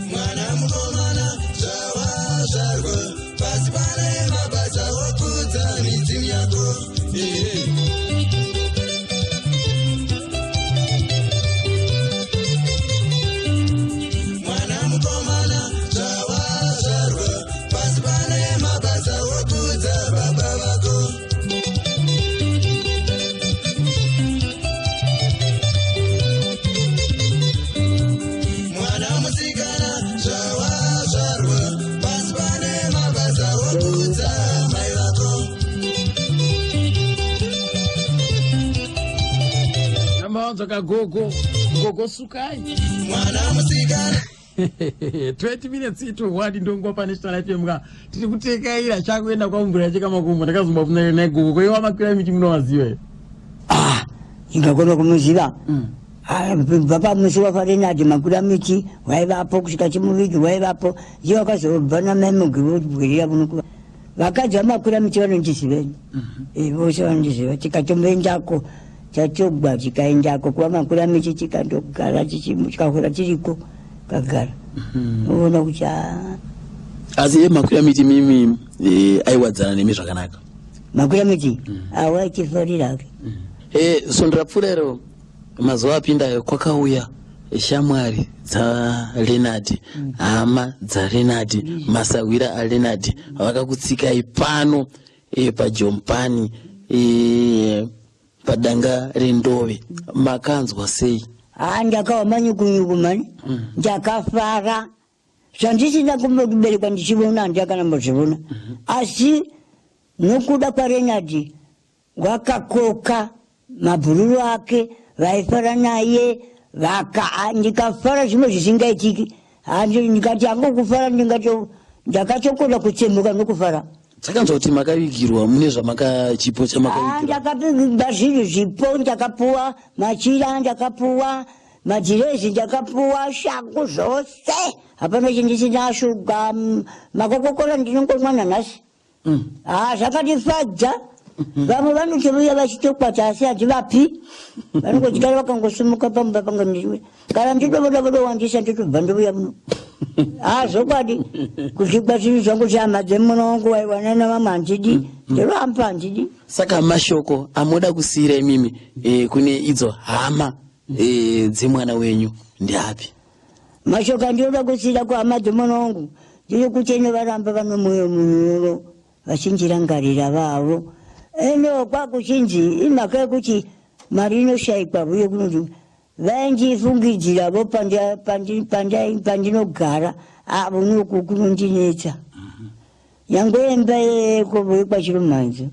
Mwana mukomana zvawazvarwa pasi pane mabasa okudza midzimu yako. Ehe. Takanzwa gogo gogo sukai Mwana musikana. 20 minutes to 1 ndonguva paNational FM ka tiri kutekaira chakuenda kwamvura yacheka makumbo. Ndakazomba kuna nagogo koiwa makwira miti munovaziva here? Ah, ingakona kumuziva. Ah, bva pamusi wafarenadi makwira miti waivapo kusvika chimuviki waivapo iye wakazobva namai mugwirira kuno. Vakadzi vamakwira miti vanondiziveni. Eh, vose vanondiziva. Tikatomboendako chatogwa tikaendako kuva makwira miti tikandogara tikahura tiriko kagara oona kuti ah, Asi makwira miti mimi aiwadzana nemi zvakanaka? Makwira miti awaitifarira ake. Svondo rapfuura iro, mazuva apinda, kwakauya shamwari dzaLenard, hama dzaLenard, masahwira aLenard, vakakutsikai pano paJompani padanga rendove. Makanzwa sei? Ha, ndakawa manyukunyuku mani, ndakafara zvandisina kumbokuberekwa ndichivona, handiakanambozvivona. Asi nokuda kwaRenard wakakoka mabhururu ake vaifara naye vaka ndikafara zvimwe zvisingaitiki. Handi ndikati hangu kufara ndingato ndakatokona kutsemuka nokufara. Takanzwa kuti makavigirwa mune zvamaka chipo chamakavigirwa. Ndakapigwa zvinhu zvipo, ndakapuwa machira, ndakapuwa madhirezi, ndakapuwa shangu, zvose hapana chindisina. Shuga, makokokora ndinongomwa nanhasi. Ha, zvakandifadza. Vamwe vanotouya vachitokwata asi handivapi, vanongodyara vakangosimuka pamba panga. Kana ndidovoda wandisa ndotobva ndouya muno. Ha, zvokwadi kuzvikwa zvinhu zvangu zvehama dzemuno wangu waiwana navamwe handidi, ndiroamba handidi. Saka mashoko amoda kusiyira imimi kune idzo hama dzemwana wenyu ndeapi? Mashoko andinoda kusiyira kuhama dzemwana wangu ndiri kuti eno varamba vano mwoyo munyoro vachindirangarira vavo. Eno kwakuchinzi imhaka yekuti mari inoshayikwa uye kunoti vaindifungidziravo pandinogara avo noku kunondinetsa nyangwe imba yekovo kwachirumhanzo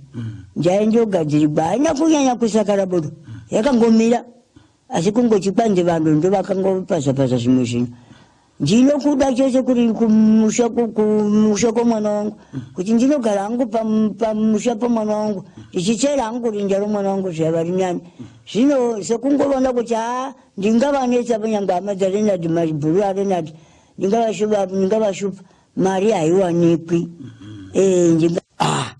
ndaindogadzirirwa haina kunyanya kusakara bodo, yakangomira, asi kungoti kwanzi vanhu ndo vakangopazapaza zvimwe zvinhu. Ndinokuda chose kuri kumusha kumusha kwomwana wangu kuti ndinogara hangu pamusha pomwana wangu ndichichera hangu rinda romwana wangu zviya vari nani. Zvino sekungovona kuti haa, ndingavanetsa panyange hama dzaRenard, mabhuru aRenard, ndingavashupa, ndingavashupa, mari haiwanikwi. Ndinga ah.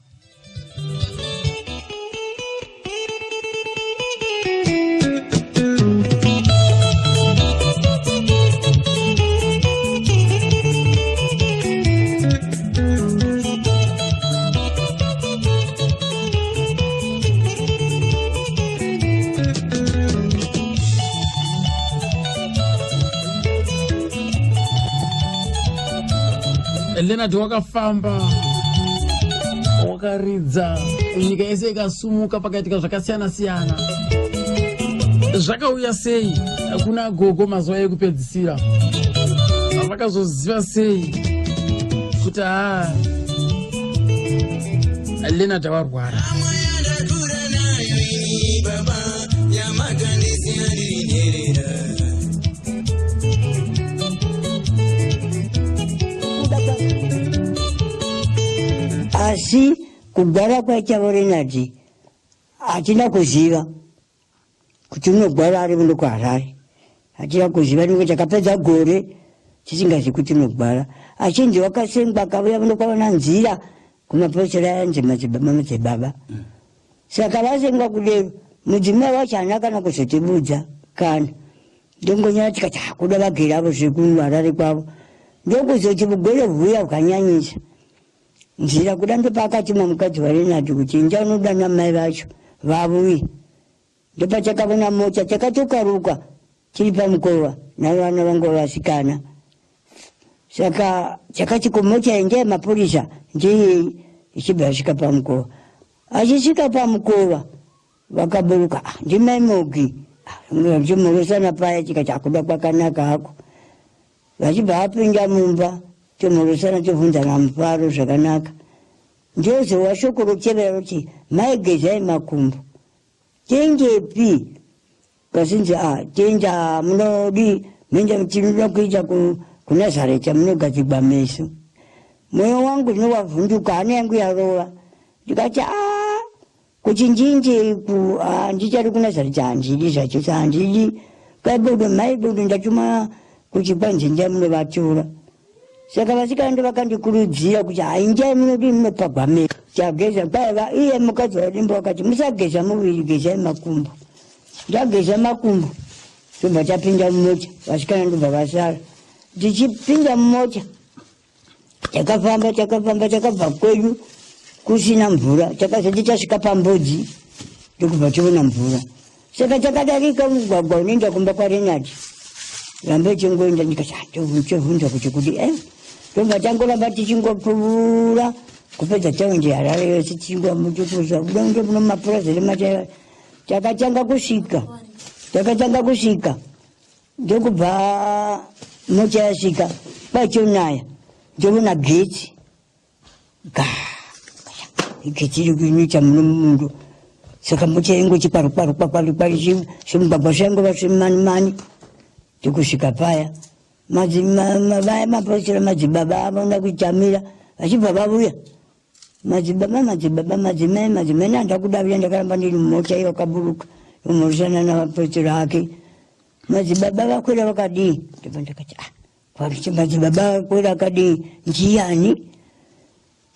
Leonard wakafamba, wakaridza nyika yese ikasumuka, pakaitika zvakasiyana siyana. Zvakauya sei kuna gogo mazuva ekupedzisira? Vakazoziva sei kuti haa, Leonard awarwara? Ndakura nayo ini baba yamakandisiya ndiri nherera. Asi kugwara kwaitavo Renard hatina kuziva kuti unogwara ari muno kuHarare. Hatina kuziva nekuti takapedza gore tisingazivi kuti unogwara. Achinzi wakasengwa akauya muno kwaona nzira kumaposera ayanzi madzibaba madzibaba. Saka vasengwa kudero, mudzimai wacho haana kana kuzotibudza kana ndongonyara. Tikati hakuda vagere avo zvekuHarare kwavo. Ndokuzoti vugwere huya hwanyanyisa nzira kuda, ndopaakatuma mukadzi waRenard kuti inda unoda namai vacho vavuye. Ndopachakavona mota takatokaruka tiri pamukova navana vangu vasikana. Saka chakati kumota iyi ndeyemapurisa, ndeyei, ichibva yasvika pamukova. Achisvika pamukova vakaburuka. "Ah, ndimai Mogi." Chimhorosana paya chikati akuda kwakanaka hako. Vachibva vapinda mumba, tomhorosana, tobvunzana mufaro zvakanaka. Ndozova shoko rotevera roti, "Maigezai makumbo tengepi?" Kasinzi a tienda munodi mende tinoda kuita kuNazareta munogadzigwa meso. Mwoyo wangu ndinowavhunduka, hana yangu yarova. Ndikati a kuchinjinje ku handichadi kuNazareta, handidi zvachose, handidi. Kaibodo mai bodo ndatuma kuchikwanzi ndai munovatora. Saka vasikana ndo vakandikurudzira kuti hainjai munodi munopagwa meso. Chageza kwaiva iye mukadzi wadimbo wakati musageza muviri, gezai makumbo. Ndageza makumbo tobva tapinda mumota, vasikana ndobva vasara. Tichipinda mumota takafamba takafamba takabva kwedu kusina mvura, takazoti tasvika pambudzi ndokubva tiona mvura. Saka takadarika mugwagwa unoenda kumba kwaRenard, rambe chingoenda ndikati chovhunza kuti kudi e tobva tangoramba tichingopfuura kupedza taundi Harare yose tichingomutukuza kuda kunge muno mapurazi remachaiva. Takatanga kusvika, takatanga kusvika ndokubva mota yasvika kwachonaya, ndoona getsi ga getsi iri kuinoita muno mumundu. Saka mota yaingoti kwaru kwaru kwaru kwaru, zvimugwagwa zvaingova zvimani mani. Ndokusvika paya vaya maposera madzibaba avona kutamira vachibva vavuya, madzibaba madzibaba, madzimai madzimai. Nandakudavira, ndakaramba ndiri mumota iyo. Akaburuka omhorosana navaposera ake, madzibaba vakwira vakadii? Ndobva ndakati ah, kwakuti madzibaba vakwira akadii ndiyani?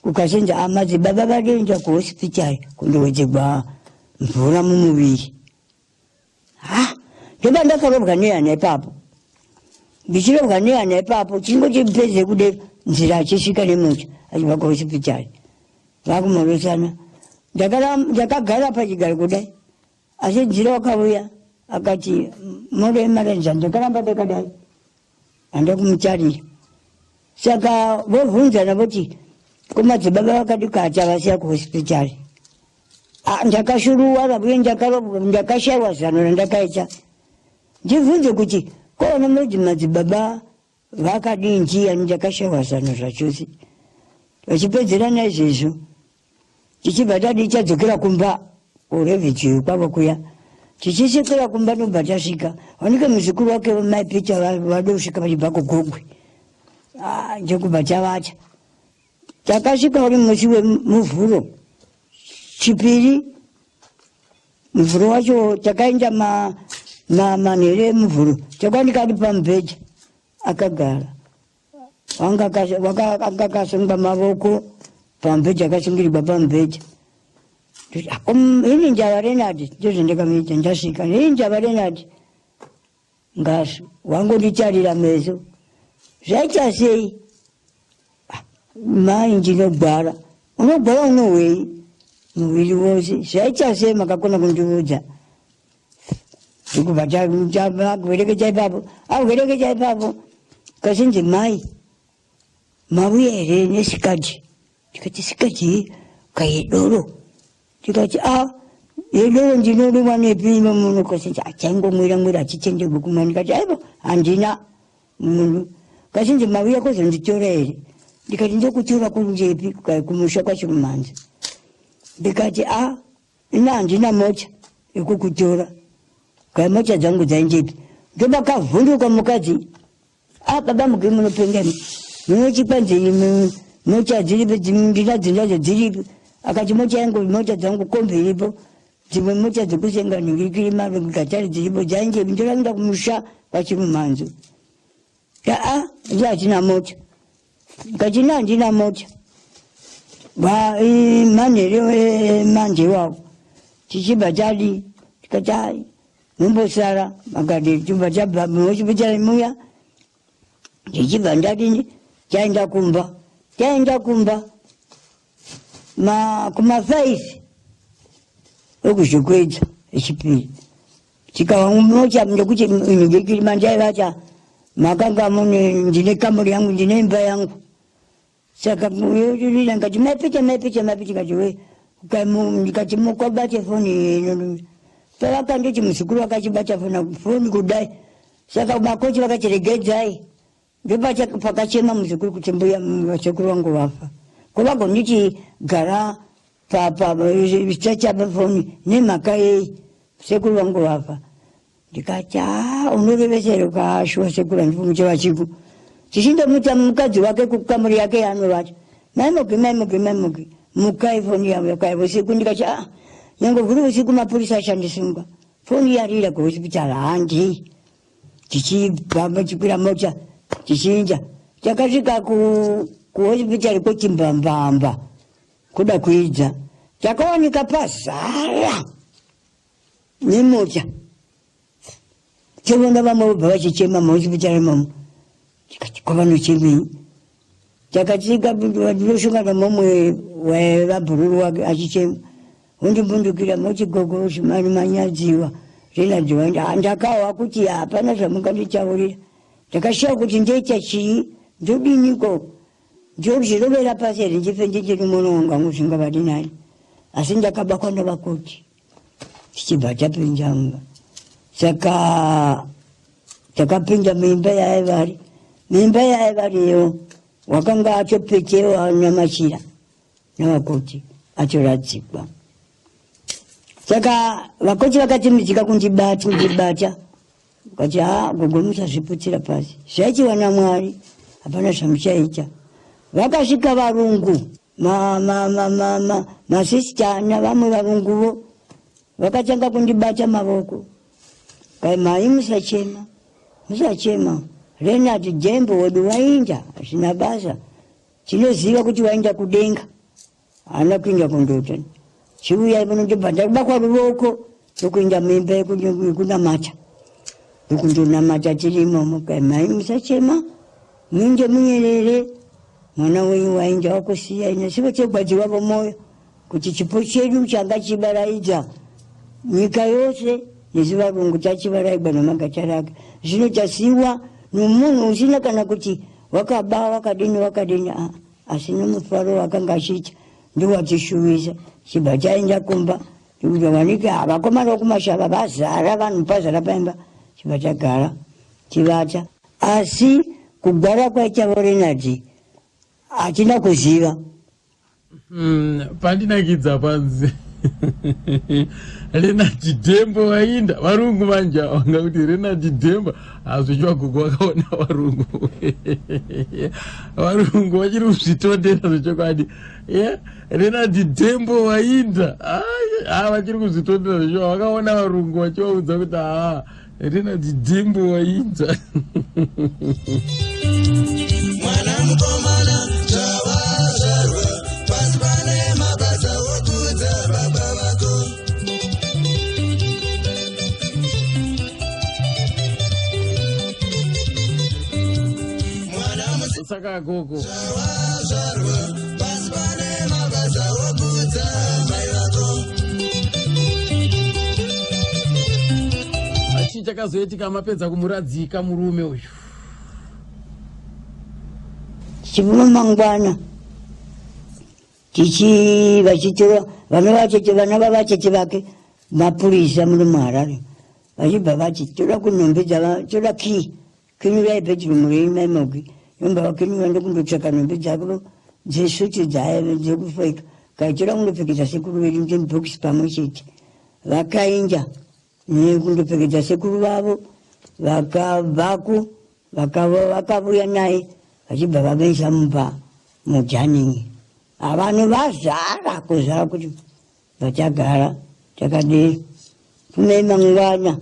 Kukasenza a madzibaba vadoenda kuhospitari kundowedzegwa mvura mumuviri. Ha, ndoba ndakarobwa nehana ipapo, ndichirobwa nehana ipapo. Chingoti pedze kude nzira achisvika nemota achibva kuhospitari, vakumhorosana. Ndakagara pachigaro kudai, asi nzira wakauya akati moremarenza. Ndakaramba ndakadai, handa kumutarira. Saka vobvunzana voti kumadzibaba vakadika achavasiya kuhospitari. Ndakashuruwara uye ndakashayiwa zano randakaita. Ndibvunze kuti koona moti madzibaba vakadii ndiyani? Ndakashayiwa zano zvachose. Vachipedzera naizvezvo, tichibva tadii tadzokera kumba kuReviji kwavo kuya. Tichisvikira kumba ndobva tasvika wanike muzukuru wake mai Peter vade kusvika vachibva kuGogwe. Ndokubva tavacha. Takasvika uri musi weMuvhuro, Chipiri. Muvhuro wacho takaenda manhere emuvhuro. Takawanika ari pamubhedha akagara, anga akasungwa mavoko pamubhedha, akasungirirwa pamubhedha. Ini njava Renard, ndozvandakamuita ndasvika. Ini njava Renard ngasu wangonditarira meso, zvaita sei? Mai, ndinogwara. Unogwara unohwei? Muviri wose. Zvaita sei? Makakona kundiudza. Ndikubva akuverekecha ipapo, akuverekecha ipapo, kasinzi mai mauya here nesikati? Ndikati sikati kaidoro. Ndikati a yedoro ndinodiwa nepi imo muno? Kasinzi achaingomwira mwira achitendegwe kumwa. Ndikati aivo, handina munhu. Kasinzi mauya kuzonditora here? Ndikati ndokutora kunjepi? Kumusha kwaChirumanzi. Ndikati a ina handina mota yekukutora, kai mota dzangu dzainjepi? Ndobakavhunduka mukadzi, a baba muke munopenga, munochipa nzei mota dziripo, ndinadzo ndadzo dziripo. Akati mota yangu, mota dzangu kombi iripo, dzimwe mota dzekusenga nhingirikiri gatari dziripo, dzainjepi? Ndoraenda kumusha kwaChirumanzu. Aa ndi hatina mota. Kachina handina mota. Manhere manje iwawo tichibva tadi tikati ai mumbosara makadi, tobva tabva muhospitari muya. Tichibva ndadini taenda kumba, taenda kumba kuma5 ekuzvikwedza echipiri. Tikamucha nekuti ndikirimanjaivacha makanga mune ndine kamuri yangu, ndine imba yangu. Saka ngati maipita maipita maipita ngati we ndikati mukabate foni ino. Pavakanditi muzukuru akachibata foni kudai, saka makochi vakati regedzai. Ndopakachema muzukuru kuti mbuya vasekuru vangu vafa, kovagonditi gara chachaba foni nemhaka yei? Sekuru vangu vafa. Ndikati haa unorevesa here ukashuwa sekuru handifungi chavachiku. Tichindomuta mukadzi wake kukamuri yake yaanovata. Mai Mogi mai Mogi mai Mogi mukai foni yauya kwai usiku ndikati ah nyange huri usiku mapurisa achandisunga. Foni yarira kuhospital handii. Tichibva tichikwira mota tichinja takasvika ku kuhospital kwechimbambamba kuda kuidza takawanika pazara nemota Tinoona vamwe vobva vachichema muhospitari imomo tikati ko vanochemei takatsika ndinoshongana mumwe wevabhururu wake achichema wondimbundukira moti gogo zvimani manyadziwa Renard waenda ndakawa kuti hapana zvamunganditaurira ndakashiya kuti ndoita chii ndodiniko ndozvirovera pasi here ndife ndichiri mwana wangu angu zvingavadi nani asi ndakabakwa navakoti tichibva tapinda mumba saka takapinda muimba yaaiva ari muimba yaaiva ariyo wakanga atopetewa namachira navakoti atoradzikwa saka vakoti vakatimidzika kundibata kundibata Vakati haa gogo musazviputsira pasi zvaitiwa naMwari hapana zvamuchaita. Vakasvika varungu masisita navamwe varunguvo vakatanga kundibata mavoko kai mhai musachema musachema Renard Dembo wedu wainda hazvina basa tinoziva kuti wainda kudenga Haana kuinda kundota. Chiuyai muno ndobva ndabakwa ruvoko ndokuinda muimba yekunamata. Ndokundonamata tiri imomo kai mai musachema muinde munyerere mwana wenyu wainda wakusiyai nesivo tegwadziwa vomwoyo kuti chipo chedu changa chibaraidza nyika yose nesu varungu tachivaraigwa namagataraka zvino tasiwa nomunhu usina kana kuti wakaba wakadini wakadini aa asi nomufaro wakanga achiita ndowatishuvisa chibva chaenda kumba ndikuti wanike vakomana vokumashava vazara vanhu pazara paimba chibva chagara chivata asi kugwara kwaitavo renadhi hatina kuziva Pandinakidza panzi Renard Dembo vainda varungu manje vanga kuti Renard Dembo hazvichiwa gogo vakaona varungu varungu vachiri kuzvitondera zvechokwadi yeah? Renard Dembo vainda ah, vachiri kuzvitondera zvechokwadi vakaona varungu vachivaudza kuti haa Renard Dembo wainza. Mwana mukomana zvawazvarwa pasi pane mabasa okudza baba vako. Mwana Saka gogo. zvawazvarwa pasi pane mabasa okudza mai vako. Chii chakazoitika mapedza kumuradzika murume uyu? Tichibva mangwana tichi vachitora vana vacheche vana vavacheche vake mapurisa muno muHarare vachibva vati toda kunhumbi dzava toda kii Kinurai bedroom renyu mai Mogi ndomba vakinura ndokundotsvaka nhumbi dzako dzesuti dzaive dzekupfeka kaitora kundopfekedza sekuru vedu ndemubhokisi pamwe chete vakainda nekundopfekedza sekuru vavo vakabvako vakavuya naye vachibva vavaisa mumba mujaningi avanhu vazara kuzara kuti Vachagara takadii kune mangwana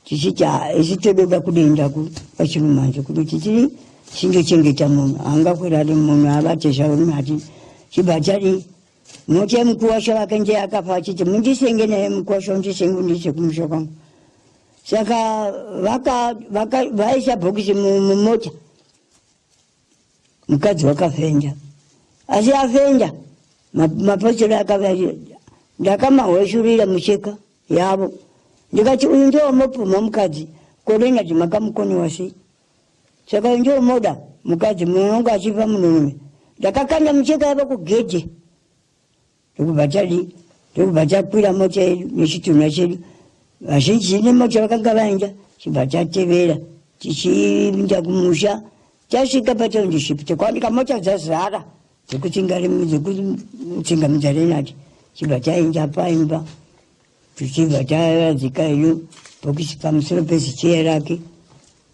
tichiti isu tododa kudoenda kwaChirumanzu kuti tichiri chindochengeta munhu angakwira ari munhu abate zvavo mati chibva chadii mota yemukuwasha wake ndiye akafa achiti mundisenge naye mukuwasha undisenge undiise kumusha kwangu saka vaisa bhokisi mumota mukadzi wakafenda asi afenda mapostori akava ndakamahweshurira mucheka yavo ndikati uyu ndowamopumha mukadzi korenati makamukoniwa sei saka uyu ndowomoda mukadzi munonga achipa munhurume ndakakanda mucheka yavo kugedhe Ndokubva tadii? Ndokubva takwira mota yedu nechitunha chedu. Vazhinji nemota vakanga vaenda, chibva tatevera tichiinda kumusha. Tasvika patownship tikawanika mota dzazara dzekutsingamidza Renard, chibva taenda paimba. Tichibva taradzika iyo bhokisi pamusoro pezicheya rake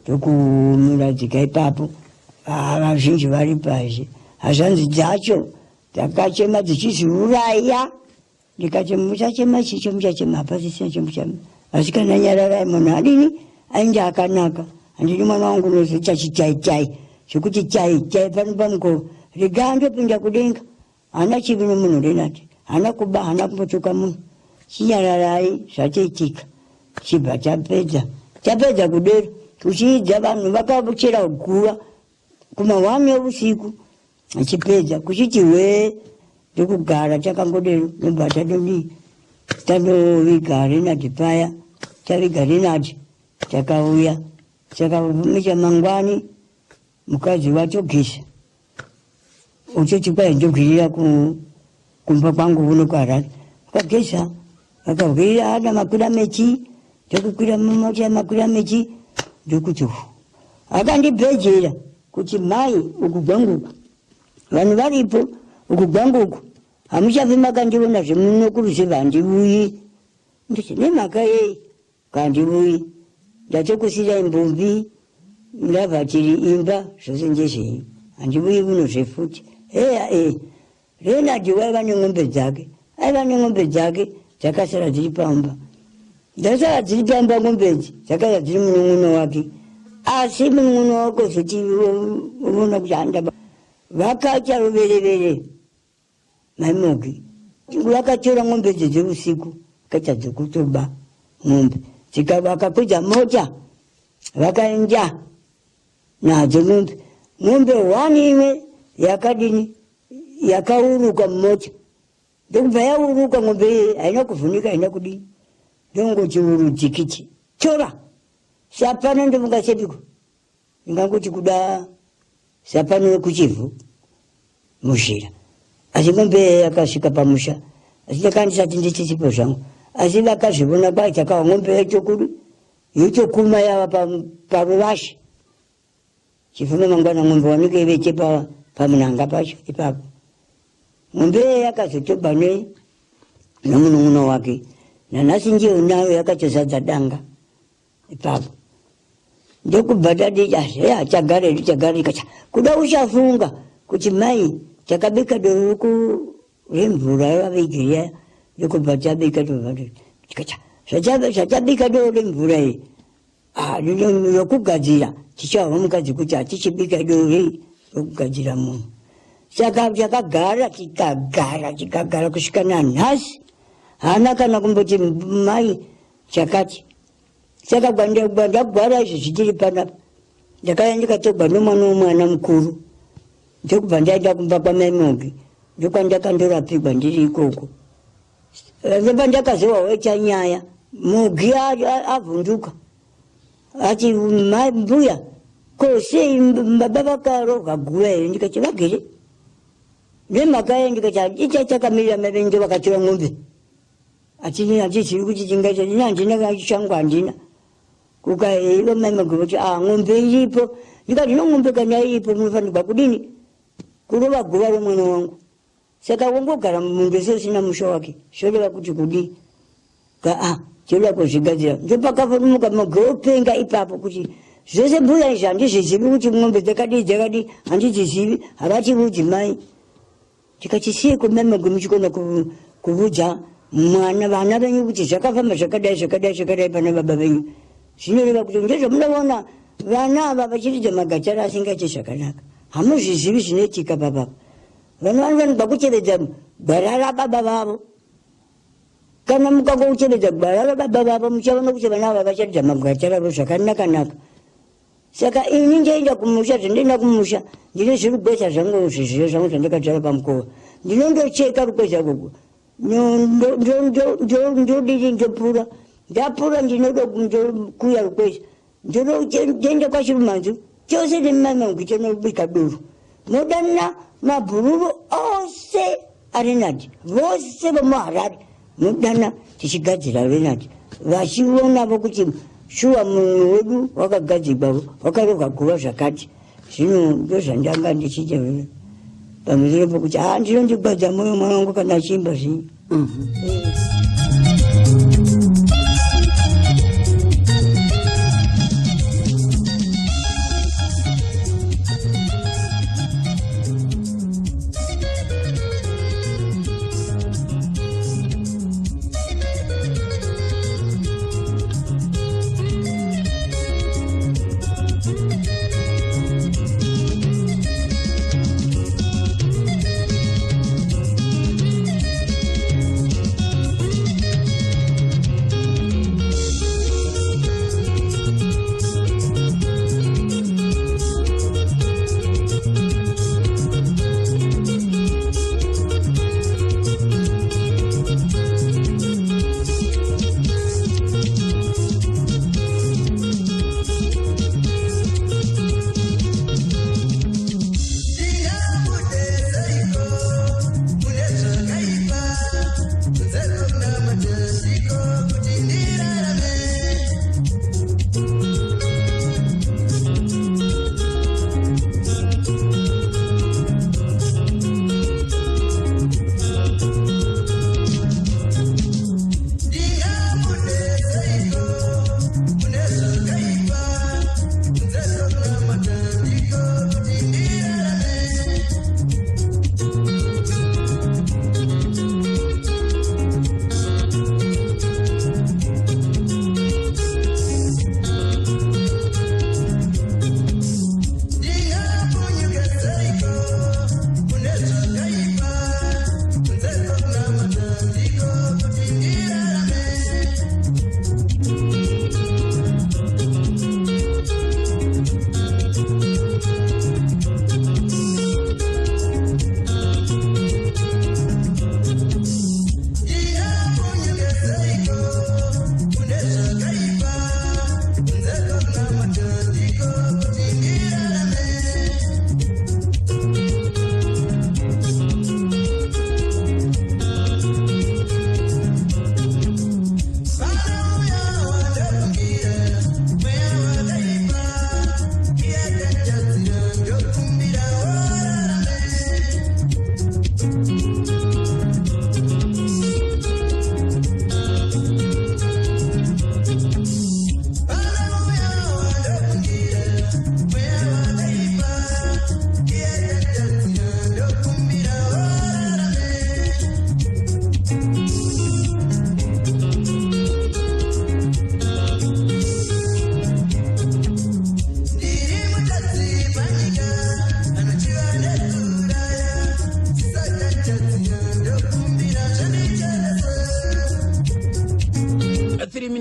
ndokumuradzika ipapo. Ah, vazhinji vari pazhe. Hazvanzi dzacho dzakachema dzichizviuraya. Ndikati muchachema chicho muchachema hapasisina chemuchama. Asi kana nyararai munhu adini ainge akanaka. Handidi mwana wangu unozoita chichaichai zvekuti chai chai pano pamukova. Rega andopinda kudenga. Haana chivi nemunhu Renard. Haana kuba, haana kumbotuka munhu. Chinyararai zvatoitika. Chibva chapedza. Chapedza kudero. Kuchiidza vanhu vakachera guva kuma 1 yeusiku. Achipedza kuchiti wee ndokugara takangodero ndobva tadodii tandoviga Renard paya. Taviga Renard takauya. Saka mangwani mukadzi watogeza uchiti kwai ndokwirira kumba kwangu kuno kuharare akageza akahwirira ana makwira mechi ndokukwira mumota yamakwira mechi ndokuti hu akandibhejera kuti mai uku gwangu uku vanhu varipo uku gwangu uku hamuchafi makandiona zvemuno kuruzevha handiuyi nditi nemhaka yei Kandiuyi ndatokusiirai mbumbi ndabva tiri imba zvose ndezvenyu handiuyi kuno zvefuti heya e Renard waiva nen'ombe dzake aiva nen'ombe dzake dzakasara dziri pamba dzasara dziri pamba n'ombe idzi dzakasara dziri munun'uno wake asi munun'uno wake ozoti unoona kuti handaba vakaita ruverevere Mai Mogi vakatora ng'ombe idzi dzeusiku vakaita dzekutoba ng'ombe vakakwidza mota vakaenda nadzo ng'ombe ng'ombe one imwe yakadini yakauruka mumota ndokubva yauruka ng'ombe iye haina kuvhunika haina kudini ndongoti urudzikiti tora sapano ndomungasepiko Ndingangoti kuda sapano wekuchivhu muzhira asi mombe yakasvika pamusha asi ndakanga ndisati ndichisipo zvangu asi vakazvivona kwai takawa mombe yetokudu yotokuma yava paruvashe chifuma mangwana mombe wanike ivete pamunanga pacho ipapo mombe yakazotogwa nei nomunun'una wake nanhasi ndiyo nayo yakatozadza danga ipapo ndokubva tati heya chagara hedu chagara ndikati kuda uchafunga kuti mai takabika doro remvura yavavigiriya ndokubva tabika tikati zvatabika doro remvura iyi ah, rokugadzira tichahwa mukadzi kuti hatichibika doro rei rokugadzira munhu saka takagara tikagara tikagara kusvika nanhasi haana kana kumboti mai chakati saka ndagwara izvi zvitiri panapa ndakauya ndikatogwa nomwana womwana mukuru ndokubva ndaenda kumba kwamai mogi ndokwandakandorapigwa ndiri ikoko ndopa ndakazowa waita nyaya mogi avhunduka ati mai mbuya ko sei baba vakarohwa guva here ndikati vagere nemhaka ye ndikati handichachakamirira mai venyu ndovakatora mombe Atini hatizivi kuti tingaita ini handina kana chishango handina. Kukaiva mai Magwebo kuti ah ng'ombe iripo. Ndikati no ng'ombe kana iripo munofanirwa kudini? Kurova guva romwana wangu. Saka wongogara mumunda seusina musha wake zvoreva kuti kudii? Ka ah tinoda kuzvigadzira. Ndopakafumuka Magwebo openga ipapo kuti zvese mbuya izvi handizvizivi kuti ng'ombe dzakadii dzakadii handidzizivi havativudzi mai. Tikati seiko mai Magwe muchikona kuvudza mwana vana venyu kuti zvakafamba zvakadai zvakadai zvakadai pana baba venyu zvinoreva kuti ndezvamunoona vana ava vachiridza magatara asingaite zvakanaka hamuzvizivi zvinoitika baba vana vanofanirwa kutevedza gwara rababa vavo kana mukangokutevedza gwara rababa vavo muchaona kuti vana ava vacharidza magatara avo zvakanaka-naka Saka ini ndoenda kumusha, zvandoenda kumusha ndine zvirugweza zvangu zviziyo zvangu zvandakadzvara pamukova. Ndinondocheka rugweza rwogo ndodini ndopura ndapura ndinoda kuya rugweza ndoenda kwachirumanzu chose nemamamgu tonobika doro modana mabhururu ose arenadi vose vomuharare mudana tichigadzira renadi vachionavo kuti shuwa munhu wedu wakagadzirwa wakarohwa guva zvakati zvino ndozvandanga ndichiita pamusoro pokuti ha ndinondigwadza mwoyo mwana wangu kana achiimba zvinyu mhm.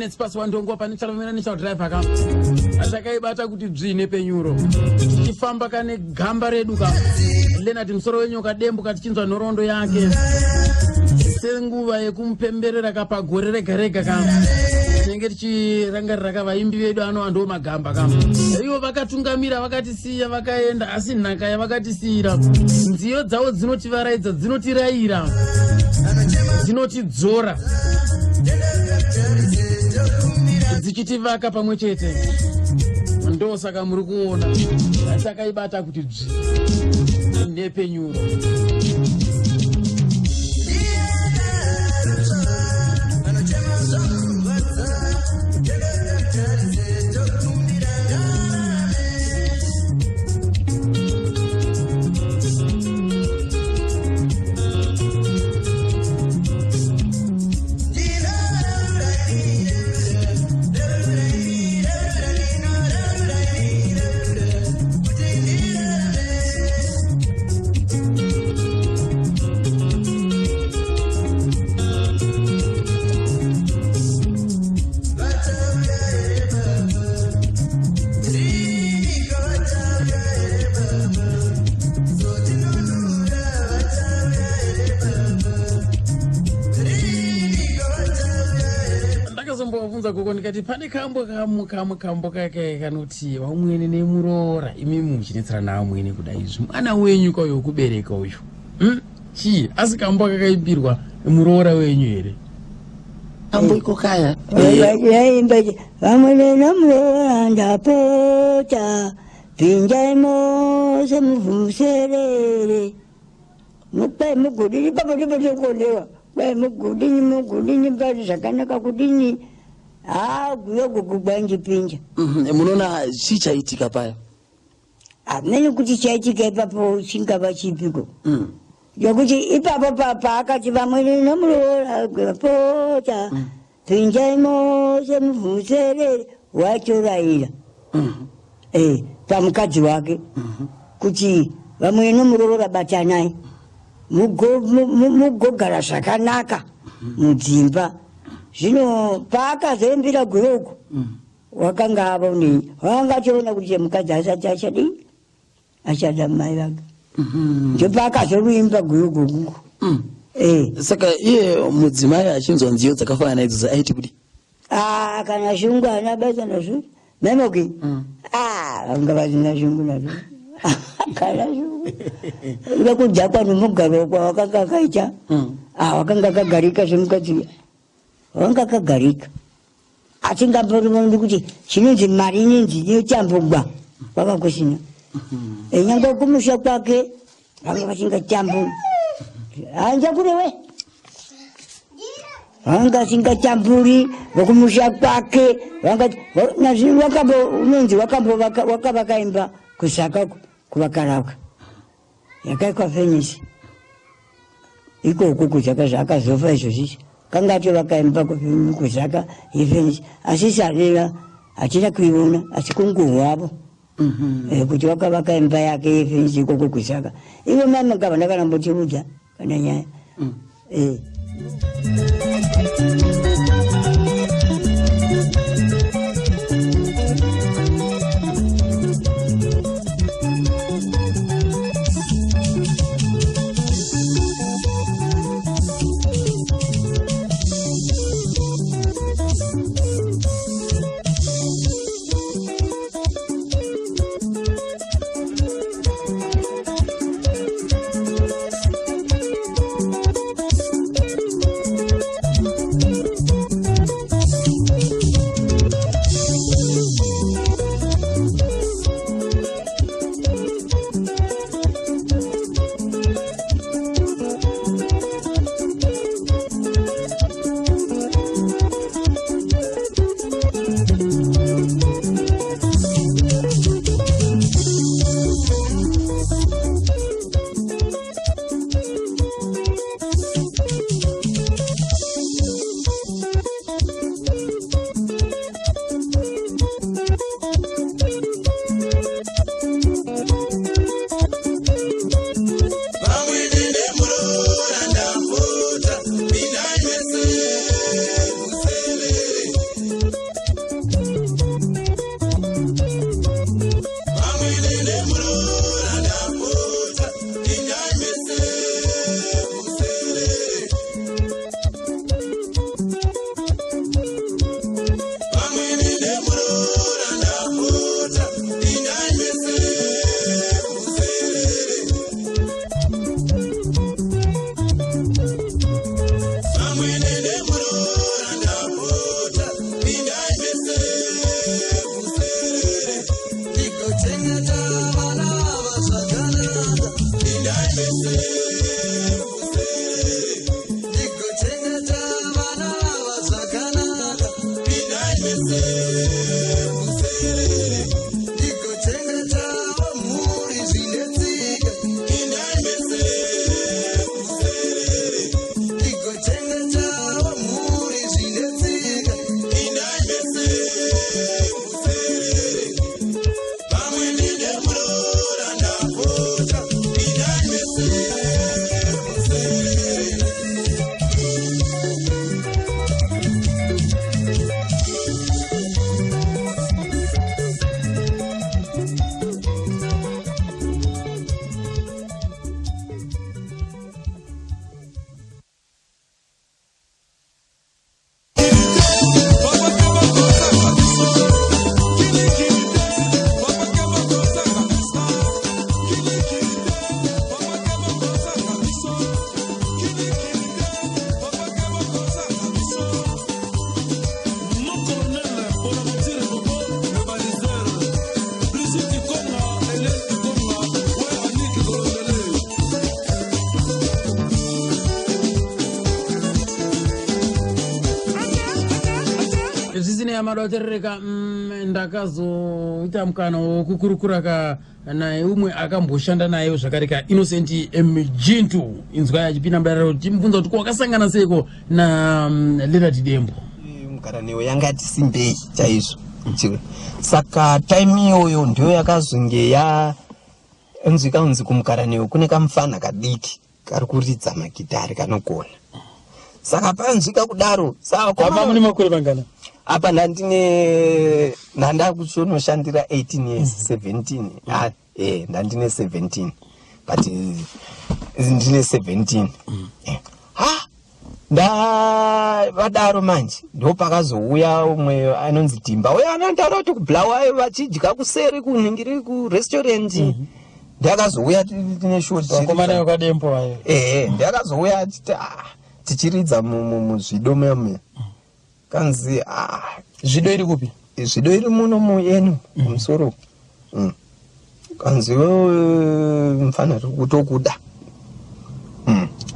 minutes past 1, ndonguva pane chalamira nechaudrive ka atakaibata kuti dzvine penyuro tichifamba kane gamba redu ka Leonard musoro wenyoka dembuka tichinzwa nhoroondo yake senguva yekumupemberera ka pagore rega rega ka tinenge tichirangarira ka vaimbi vedu anova ndo magamba ka ivo vakatungamira vakatisiya vakaenda, asi nhaka yavakatisiyira, nziyo dzavo dzinotivaraidza, dzinotirayira, dzinotidzora, dzichitivaka pamwe chete. Ndosaka muri kuona takaibata kuti dzvi nepenyuro. Ndakazombovabvunza koko ndikati pane kambo kamwe kamwe kambo kake kanoti vamwene nemuroora, imimi muchinetsera naamwene kudai izvi, mwana wenyu kauyo wekubereka uyu, Chii asi kambo kakaimbirwa muroora wenyu here? Kambo iko kaya. Yaimba vamwene nomuroora, ndapota pinjai mose muvhuserere, mukwai mugodini papo ndipo tikuondewa, kwai mugodini mugodini pari zvakanaka kudini, haa guyo gwanjipinja. Munoona chii chaitika paya? Hamene kuti chaitika ipapo chingava chipiko, yokuti ipapo paakati vamwene nomuroora pota pinjai mose muvhuserere, watorayira pamukadzi wake kuti vamwene nomuroora batanai mugogara zvakanaka mudzimba. Zvino paakazoimbira guruku wakanga avonei, wakanga achiona kuti mukadzi asati achadii, achada mai vake, ndopaakazoruimba guruku. Saka iye mudzimai achinzwa nziyo dzakafanana idzodzo aiti kudi? Ah, kana shungu haana basa nazvo memoki. Ah, vanga vasina shungu nazvo, kana shungu uda kudhakwa nomugaro kwawakanga akaita. Ah, wakanga akagarika zvemukadzi, wakanga akagarika, asingamborioni kuti chinonzi mari inonzi inotambugwa kwaka kusina. Nyange kumusha kwake vanga vasingatamburi, hanja kurewe vanga vasingatamburi vokumusha kwake vanga nazvino wakambo unonzi wakambo wakavakaimba kusaka kuvakaraka yakaikwa fenisi ikoko kuzaka zvaakazofa izvozvizvi kanga atovakaimba kuzaka yefenisi, asi sarira hatina kuiona, asi kunguhwavo kuti wakavaka imba yake yefenisi ikoko kuzaka. Ivo mama gavana kana mbotiudza kana nyaya. Madoterereka ndakazoita mukana wokukurukura ka naye umwe akamboshanda naye zvakare ka Innocent Mjintu. Inzwai achipinda mudariro tichimubvunza kuti kwakasangana seiko na Leonard Dembo. Mugaraniwo yanga yati simbei chaizvo. Saka time iyoyo ndiyo yakazonge yanzwika kunzi kumugaraniwo kune kamufana kadiki kari kuridza magitari kanogona. Saka panzwika kudaro saka mune makore mangana? Apa ndandine ndandakutonoshandira 18 years, 17. Ah, ndandine 17, but ndine 17. Ha, ndavadaro manje ndo pakazouya umwe anonzi Dhimba uyo anontaura kuti kuBulawayo vachidya kuseri kunhingiri kurestaurant. Ndakazouya tine show Vakomana vekwaDembo vayo. Ehe, ndakazouya achiti, ah, tichiridza muzvido muya muya, kanzi, ah. Zvido iri kupi? Zvido iri muno muenu mumusoro. Kanzi, "Wewe mufana, tiri kutokuda."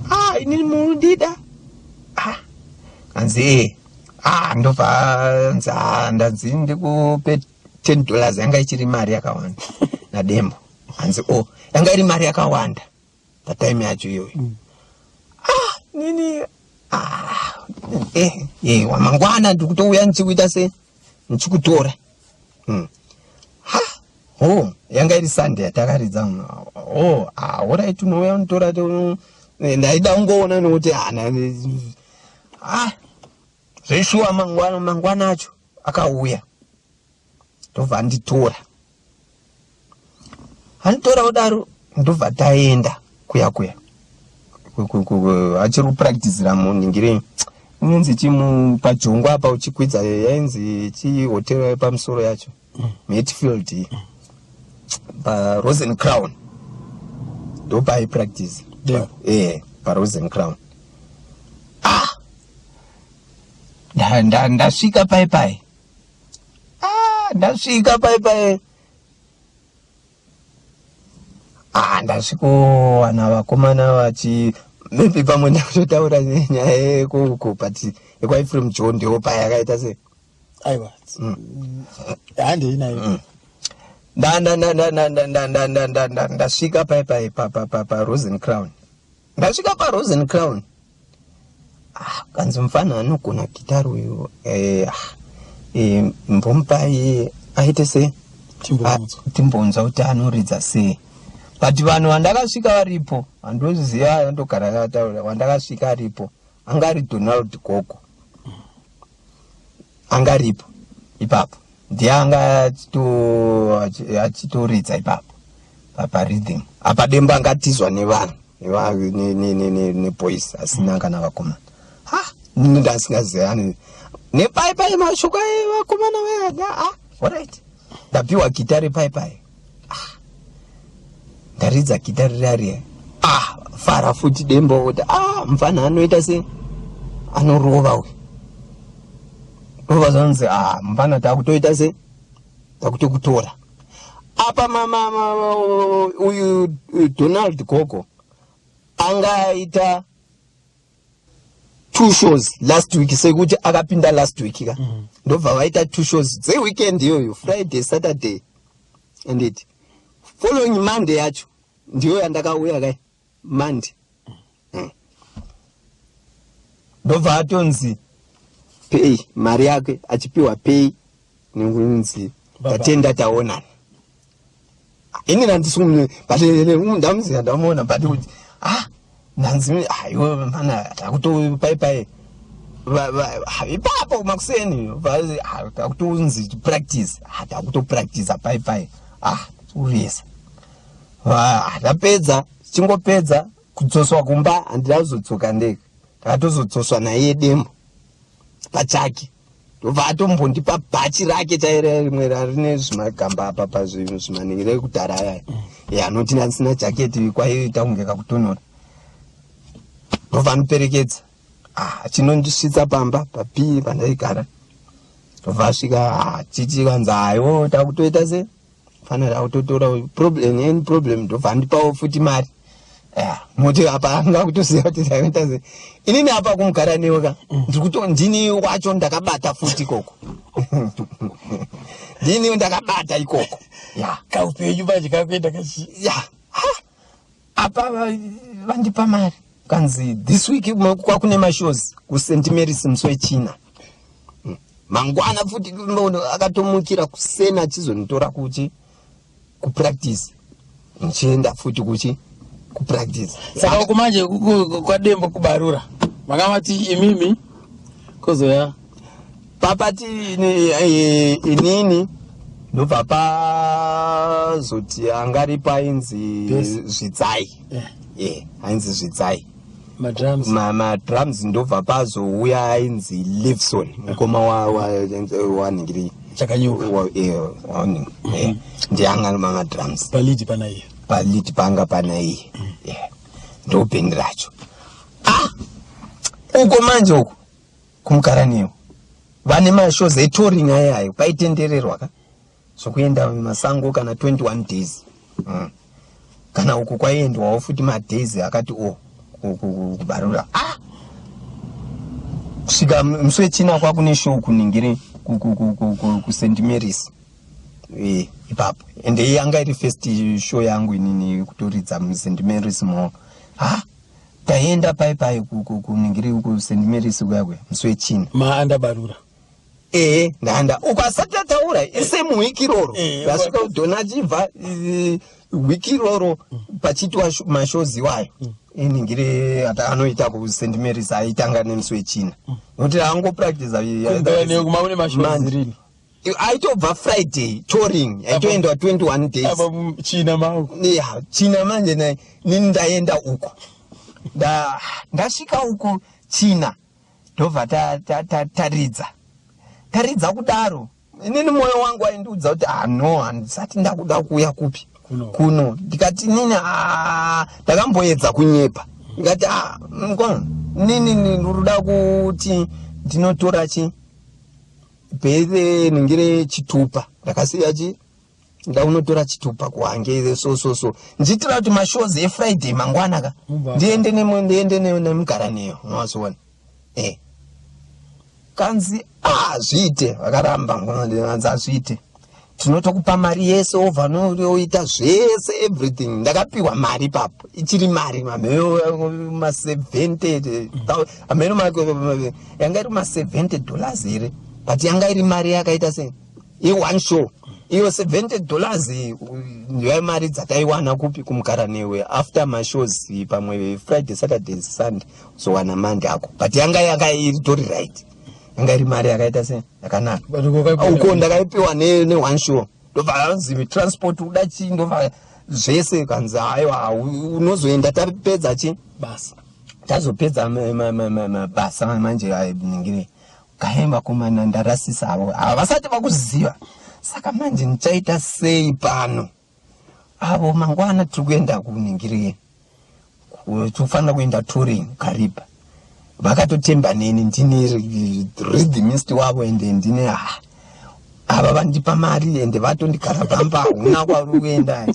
Ah, inini munondida? Ah, kanzi, ee. Ah, ndobva anzi, ah, ndanzi ndikupe $10. Yanga ichiri mari yakawanda naDembo. Hanzi, o, yanga iri mari yakawanda patime yacho iyoyo. Ah, nini, ah, wamangwana ndikutouya ndichikuita se ndichikutora. Ha, oh, yanga iri Sunday yatakaridza. Oh, ah, alright, unouya unotora. Ndaida kungoona nokuti hana. Ah, zveshuwa, mangwana mangwana acho akauya, ndobva anditora. Anditora kudaro, ndobva taenda kuya kuya achiri kupracticira munhingirei inonzi chimu pajongwa apa uchikwidza, yainzi chihotera pamusoro yacho, Hetfield, paRosen Crown, ndopaipractice. PaRosen Crown. Ah, ndasvika pai pai, ah, ndasvika pai pai, ah, ndasvikowana vakomana vachi maybe pamwe ndakutotaura nyaya yekuku, but yekwaEphraim John ndiwo payakaita sei. Aiwa, handei nayo. Ndasvika pai pai paRosen Crown. Ndasvika paRosen Crown, ah, kanzi mufana anogona gitari uyu, ah, mbomupai aite se Timbonzwa. Ah, timbonzwa kuti anoridza sei. But vanhu vandakasvika varipo handoziva, andogara akataura, wandakasvika aripo anga ari Donald Gogo, anga aripo ipapo, ndiye anga achitoridza ipapo parhythm. Apa Dembo angatizwa nevanhu neboys asina kana vakomana. Ha, nini ndasingaziva nepai pai mashoko evakomana vaya. Ah, alright, ndapiwa gitari pai pai. Ah, ndaridza gitari riya riya. Ah, fara futi Dembo kuti, ah, mufana anoita se anorova uyu. Ndobva zvanzi, ah, mufana, takutoita se takutokutora. Apa uyu Donald Gogo angaita two shows last week, sekuti akapinda last week ka. Ndobva vaita two shows dzeweekend iyoyo, Friday, Saturday, and it following Monday yacho ndiyo yandakauya kai Monday. Ndobva atonzi pay mari yake, achipiwa pay nekunzi tatenda taonana. Ini nandisi, but ndamuziva, ndamuona, but kuti, ah, ndanzi, aiwe mana, takutopai pai ipapo makuseni, takutonzi practice, takutopractice pai pai. Ah, urisa ndapedza, chingopedza kudzoswa kumba, handina kuzodzoka ndega, ndakatozodzoswa naiye Dembo pachake. Ndobva atombondipa bhachi rake chairo rimwe rarine zvimagamba apa pazvimaningiro ekudhara aya. Anoti ndandisina jaketi, kwaiita kunge kakutonhora. Ndobva anoperekedza, ah, achinondisvitsa pamba papii pandaigara. Ndobva asvika, ah, chichi kanzi, aiwo takutoita se fanira kutotora problem, any problem. Ndobva andipawo futi mari. Nokuti apa anga kutoziva kuti taita sei. Inini apa kumugara newe ka ndiri kuto ndini wacho ndakabata futi ikoko. Ndini ndakabata ikoko. Ya. Kaupenyu manje kakuenda kachi. Ya. Ha. Apa vandipa mari. Kanzi this week kwakune mashows ku St Mary's musi wechina. Mangwana futi akatomukira kusena achizonditora kuchi kupractice ndichienda futi kuchi kupractice. Saka uku manje kwadembo kubarura makamati imimi kozoya papati inini ndobva pazoti angaripo ainzi Zvitsai. Ainzi Zvitsai. Madrums. Madrums ndobva pazouya ainzi Livson mukoma waningiri Chakanyuka. Ndiye anga ari mamadrums. Palidi pana iye. Palidi panga pana iye. Ndo bhendi racho. Uko manje uko kumukaraniwo vane mashows etouring ayayo paitendererwa ka zvokuenda masango kana 21 days. Kana uku kwaiendwawo futi madays akati o kubarura. Kusvika musi wechina kwakune show kuningire kuSt Mary's. Ipapo. Ende yanga iri first show yangu inini kutoridza muSt Mary's mo. Taenda pai pai kuningire kuSt Mary's kuya kuya musi wechina. Maanda barura. Ndanda. Uko asati ataura, same week iroro. Ndasvika kudhona achibva, week iroro pachiitwa mashows iwayo. Iningire anoita ku St Mary's aitanga nemusi wechina. Nokuti angopractice Kumbera neku maune mashows Monday. rini? Aitobva Friday touring, aitoendwa 21 days. Apa China mangu. Yeah, China manje nini ndaenda uko. Ndasvika uko China. Ndobva taridza. Taridza kudaro. Inini moyo wangu waindiudza kuti, no, handisati ndakuda kuuya kupi? Kuno. Kuno. Ndikati nini, ndakamboedza kunyepa. Ndikati, mukoma, nini ndinoda kuti ndinotora chi bhele ningire chitupa. Ndakasiya chi ndaunotora chitupa kuhange so so so. Ndichitira kuti mashows eFriday mangwana ka. Mumba. Ndiende ndiende nemugaraneyo, unozoona. Kanzi, zviite, vakaramba, kanzi azviite. Tinotokupa mari yese, obva noita zvese everything. Ndakapiwa mari ipapo, ichiri mari, mamheno ma seventy, hameno yanga iri ma seventy dollars here, but yanga iri mari yakaita sei? I one show. Iyo seventy dollars ndiyo mari dzataiwana kupi kumugaranewe after mashows pamwe Friday, Saturday, Sunday, zowana Monday ako. But yanga yanga iri tori right. Yanga iri mari yakaita sei? Yakanaka. But uko wakaipiwa Uko ne- ndakaipiwa ne one show. Ndobva hanzi transport uda chii, ndobva zvese kanzi aiwa, unozoenda tapedza chi? Basa. Tazopedza basa manje ningire. Kaemba komana ndarasisa avo. Havasati vakuziva. Saka manje ndichaita sei pano? Avo mangwana tiri kuenda kuningire. Tinofanira kuenda touring Kariba. Vakatotemba neni, ndini rhythmist wavo ende ndine, ava vandipa mari ende vatondigara pamba, hauna kwauri kuenda.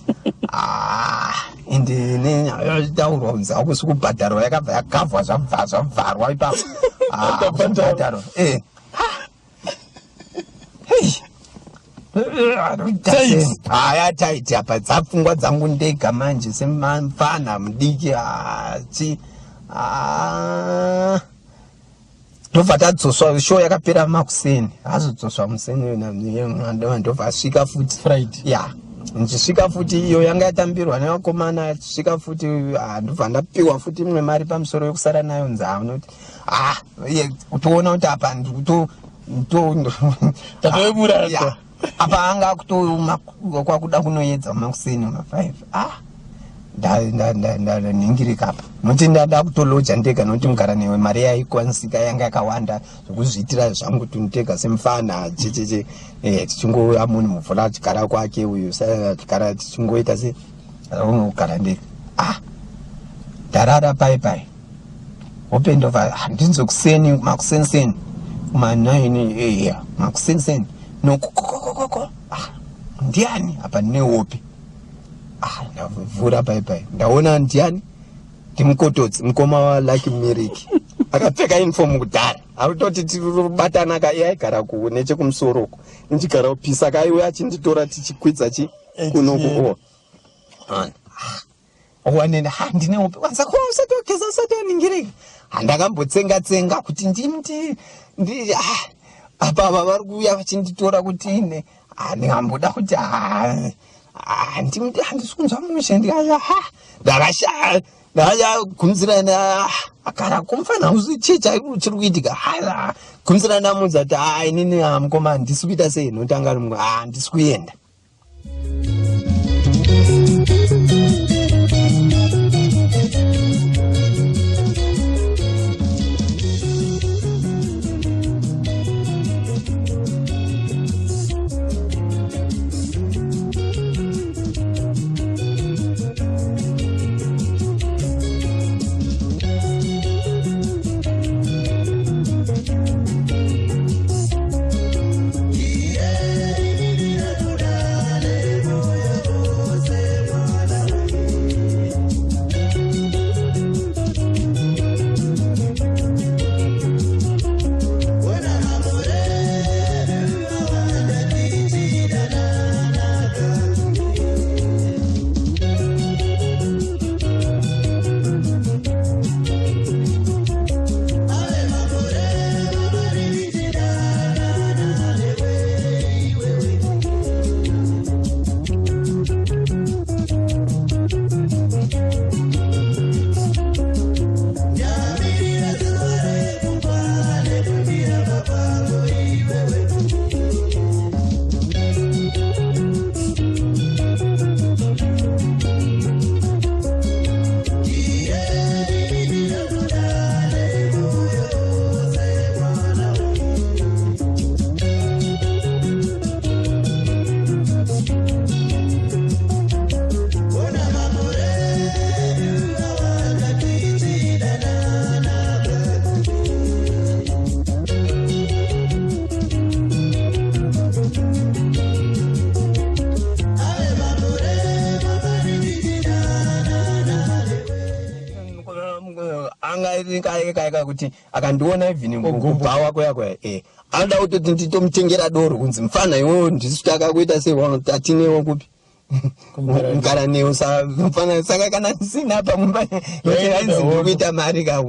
Ende nenyaya kunzi hakusi kubhadharwa, yakabva yakavhwa, zvabva zvavharwa ipapo. Kubhadharwa. Hey. Tight. Haya, tight apa dzapfungwa dzangu ndega manje semafana mudiki, chi. Ndobva tadzoswa, show yakapera makuseni, azodzoswa museni, ndobva asvika futi Friday. Ya, ndichisvika futi iyo yanga yatambirwa nevakomana, achisvika futi, ndobva ndapiwa futi imwe mari pamusoro yekusara nayo nzaa, unoti, iye, kutoona kuti apa Tatoemurasa. Ya, apa anga kwakuda kunoedza makuseni ma 5. Ndaningirika apa nokuti ndada kutoloja ndega, nokuti mugara newe mari yaikwanisika yanga yakawanda zvokuzviitira zvangu tunitega semufana checheche. Tichingouya munhu muvhura achigara kwake uyu, achigara tichingoita se unogara ndega. Ndarara pai pai hope, ndobva ndinzwe kuseni, makuseniseni kuma 9, yeah, makuseniseni nokokokokoko. Ndiani apa? Ndine hope. Ndavhura pai pai, ndaona ndiani? Ndimukotodzi mukoma walucky miriki akapfeka uniform kudhara akutoti tibatana ka iye aigara nechekumusoro uko ndichigara kupisa ka iwe achinditora tichikwidza chi kunoku o wanene ha ndine hope wanza ko usati wageza usati waningirika handakambotsenga tsenga kuti ndi ndi ah, apa ava vari kuuya vachinditora kuti ine handingamboda kuti handisi kunzwa mushe ndikaya ha ndakashaya ndakachagumzirana agara kumfana uzi chii chiri kuitika gumzirana ndamuudza kuti ha inini mukoma handisi kuita sei notanga handisi kuenda. Anga kuti akandiona even kubhawa kuya kuya eh anoda kutoti nditomutengera doro kunzi mfana iwewe ndisu takakuita sei tatinewo kupi mugara newo mfana saka kana ndisina pamwe ainzi ndikuita mari ka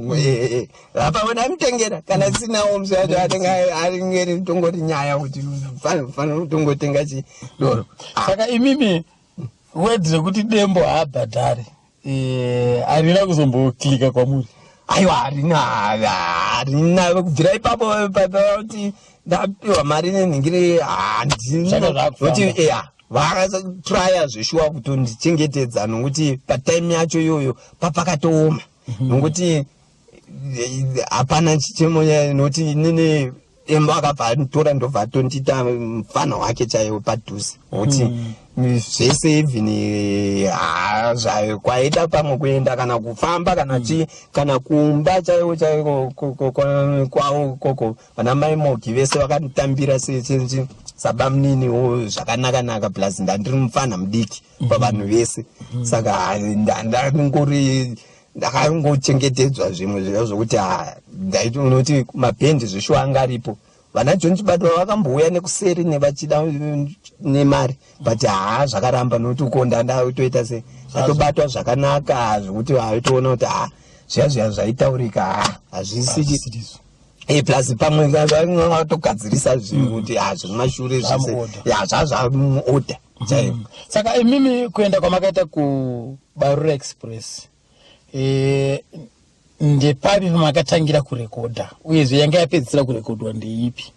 apa wona amutengera kana sinawo musi wacho atenga aringeri tongori nyaya kuti mfana utongotenga chi doro. Saka imimi wedhi rekuti Dembo haabhadhari harina kuzomboklika kwamuri? Aiwa, harina, harina kubvira ipapo kuti ndapiwa mari nenhingiri handinoti eya vakatraya zveshuwa kutondichengetedza nokuti patime yacho iyoyo papakatooma nokuti hapana chichemo nokuti inini Dembo akabva anditora ndobva atondiita mufana wake chaiwo padhuze nokuti zvese even kwaida pamwe kuenda kana kufamba kana chii kana kumba chaiwo chaiko kwavo ikoko vana mai Mogi vese vakanditambira sabamuniniwo zvakanaka-naka plus ndandiri mufana mudiki pavanhu vese saka ndangori ndakangochengetedzwa zvimwe zviya zvokuti ndaiti unoti mabhendi zveshuwa anga aripo vana John Chibatwa vakambouya nekuseri nevachida nemari but haa zvakaramba nokuti uko ndandatoita sei ndatobatwa zvakanaka zvokuti vaitoona kuti ha zviya zviya zvaitaurika ha hazvisi plus pamwe vatogadzirisa zvinhu kuti ha zvekumashure zvese ya zvazvamuorder chaivo. Saka imimi kuenda kwamakaita kuBarura Express ndepapi pamakatangira kurekodha uyezve yanga yapedzisira kurekodwa ndeipi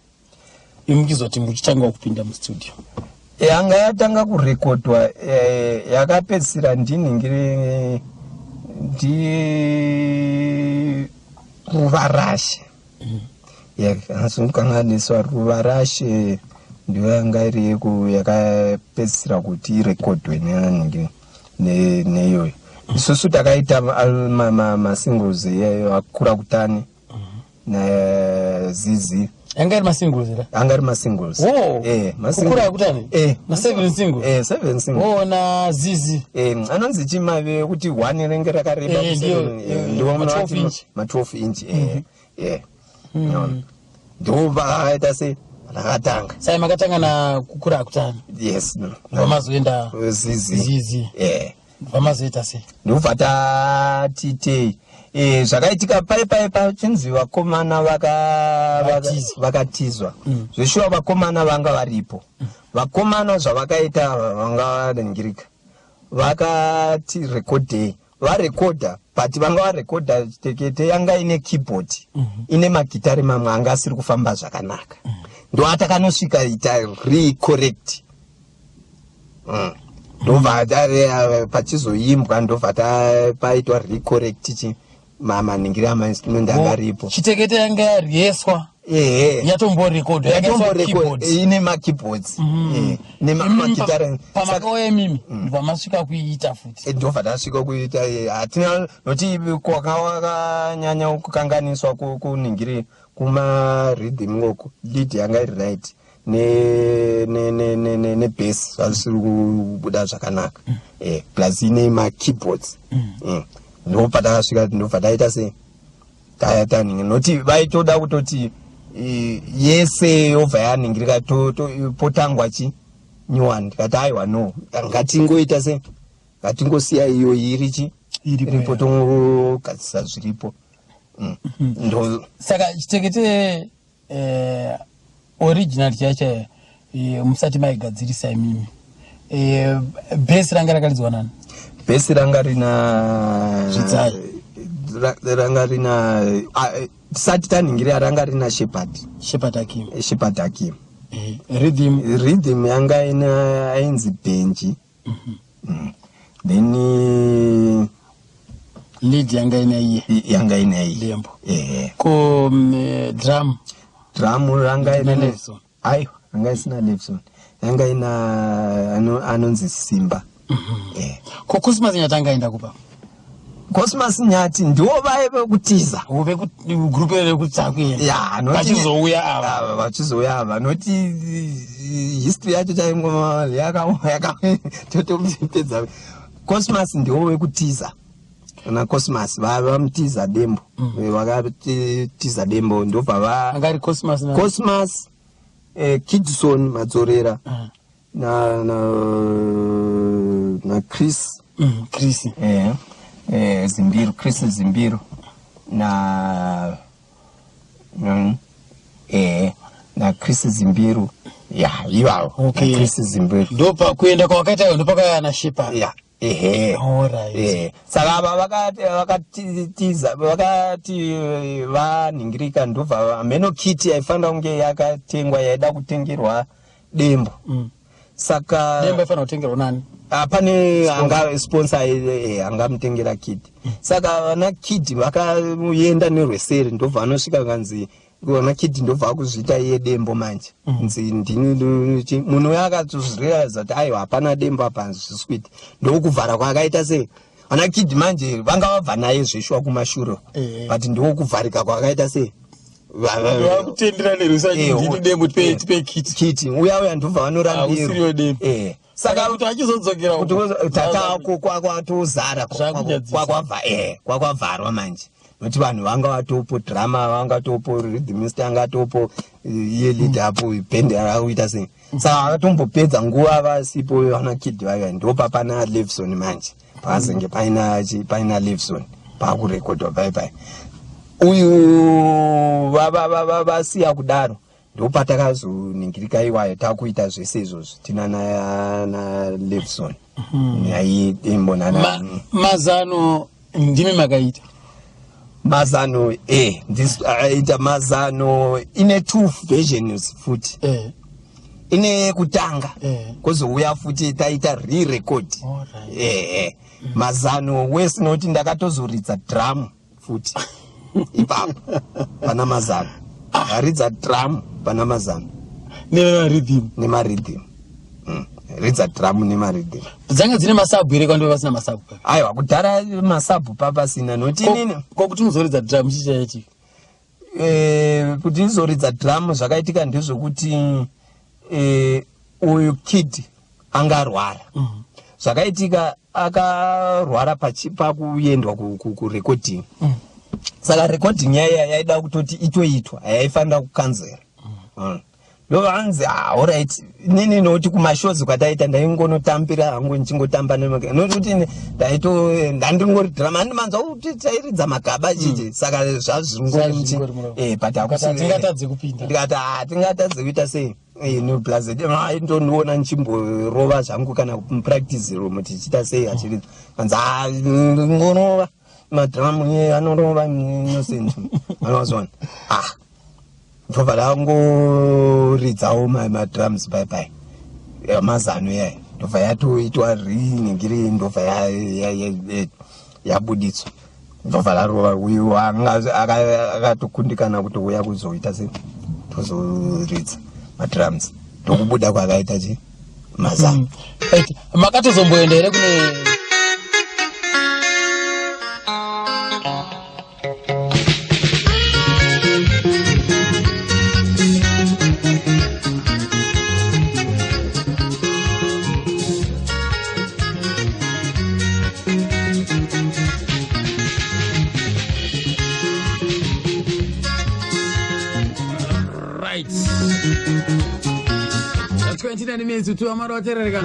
imi muchizoti muchitanga kupinda mustudio? Yanga yatanga kurekodwa yakapedzisira ndinhingiri ndi Ruvarashe. Handizokanganiswa Ruvarashe ndiyo yanga iri yakapedzisira kuti irekodwe nenhingi neiyoyo. Isusu takaita masingles iyayo akura kutani naZizi. Yanga iri masingles here? Anga ari masingles. Oh. Eh, Kukura kutani? Eh. Na seven singles. Eh, seven singles. Oh, na Zizi. Eh, anonzi chimave kuti one rinenge rakareba Eh, ku ndiyo, seven, eh, eh, ndiwo ma munoti 12 inch. ma 12 inch eh, eh. Unoona. Ndiwo vakaita sei rakatanga. Sai makatanga na kukura kutani. Yes. Vamazoenda Zizi. Zizi. Eh. Vamazoita sei? Ndobva tatitei e, zvakaitika pai pai pachinzi vakomana vakatizwa zveshuwa vakomana vanga varipo vakomana zvavakaita vanga vaningirika vakati rekodhei varekodha but vanga varekodha tekete yanga ine keyboard ine magitari mamwe anga asiri kufamba zvakanaka ndoatakanosvika ita recorrect Ndobva pachizoimbwa ndobva paitwa recorrect chi maningiri amainstrument anga aripo. Chitekete yanga yaryeswa. Ehe. Yatomborekodwa Yatomborekodwa ine makeyboards. Eh, nemagitare. Pamakauya imimi ndobva masvika kuiita futi. Ndobva tasvika kuiita hatina noti kwakanyanya kukanganiswa kuningiri kumarhythm uko lead yanga iri right. Nebase zvazvisiri kubuda zvakanaka plus ine makeyboards ndopatakasvika ndobva taita sei taningi noti vaitoda kutoti yese yobva yaningirika potangwa chi nyowani tikati aiwa no ngatingoita sei ngatingosiya iyo iri chi iripo tongogadzisa zviripo Saka chitekete original chaiyo chaiyo musati maigadzirisa imimi bhesi ranga rakaridzwa nani? Bhesi ranga rina Zvidzai. Ranga rina tisati taningira ranga rina Shepard. Shepard Akim. Shepard Akim. Rhythm. Rhythm yanga ina ainzi Benji. Then lead yanga ina iye. Yanga ina iye. Dembo. Eh. Ko drum. Drum ranga Ina ina Levison. Aiwa, ranga isina Levison. Yanga ina anonzi Simba. Eh. Ko Cosmas Nyati anga aenda kupa? Cosmas Nyati ndiwo vaye vekutiza. Group rekutsakwe. Ya, noti Vachizouya ava. Ava vachizouya ava noti history yacho chaingoma yaka yaka totopedza. Cosmas ndiwo vekutiza. Na Cosmas vamutiza Dembo. Vakatiza Dembo ndobva va Anga ari Cosmas na Cosmas Kidson Madzorera. Na na na Chris. Chris. Zimbiru, Chris Zimbiru na na Chris Zimbiru. Ya, ivavo. Okay. Na Chris Zimbiru. Ndopa kuenda kwawakaita iyo ndopakauya na Shepard. Ya. Ehe. Alright. Saka ava vakatiza vakati vaningirika ndobva mheno kiti yaifanira kunge yakatengwa yaida kutengerwa Dembo. Saka Dembo aifanira kutengerwa nani? Pane anga sponsor angamutengera kiti. Saka vana kiti vakaenda nerweseri ndobva vanosvika kanzi vana kiti ndobva vakuzviita iye Dembo manje. Nzi ndini munhu uya akatozvirealiza kuti aiwa hapana Dembo apa hazvisi kuita. Ndokuvhara kwaakaita sei? Vana kiti manje vanga vabva naye zveshuwa kumashure. But ndokuvharika kwaakaita sei? Vakutendera nerweseri ndini Dembo tipe kiti. Kiti uya uya ndobva vanorambirwa. Hausiriwo Dembo. Saka kuti achizodzokera kuti tata kwatozara Zvakunyadzisa. kwakwavharwa manje. Nokuti vanhu vanga vatopo drama vanga vatopo rhythmist anga atopo iye lead apo band rakuita sei. Saka vakatombopedza nguva vasipo vana kid vaya ndopa pana Levison manje. Pakazenge paina Levison pakurekodwa pai pai. Uyu vasiya kudaro ndopatakazoningirika iwayo takuita zvese izvozvo tina na Levison. Naiye Dembo nana Mazano ndimi makaita. Mazano aita mazano ine two versions futi. Ine kutanga kozouya futi taita re-record. Mazano wese noti ndakatozoridza drum futi ipapo pana mazano. Aridza drum pana mazano. Nemarhythm. Nemarhythm. Ridza drum nemarhythm. Dzanga dzine masabu here kwandove vasina masabu? Aiwa, kudhara masabu papasina noti inini. Ko kuti muzoridza drum chichaitika? eh, kuti izoridza drum zvakaitika ndezvekuti eh, uyu kid anga arwara mm. Zvakaitika akarwara pakuendwa kurecording ku. Saka recording yaiya yaida kutoti itoitwa, yaifanira kukanzera mm. Ndovanzi ah, alright, nini nokuti kumashows kwataita ndaingonotambira hangu ndichingotamba nokuti ndaito ndandingori drama andimanzwa kuti tairidza magaba chete mm. Saka zvazvingori eh, but hatingatadze kupinda, ndikati hatingatadze kuita sei eh, no plus ndondiona ndichimborova zvangu kana mupractice room tichiita sei achiridza anzi ah, ngorova madrum anorova Innocent anozona ah ndobva ndangoridzawo madrums bye bye mazano yayo ndobva yatoitwa riningiri ndobva yabuditswa ndobva rarova uyu akatokundikana kutouya kuzoita se tozoridza madrums ndokubuda kwakaita chi mazano mm. Makatozomboenda here kune right 29 minutes to amara waterereka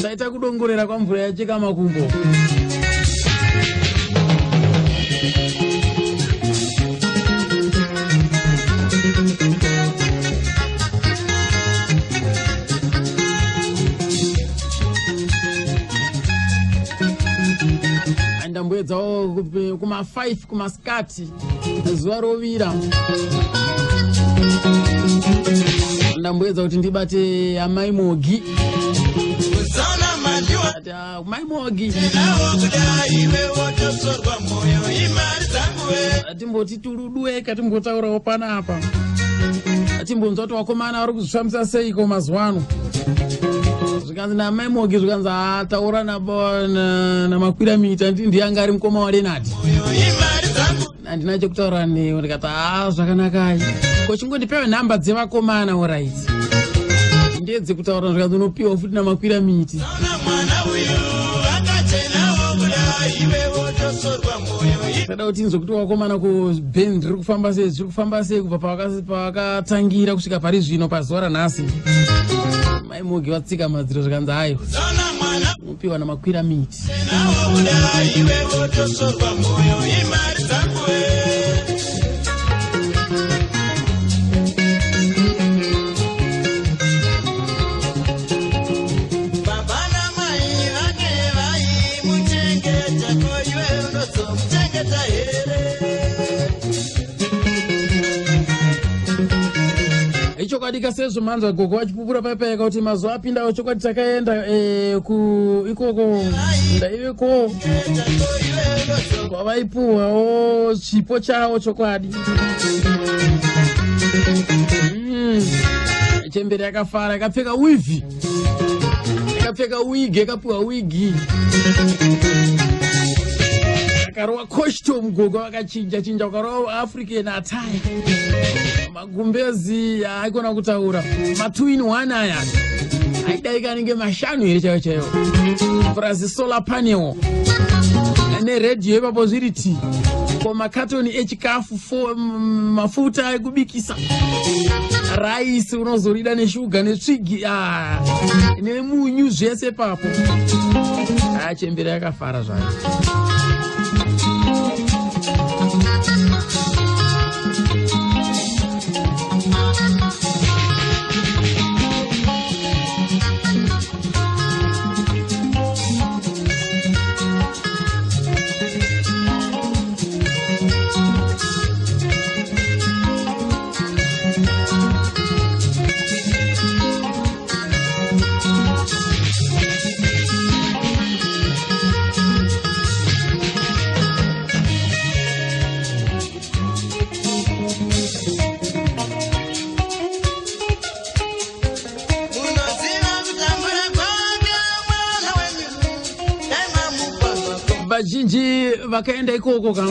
taita kudongorera kwamvura yacheka makumbo. Ndamboedzawo kuma5 kumaskati zuva rovira, ndamboedza kuti ndibate amai Mogi. Ati, "Ah, mai Mogi, atimboti turudweka timbotaurawo panapa, atimbonzwa kuti vakomana vari kuzvifambisa seiko mazuva ano." Zvikanzi namai Mogi, zvikanzi, "Ataura namakwira mita ndiyanga ari mukoma waLenard, handina chekutaura newe." Ndikati, "Ha, zvakanakai, ko chingondipewe nhamba dzevakomana." Alright, ndedzekutaura. Zvikanzi, "Unopiwa futi namakwira miti." Tada kuti tinzwe kuti vakomana kuband riri kufamba sei, zviri kufamba sei kubva pavakatangira kusvika pari zvino pazuva ranhasi. Mai Mogi vatsika madziro, zvikanzi, "Ayo unopiwa namakwira miti." Baba namai vake vaimuchengeta, ko iwe unozomuchengeta here? Ichokwadi ka, sezvo manzwa gogo vachipupura paipaika kuti mazuva apindawo, chokwadi takaenda ku ikoko ndaiveko kwavaipuhwawo chipo chavo chokwadi. Chembere yakafara, yakapfeka weave, yakapfeka wig, yakapiwa wigi, akarova costume. Gogo vakachinja chinja, ukarova African attire, magumbezi aikona kutaura ma2 in 1 aya aidaika anenge mashanu here chaivo chaivo, plus solar panel neredhiyo ipapo zviri ti ko makatoni echikafu, mafuta ekubikisa, raisi unozorida neshuga netsvigi, ah, nemunyu zvese papo. Achembera yakafara zvayo. Munoziva kutambura kwake mwana wenyu, dai mamupa mako. Vazhinji vakaenda ikoko ka.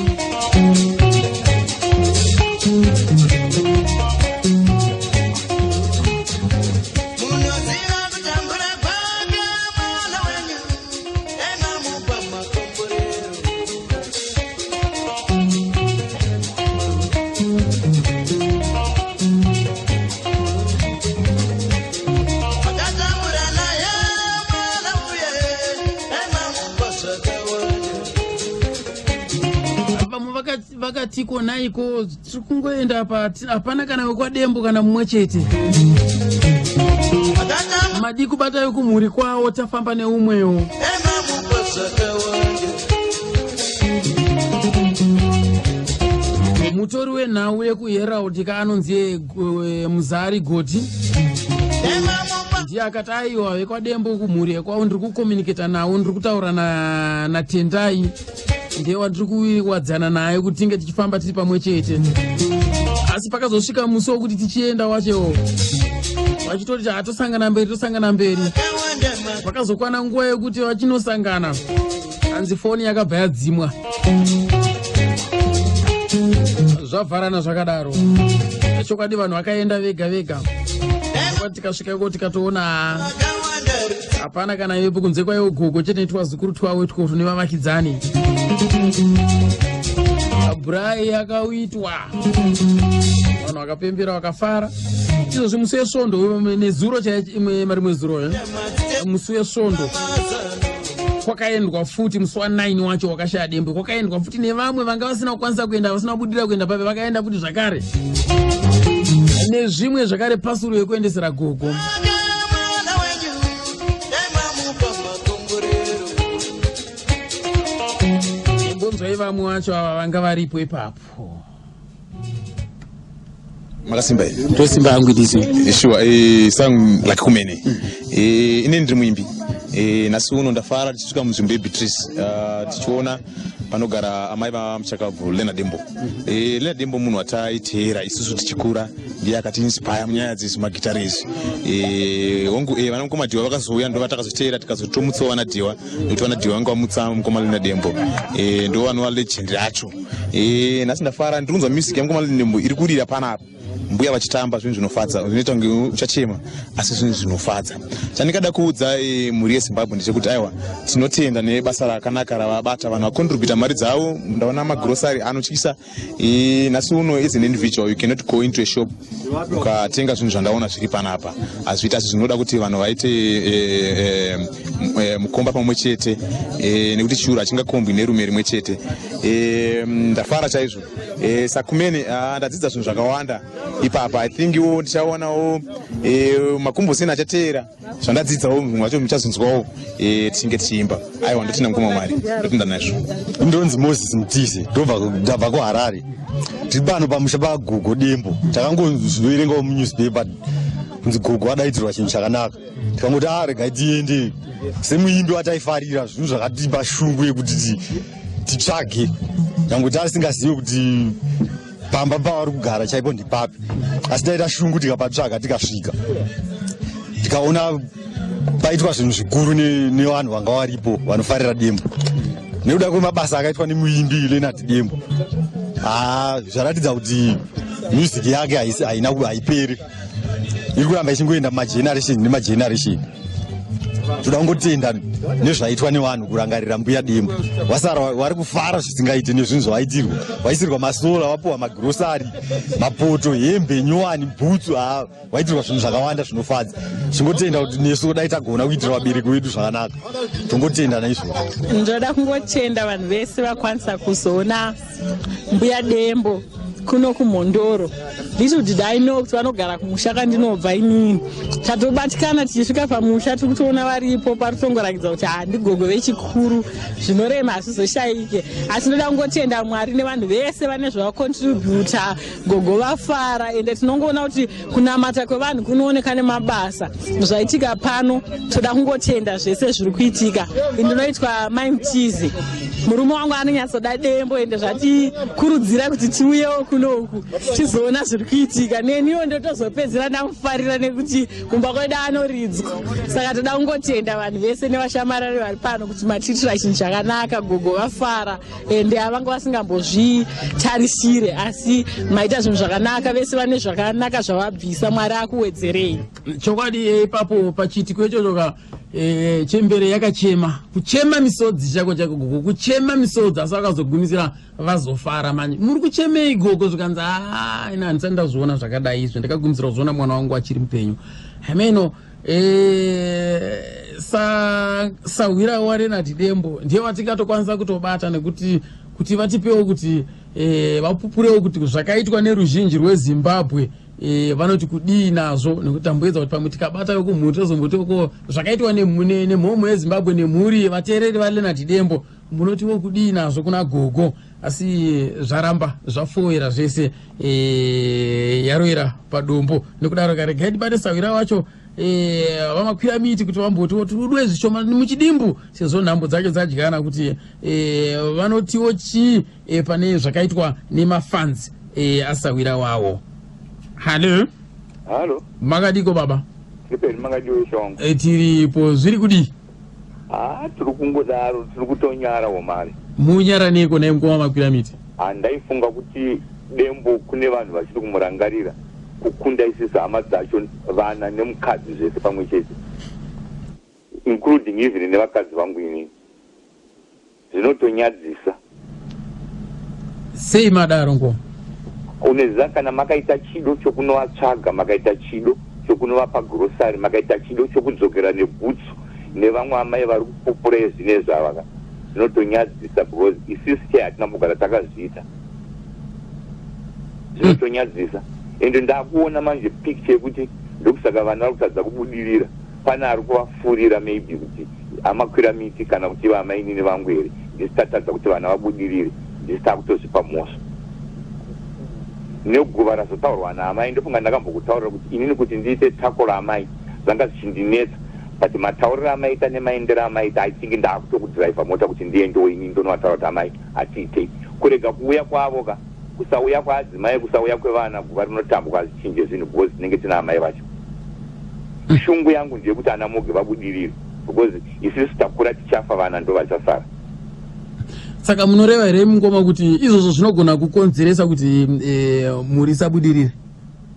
vachiti konaiko tiri kungoenda pa hapana kana wekwadembo kana mumwe chete. Madi kubata vekumhuri kwavo tafamba neumwewo. Mutori wenhau yekuHerald ka anonzi Muzari Goti ndiye akati aiwa, vekwadembo kumhuri yekwavo ndiri kucommunicata navo, ndiri kutaura naTendai, ndiye wandiri kuwadzana naye kuti tinge tichifamba tiri pamwe chete. Asi pakazosvika musi wokuti tichienda wachewo, vachitoti hatosangana mberi, tosangana mberi, pakazokwana nguva yekuti vachinosangana, hanzi foni yakabva yadzimwa, zvavharana zvakadaro. Chokwadi vanhu vakaenda vega vega. Tikasvika iko tikatoona hapana kana ivepo kunze kwaiwo gogo chete netwazukuru twawo itwo tune vavakidzani. Bhurai yakauitwa, vanhu vakapembera, vakafara. Izvozvi musi wesvondo, nezuro marimwe zuro, musi wesvondo kwakaendwa futi, musi wa9 wacho wakashaya Dembo, kwakaendwa futi nevamwe vanga vasina kukwanisa kuenda, vasina kubudira kuenda pape, vakaenda futi zvakare nezvimwe zvakare, pasuru yekuendesera gogo. Mbonzwai vamwe vacho ava vanga varipo ipapo. Makasimba here? Ndosimba hangu idisi. Sure. Sang like kumene ine ndiri muimbi. Nhasi uno ndafara tichisvika munzvimbo yeBeatrice, tichiona panogara amai vamuchakabvu Leonard Dembo. Leonard Dembo munhu wataiteera isusu tichikura, ndiye akatiinspire munyaya dzezvemagitare izvi. Hongu, vana mukoma Dhiwa vakazouya, ndo vatakazoteera, tikazotomutsawo vana Dhiwa, nekuti vana Dhiwa vanga vamutsa mukoma Leonard Dembo. Ndo vanova legend racho. Nhasi ndafara, ndiri kunzwa music yamukoma Leonard Dembo iri kurira panapa, mbuya vachitamba zvinhu zvinofadza, zvinoita kunge uchachema, asi zvinhu zvinofadza. Chandingada kuudza mhuri yeZimbabwe ndechekuti aiwa, tinotenda nebasa rakanaka ravabata. Vanhu vacontributa mari dzavo, ndaona magrosari anotyisa. Nhasi uno as an individual you cannot go into a shop ukatenga zvinhu zvandaona zviri panapa, hazviiti. Asi zvinoda kuti vanhu vaite mukomba pamwe chete, nekuti chiuru hachingakombwi nerume rimwe chete. Ndafara chaizvo. Sakumene, ndadzidza zvinhu zvakawanda ipapa. I think wo ndichaonawo makumboseni achateera zvandadzidzawo, zvimwe zvacho muchazvinzwawo tichinge tichiimba. Aiwa, ndotinda mukoma Mwari, ndotinda nazvo. Ndonzi Moses Mutise, ndabva kuHarare. Tiri pano pamusha pagogo Dembo. Takangoverengawo munewspaper kunzi gogo adaidzirwa chinhu chakanaka, tikangoti a, regai tiende. Semuimbi wataifarira, zvinhu zvakatipa shungu yekuti titsvage, nyangwe tasingazive kuti pamba pavari kugara chaipo ndipapi, asi taita shungu, tikapatsvaga, tikasvika, tikaona paitwa zvinhu zvikuru nevanhu vanga varipo vanofarira Dembo nekuda kwemabasa akaitwa nemuimbi Leonard Dembo. Ha, zvaratidza kuti music yake haina haiperi, iri kuramba ichingoenda mumageneration nemageneration. Toda kungotenda nezvaitwa nevanhu kurangarira mbuya Dembo. Vasara vari kufara zvisingaiti nezvinhu zvavaitirwa, vaisirwa masolar, vapiwa magrosari, mapoto, hembe nyowani, bhutsu. Ha, vaitirwa zvinhu zvakawanda zvinofadza. Chingotenda kuti nesu dai tagona kuitira vabereki vedu zvakanaka. Tongotenda naizvozvo. Ndoda kungotenda vanhu vese vakwanisa kuzoona mbuya Dembo kuno kuMhondoro. Little did I know kuti vanogara kumusha kwandinobva inini. Tatobatikana tichisvika pamusha, tiri kutoona varipo. Paritongorakidza kuti handigogo vechikuru, zvinorema hazvizoshayike. Asi ndoda kungotenda Mwari nevanhu vese vane zvavacontributa. Gogo vafara, ende tinongoona kuti kunamata kwevanhu kunooneka nemabasa. Zvaitika pano, toda kungotenda zvese zviri kuitika. Ndinoitwa Mai Mutizi. Murume wangu anonyatsoda Dembo, ende zvatikurudzira kuti tiuyewo kuno uku tizoona zviri kuitika. Neniwo ndotozopedzera ndamufarira nekuti kumba kwedu anoridzwa. Saka toda kungotenda vanhu vese nevashamarari vari pano kuti matiitira chinhu chakanaka. Gogo vafara, ende avanga vasingambozvitarisire, asi maita zvinhu zvakanaka. Vese vane zvakanaka zvavabvisa, Mwari akuwedzerei. Chokwadi, ipapo pachiitiko ichocho ka, chembere yakachema, kuchema misodzi chako chako, gogo kuchema misodzi, asi vakazogumisira vazofara manje. "Muri kuchemei, gogo?" Zvikanzi, "A, ina handisati ndazviona zvakadai izvo, ndakagumisira kuzviona mwana wangu achiri mupenyu." Hameno, sahwira waLenard Dembo ndiye watingatokwanisa kutobata nekuti kuti vatipewo kuti e, vapupurewo kuti zvakaitwa neruzhinji rwezimbabwe e, vanoti kudii nazvo nekuti tamboedza kuti pamwe tikabata vekumhuri tozomboti ko zvakaitwa nemhomho yezimbabwe nemhuri vateereri valeonard dembo munotiwo kudii nazvo kuna gogo asi zvaramba zvafowera zvese e, yaroera padombo nekudaro karegai tibate sahwira wacho e, vamakwira miti kuti vambotiwo tirudwe zvishoma muchidimbu sezvo nhambo dzacho dzadyana kuti e, vanotiwo chii e, pane zvakaitwa nemafans e, asahwira wawo hallo halo makadiko baba tiri makadiwo shongo e, tiripo zviri kudii haa tiri kungodaro tiri kutonyara womari munyara neiko naye mukoma makwira miti handaifunga kuti dembo kune vanhu vachiri kumurangarira kukunda isisu hama dzacho vana nemukadzi zvese pamwe chete including even nevakadzi vangu inini Zvinotonyadzisa. Sei madaro ngoma? Unoziva kana makaita chido chokunovatsvaga, makaita chido chokunovapa grocery, makaita chido chokudzokera nebhutsu nevamwe amai vari kupupura ezvinezvi ava ka, zvinotonyadzisa because isisi chai hatina kumbogara takazviita. Zvinotonyadzisa. Ende ndakuona manje picture yekuti ndokusaka vana vari kutadza kubudirira. Pane ari kuvafurira maybe kuti amakwira miti kana kuti ivo amainini vangu here ndisi tatadza kuti vana vabudirire ndisi takutozvipa mhosva neguva razotaurwa naamai ndofunga ndakambokutaurira kuti inini kuti ndiite tako raamai zvanga zvichindinetsa but matauriro amaita nemaendero amaita i think ndakutokudhiraivha mota kuti ndiendewo inini ndonovataura kuti amai hatiitei kurega kuuya kwavo ka kusauya kwaadzimai kusauya kwevana guva rinotambwa hazvichinje zvinhu because tinenge tina amai vacho Shungu yangu ndeyekuti ana Moge vabudirire because isisu takura tichafa vana ndovachasara. Saka munoreva here mungoma kuti izvozvo zvinogona kukonzeresa kuti e, mhuri isabudirire?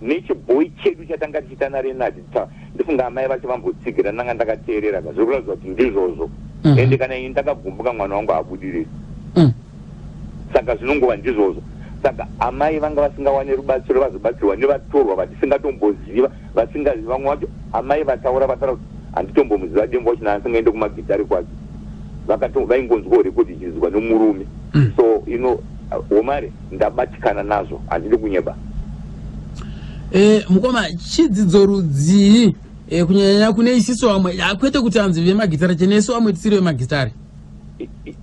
Nechibhoyi chedu chatanga tichiita naRenard ndifunga amai vacho vambotsigira ndanga ndakateerera ka zviri kuratidza kuti ndizvozvo mm. ende kana ini ndakagumbuka mwana wangu haabudiriri mm. Saka zvinongova ndizvozvo. Saka amai vanga vasingawane rubatsiro vazobatsirwa nevatorwa vatisingatomboziva vasingazivi vamwe vacho amai vataura vataura kuti handitombomuziva Dembo wacho naasingaende kumagitare kwake vakato vaingonzwawo record ichiridzwa nemurume mm. so you know Omari ndabatikana nazvo handidi kunyeba. Eh, mukoma chidzidzo rudzii eh, kunyanyanya kune isisu vamwe kwete kuti anzi vemagitare chenesu vamwe tisiri vemagitare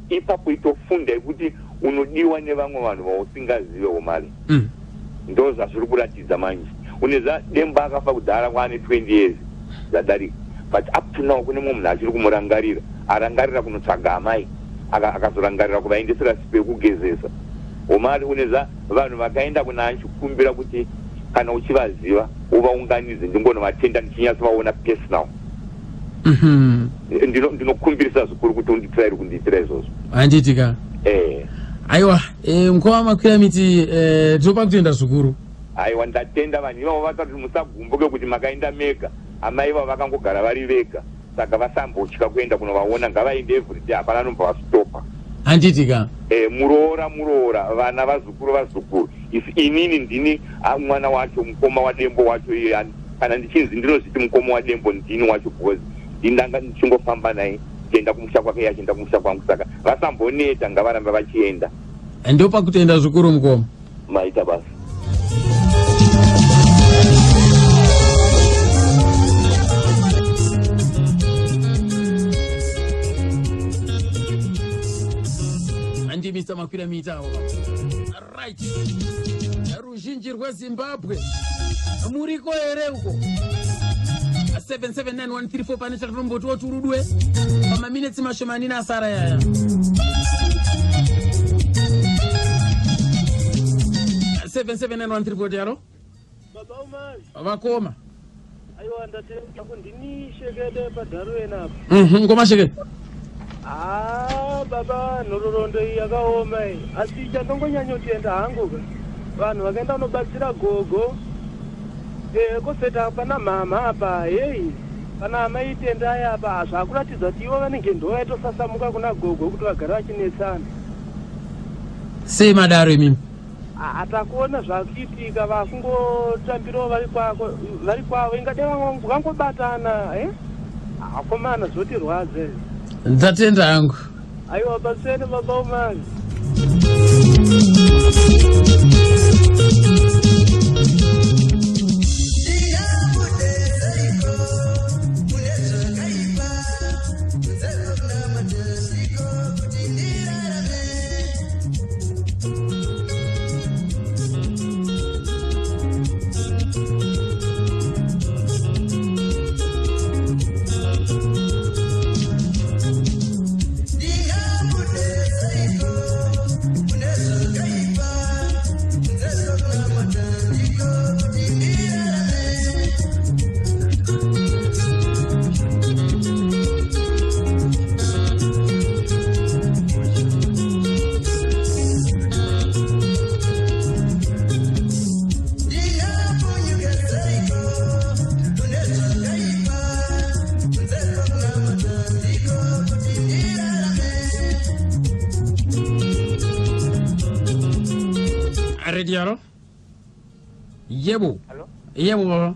ipapo itofunda yekuti unodiwa nevamwe vanhu vausingazive Omari mm. ndo zvazviri kuratidza manje uneza Demba akafa kudhara kwaane 20 years zvadarika but up to now kune mumwe munhu achiri kumurangarira arangarira kunotsvaga amai akazorangarira kuvaendesera sipo yekugezesa Omari uneza vanhu vakaenda kuna anchikumbira kuti kana uchivaziva uvaunganidze ndingonovatenda ndichinyatsovaona personal Mhm. Ndinokumbirisa zvikuru kuti unditiraire kundiitira izvozvo. Handiti ka? Eh. Aiwa, eh, mukoma makwira miti eh, tinopa kutenda zvikuru. Aiwa, ndatenda vanhu ivavo vakati musagumbuke kuti makaenda mega. Amai ivavo vakangogara vari vega. Saka vasambotya kuenda kunovaona, ngavaende everyday, hapana anobva vastopa. Handiti ka? Eh, muroora muroora, vana vazukuru vazukuru. Isi inini ndini ah, mwana wacho, mukoma waDembo wacho iye kana ndichinzi ndinozviti mukoma wadembo ndini wacho because ndindanga ndichingofamba naye ndichienda kumusha kwake iye achienda kumusha kwangu saka vasamboneta ngavarambe vachienda ndopakutenda zvikuru mukoma maita basa andimisa makwira miita avo right ruzhinji rwezimbabwe muriko here uko 779134 pane chatotombotiwo turudwe pamaminetsi mashomanini asara yaya 779134 yaro Baba Umari. Vakoma. Aiwa ndatenda ko ndini shekede padharuweni apa. Mhm, ngoma shekede. Ah, baba nhororondo iyi yakaoma iyi. Asi chandongonyanyotenda hangu ka. Vanhu vakaenda kunobatsira gogo. Eh, kozoita pana mhamha apa. Hey. Pana amai Tendai apa zvakuratidza kuti ivo vanenge ndovaitosasamuka kuna gogo kuti vagare vachinetsana. Sei madaro imimi? Haa takuona zvakuitika vakungotambirawo vari kwako vari kwavo ingadai vangobatana eh akomana zvotirwadza izvi. Ndatenda hangu. Aiwa pasene baba umani. Radio, alo? Yebo. Yebo baba.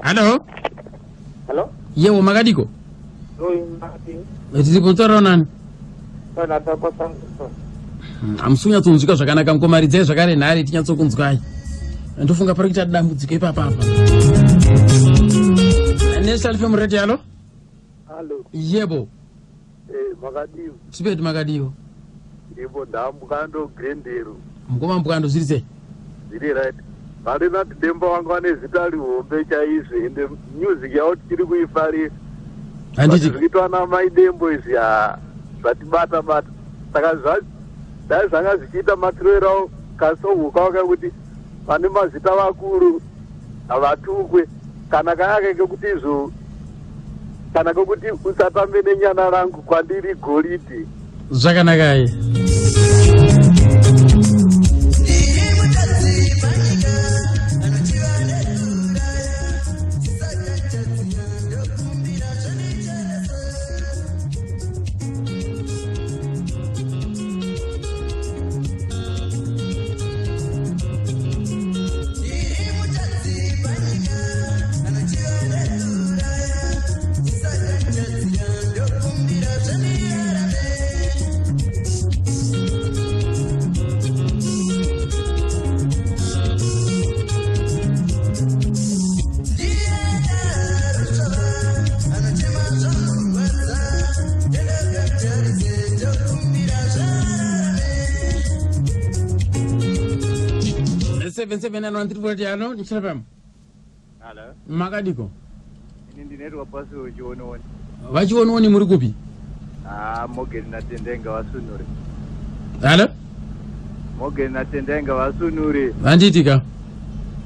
Alo? Hello? Yebo, makadiko? Oi, Martin. Tiri kutaura nani? Pana takwasangusa. Hamusi kunyatsonzwika zvakanaka mukoma, ridzai zvakare nhare tinyatsokunzwai. Ndofunga pari kuita dambudziko ipapa apa. National FM Radio, alo? Halo. Yebo. Eh, makadiwa. Tipeti makadiwa. Ipo ndamukando Grendero. Mukoma Mbwando, zviri sei? Zviri right. Varina Dembo vanga vane zita rihombe chaizvo, ende music yavo tichiri kuifarira. Handiti? Zvikuitwa namai Dembo izvi, ha, zvatibata bata. Saka dai zvanga zvichiita matirerawo kasongo kekuti vane mazita vakuru havatukwe, kana kaya kekuti izvo, kana kekuti usatambe nenyana rangu kwandiri goridhe. Zvakanakai. 77913 alo, nichirapam. Halo. Makadiko? Ini ndinoitwa pasi wechionooni. Vachionooni, muri kupi? Ah, Morgan naTendenga vasunure. Halo? Morgan naTendenga vasunure. Handiitika.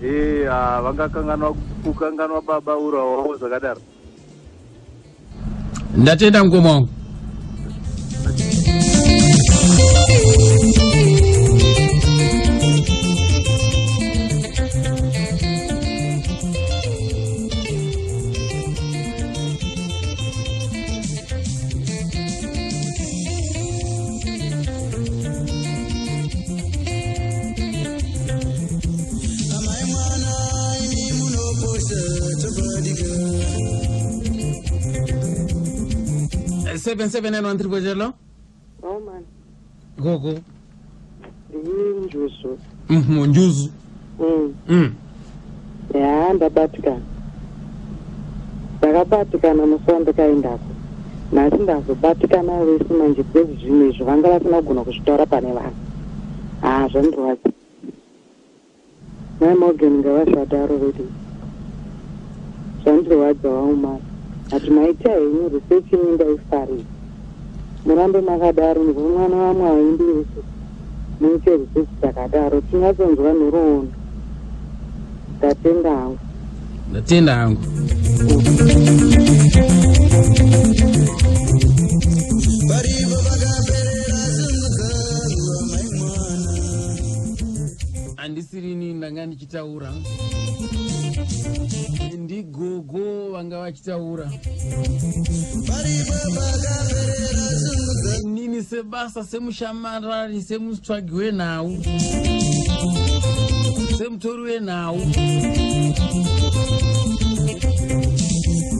Eh, ah, vangakanganwa kukanganwa baba ura wavo zvakadaro. Ndatenda, mukoma wangu. Amai mwana, imi munoposha chokwadi. 77913 Oh man, Gogo. Ndini Njuzu. Njuzu. Ya, ndabatikana. Ndakabatikana musi wandikaendako. Nhasi ndazobatikana vese manje, because zvinhu izvo vanga vasina kugona kuzvitaura pane vanhu. Ha, zvandirwadza. Mai Morgan ngavazvadaro vedu. Zvandirwadza waumari. Ati maita henyu research, ini ndaifarira. Murambe makadaro, ndivomwana vamwe vese. Muite research dzakadaro, tinyatsonzwa nhoroondo. Ndatenda hangu. Ndatenda hangu. Varivo vakaperera shungu dzangu, amai mwana. Handisirini ndanga ndichitaura, ndigogo vanga vachitaura. Inini sebasa, semushamarari, semutsvagi wenhau, semutori wenhau,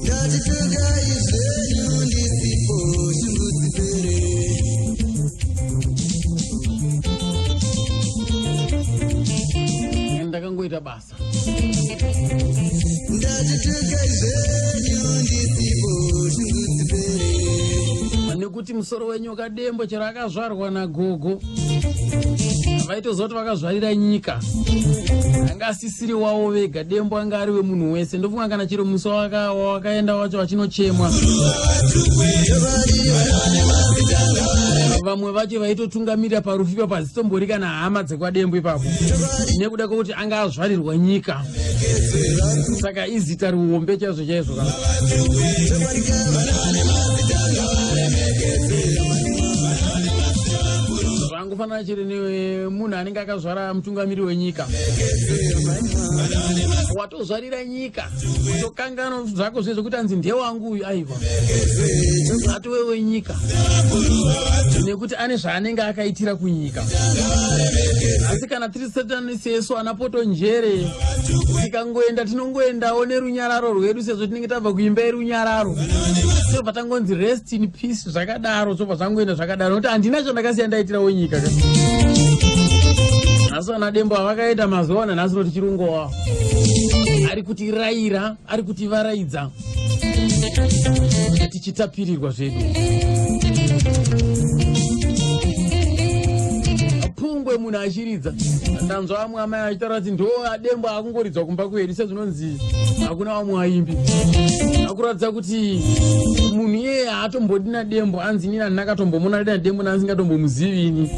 Ndatitukai zvenyu ndisipo, shungu dzipere. Zvangoita basa. Nekuti musoro wenyoka Dembo chero akazvarwa nagogo, vaitoziva kuti vakazvarira nyika. Anga asisiri wavo vega, Dembo anga ari wemunhu wese. Ndofunga kana chero musi wakaenda wacho vachinochemwa, vamwe vacho vaitotungamirira parufu ipapo hadzitombori kana hama dzekwaDembo ipapo, nekuda kwekuti anga azvarirwa nyika. Saka izita rihombe chaizvo chaizvo ka. Zvangofanana chiri nemunhu anenge akazvara mutungamiri wenyika, watozvarira nyika, tokangano zvako zve zvekuti anzi ndewangu uyu, aiwa, atove wenyika nekuti ane zvaanenge akaitira kunyika. Asi kana tiri satani sesu ana poto njere, tikangoenda tinongoendawo nerunyararo rwedu, sezvo tinenge tabva kuimba yerunyararo, tobva tangonzi rest in peace, zvakadaro, tobva zvangoenda zvakadaro, nokuti handina chandakasiya ndaitirawo nyika ka. Nhasi vana Dembo avakaenda mazuva ana nhasi noti chirungo wavo ari kutirayira, ari kutivaraidza tichitapirirwa zvedu. Pungwe munhu achiridza, ndanzwa vamwe amai achitaura kuti ndo aDembo akungoridzwa kumba kwedu, sezvinonzi hakuna vamwe vaimbi. Akuratidza kuti munhu iyeye haatombodi naDembo. Anzi inini handina katombomona naDembo, naasingatombomuzivini.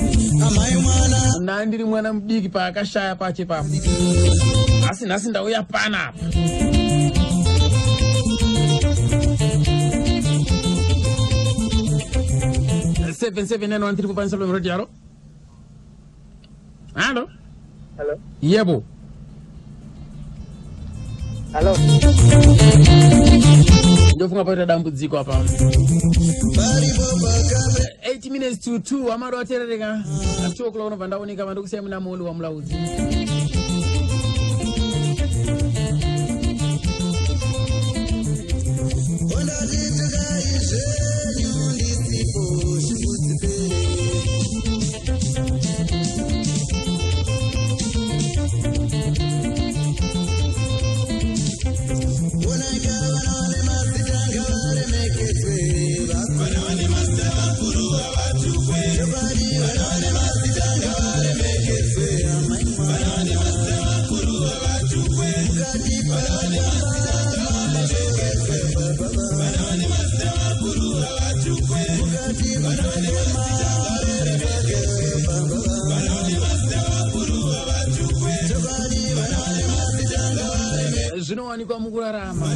Ndaa ndiri mwana mudiki paakashaya pache papo, asi nhasi ndauya panapa. 7791345 radio. Halo, halo. Hello. Yebo. Hello. Ndofunga paita dambudziko apa. 8 minutes to 2, amado aterereka. 2 o'clock unobva ndaoneka vandokusiyai muna moli wamulaudzi. Zvinowanikwa mukurarama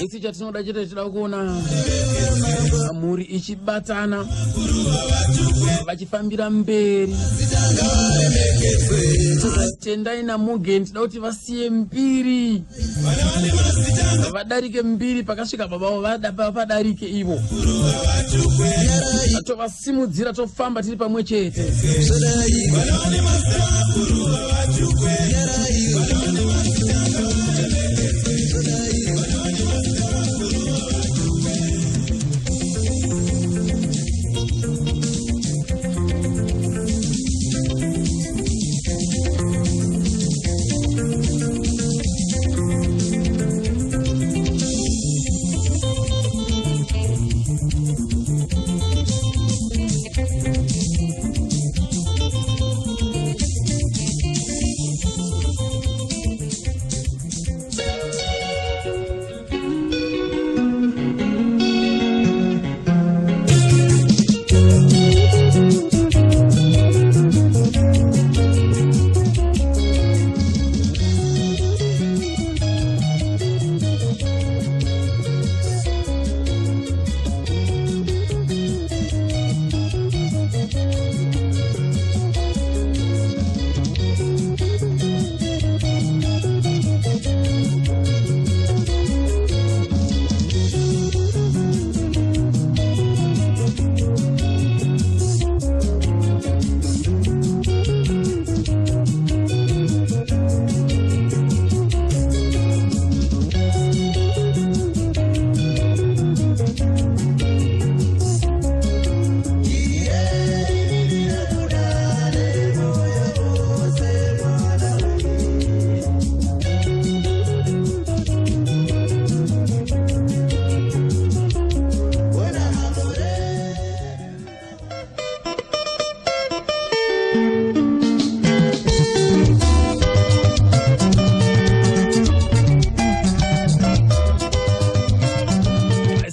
isi chatinoda chete, tinoda kuona mhuri ichibatana, vachifambira mberi. Tendai naMugen, tinoda kuti vasiye mbiri, vadarike mbiri pakasvika baba vavo, padarike ivo, tovasimudzira, tofamba tiri pamwe chete.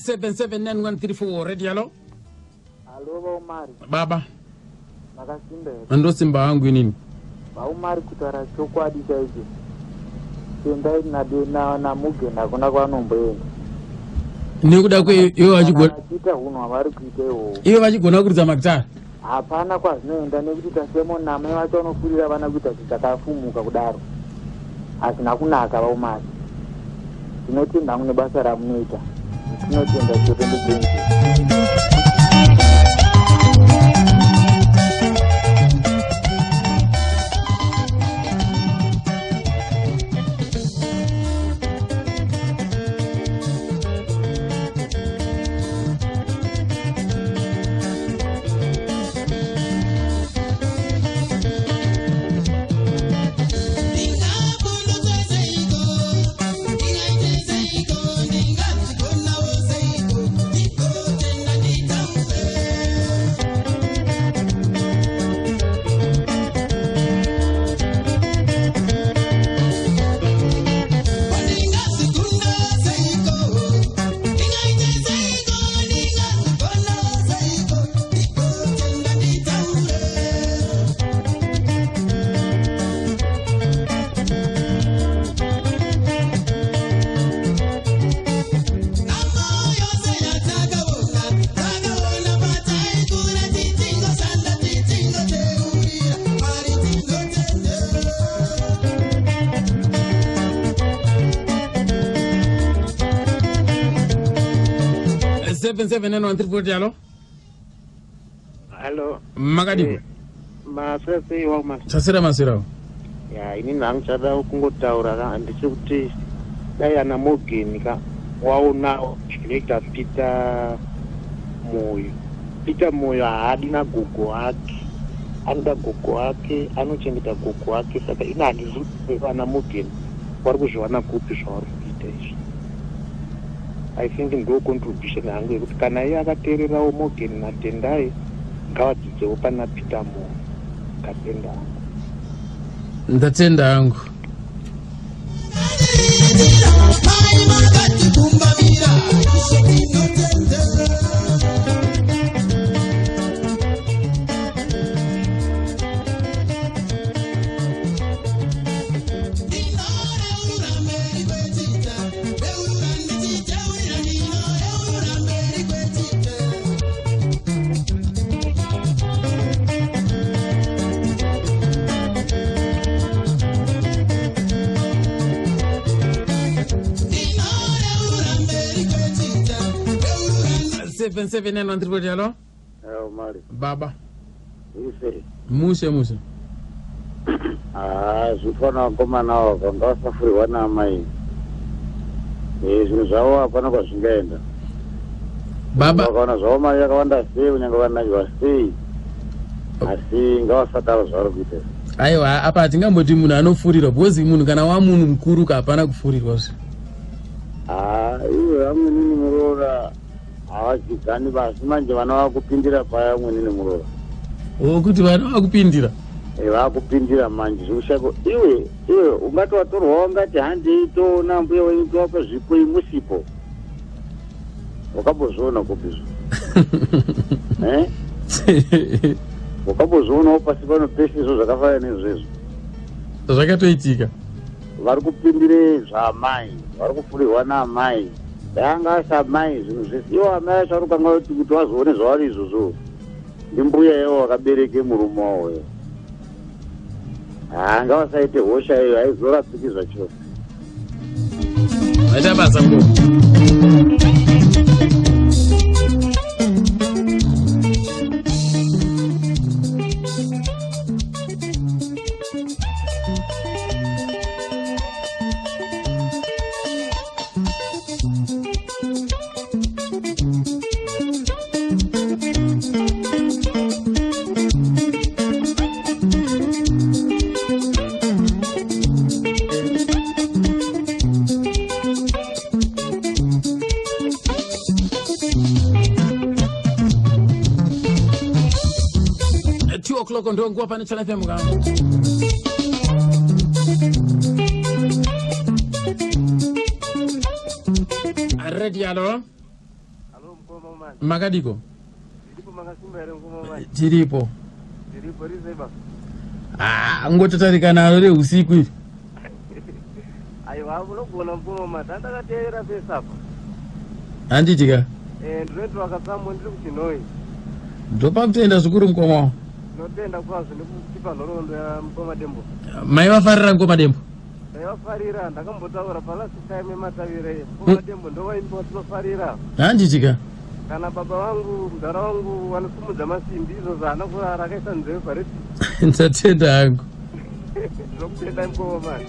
779134 radio alo. Alo vaumari. Baba. Makasimba here? Ndosimba hangu inini. Vaumari, kutaura chokwadi chaicho, tendai naMugen hakuna kwanomboenda. Nekuda kwe ivo vachigona Achiita hunhu hwavari kuita ihwohwo. Ivo vachigona kuridza magitari. Hapana kwazvinoenda, nekuti tasemo namai vacho vanofurira vana kuita zvinhu zvakafumuka kudaro, hazvina kunaka. Vaumari, ndinotenda hangu nebasa ramunoita. Tinotenda chotendo chenyu. 779134 alo. Hallo. Makadiko? Maswera sei wauma? Chasera maswerawo. Ya, inini hangu chada kungotaura ka ndechekuti dai ana Morgan ka waonawo zvinoita Peter Moyo. Peter Moyo haadi nagogo ake, anoda gogo ake, anochengeta gogo ake. Saka ini handizi ana Morgan vari kuzviwana kupi zvavari kuita izvi. I think ndo contribution yangu yekuti kana iye akateererawo Morgan naTendai, ngavadzidzewo pana Peter Moyo. Ndatenda hangu. Ndatenda hangu. 779134 alo. Mari. Baba. Ise. Mushe mushe. Ah, zvifana vakomana ava vanga vasafurirwa naamai. Zvinhu zvavo hapana kwazvingaenda. Baba. Vakaona zvavo mari yakawanda sei, kunyange vanakirwa sei, asi ngavasadaro zvavari kuita. Aiwa, apa hatingamboti munhu anofurirwa, because munhu kana wamunhu mukuru ka, hapana kufurirwa zve. Ah, iwe, amweni muroora havadyidzani basi. Manje vana vakupindira paya, amweni nemuroora. Wokuti vana vakupindira? Vakupindira manje zvekushako. Iwe, iwe ungati watorwa, wangati handei toona mbuya wenyu, tovapa zvipo imusipo. Wakambozviona kupi izvo? Eh? Wakambozvionawo pasi pano pese izvo zvakafanana neizvezvo? Zvakatoitika. Vari kupindire zvaamai, vari kufurirwa naamai. Dai anga asi amai, zvinhu zvese ivo amai vacho vari kukanga kuti vazoone zvavari izvozvo ndimbuya ivo vakabereke murume wawoyo. Haa, ngavasaite hosha iyo, haizorapiki zvachose. Vaita basa mukoma. O'clock ndo nguva pane Channel FM ka. Ready, alo. Alo, mukoma mani. Makadiko? Ndiripo, makasimba here, mukoma mani? Tiripo. Ndiripo, rizei basa? Ah, ngotatarika naro reusiku iri. Aiwa, munogona, mukoma mani, ndandakateerera pese apa. Handiti ka? Ndinoitwa Kasambo, ndiri kuChinhoyi. Ndopa kutenda zvikuru, mukoma. Ndinotenda kwazvo nekutipa nhoroondo yamukoma Dembo. Maivafarira, mukoma Dembo? Ndaivafarira, ndakambotaura palast time yematavire, mukoma Dembo ndovaimbi watinofarira. Handiti ka? Kana baba vangu, mudhara vangu vanosimudza masimbi izvozvo, haana kurara akaisa nzeve pareti. Ndatenda hangu. Ndinokutendai, mukoma mani.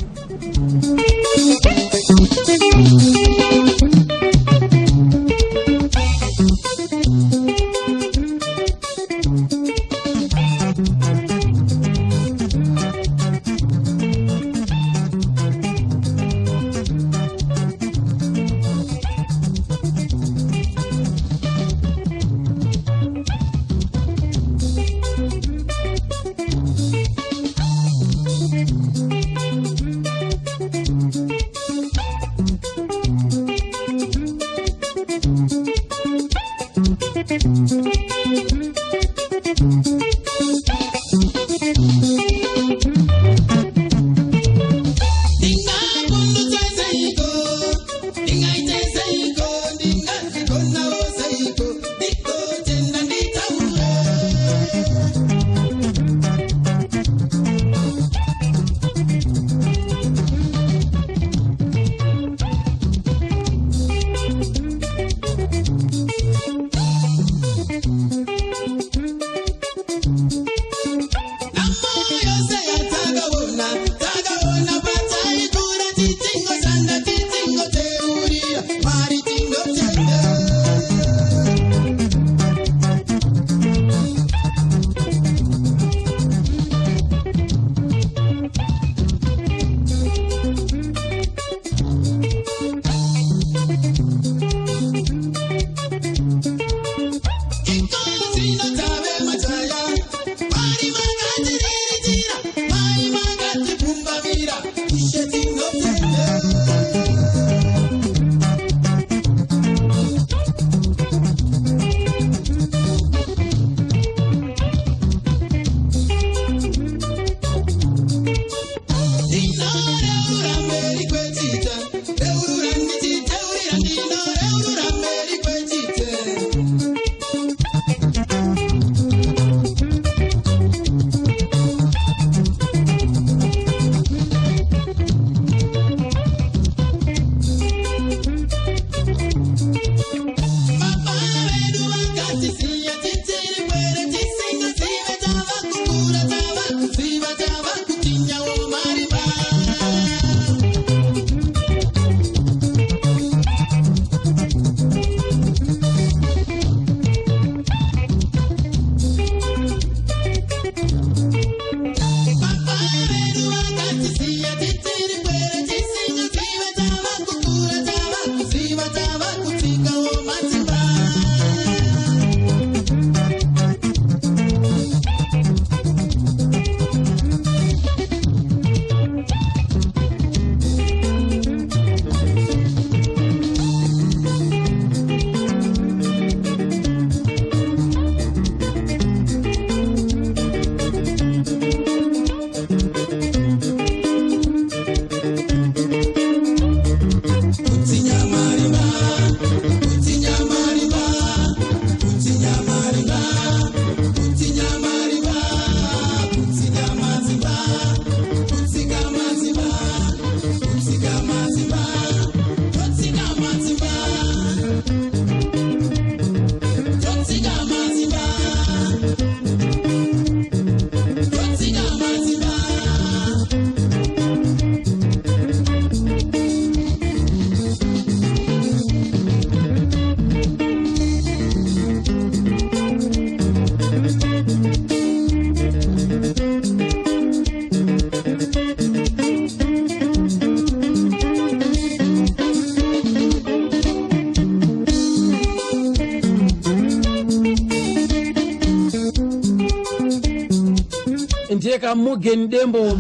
kaMorgan Dembo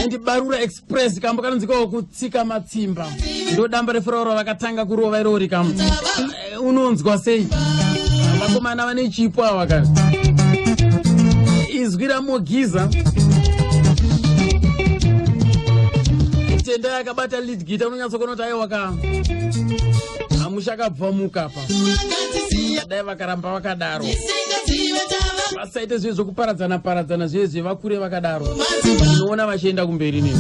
and Barura Express, kambo kanonzikawo kutsika matsimba, ndo damba refurauro vakatanga kurova irori kam. Unonzwa sei? Vakomana vane chipo ava ka. Izwi raMogiza, Tendai akabata lead guitar, unonyatsokuona kuti aiwa ka, hamushakabva mukapa. Dai vakaramba vakadaro, vasaite zviye zvokuparadzana paradzana zviye zve, vakure vakadaro, unoona vachienda kumberi. Nini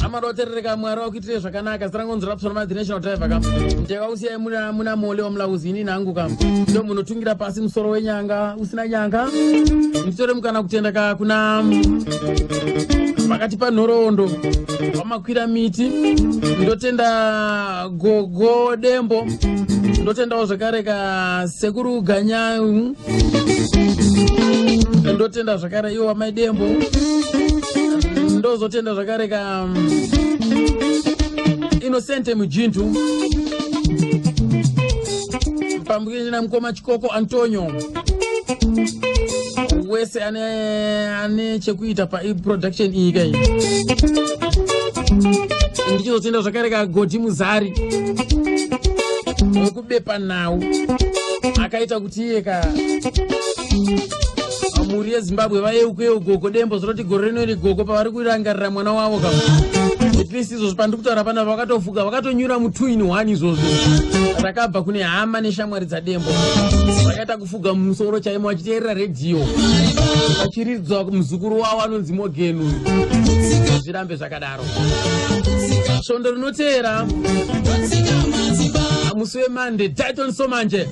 amadoterereka, Mwari wakuitire zvakanaka. Zita rangu nzira ma the national driver kam. Ndakakusiyai muna mole wamulauzi. Ini nangu kam ndo munotungira pasi musoro wenyanga usina nyanga. Nditore mukana kutenda ka kuna pakati panhoroondo vamakwira miti. Ndotenda gogo Dembo, ndotendawo zvakare ka sekuru Ganyau, ndotenda zvakare iwo vamai Dembo, ndozotenda zvakare ka Innocente Mujintu pambukina mukoma Chikoko Antonio, wese ane chekuita paproduction iyi kai. Ndichizotenda zvakare kaGodhi Muzari wekubepa nhau, akaita kuti iye ka mhuri yeZimbabwe vayeukewo gogo Dembo. Zvinoti gore rino iri gogo pavari kurangarira mwana wavo ka, at least izvozvo pandiri kutaura pana vakatofuka vakatonyura mu2 in 1. Izvozvo rakabva kune hama neshamwari dzaDembo, vakaita kufuga mumusoro chaimo vachiteerera redhiyo vachiridzwa muzukuru wavo anonzi Morgan uyu. Zvirambe zvakadaro. Svondo rinoteera musi weMonday, Titon Somanje,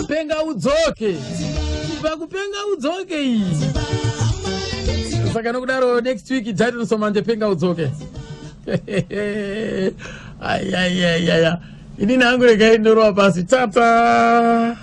Penga Udzoke, pakupenga udzoke iyi. Saka nokudaro next week, Titon Somanje, Penga Udzoke. Ayayayaya, inini hangu regai ndorova pasi. Tata.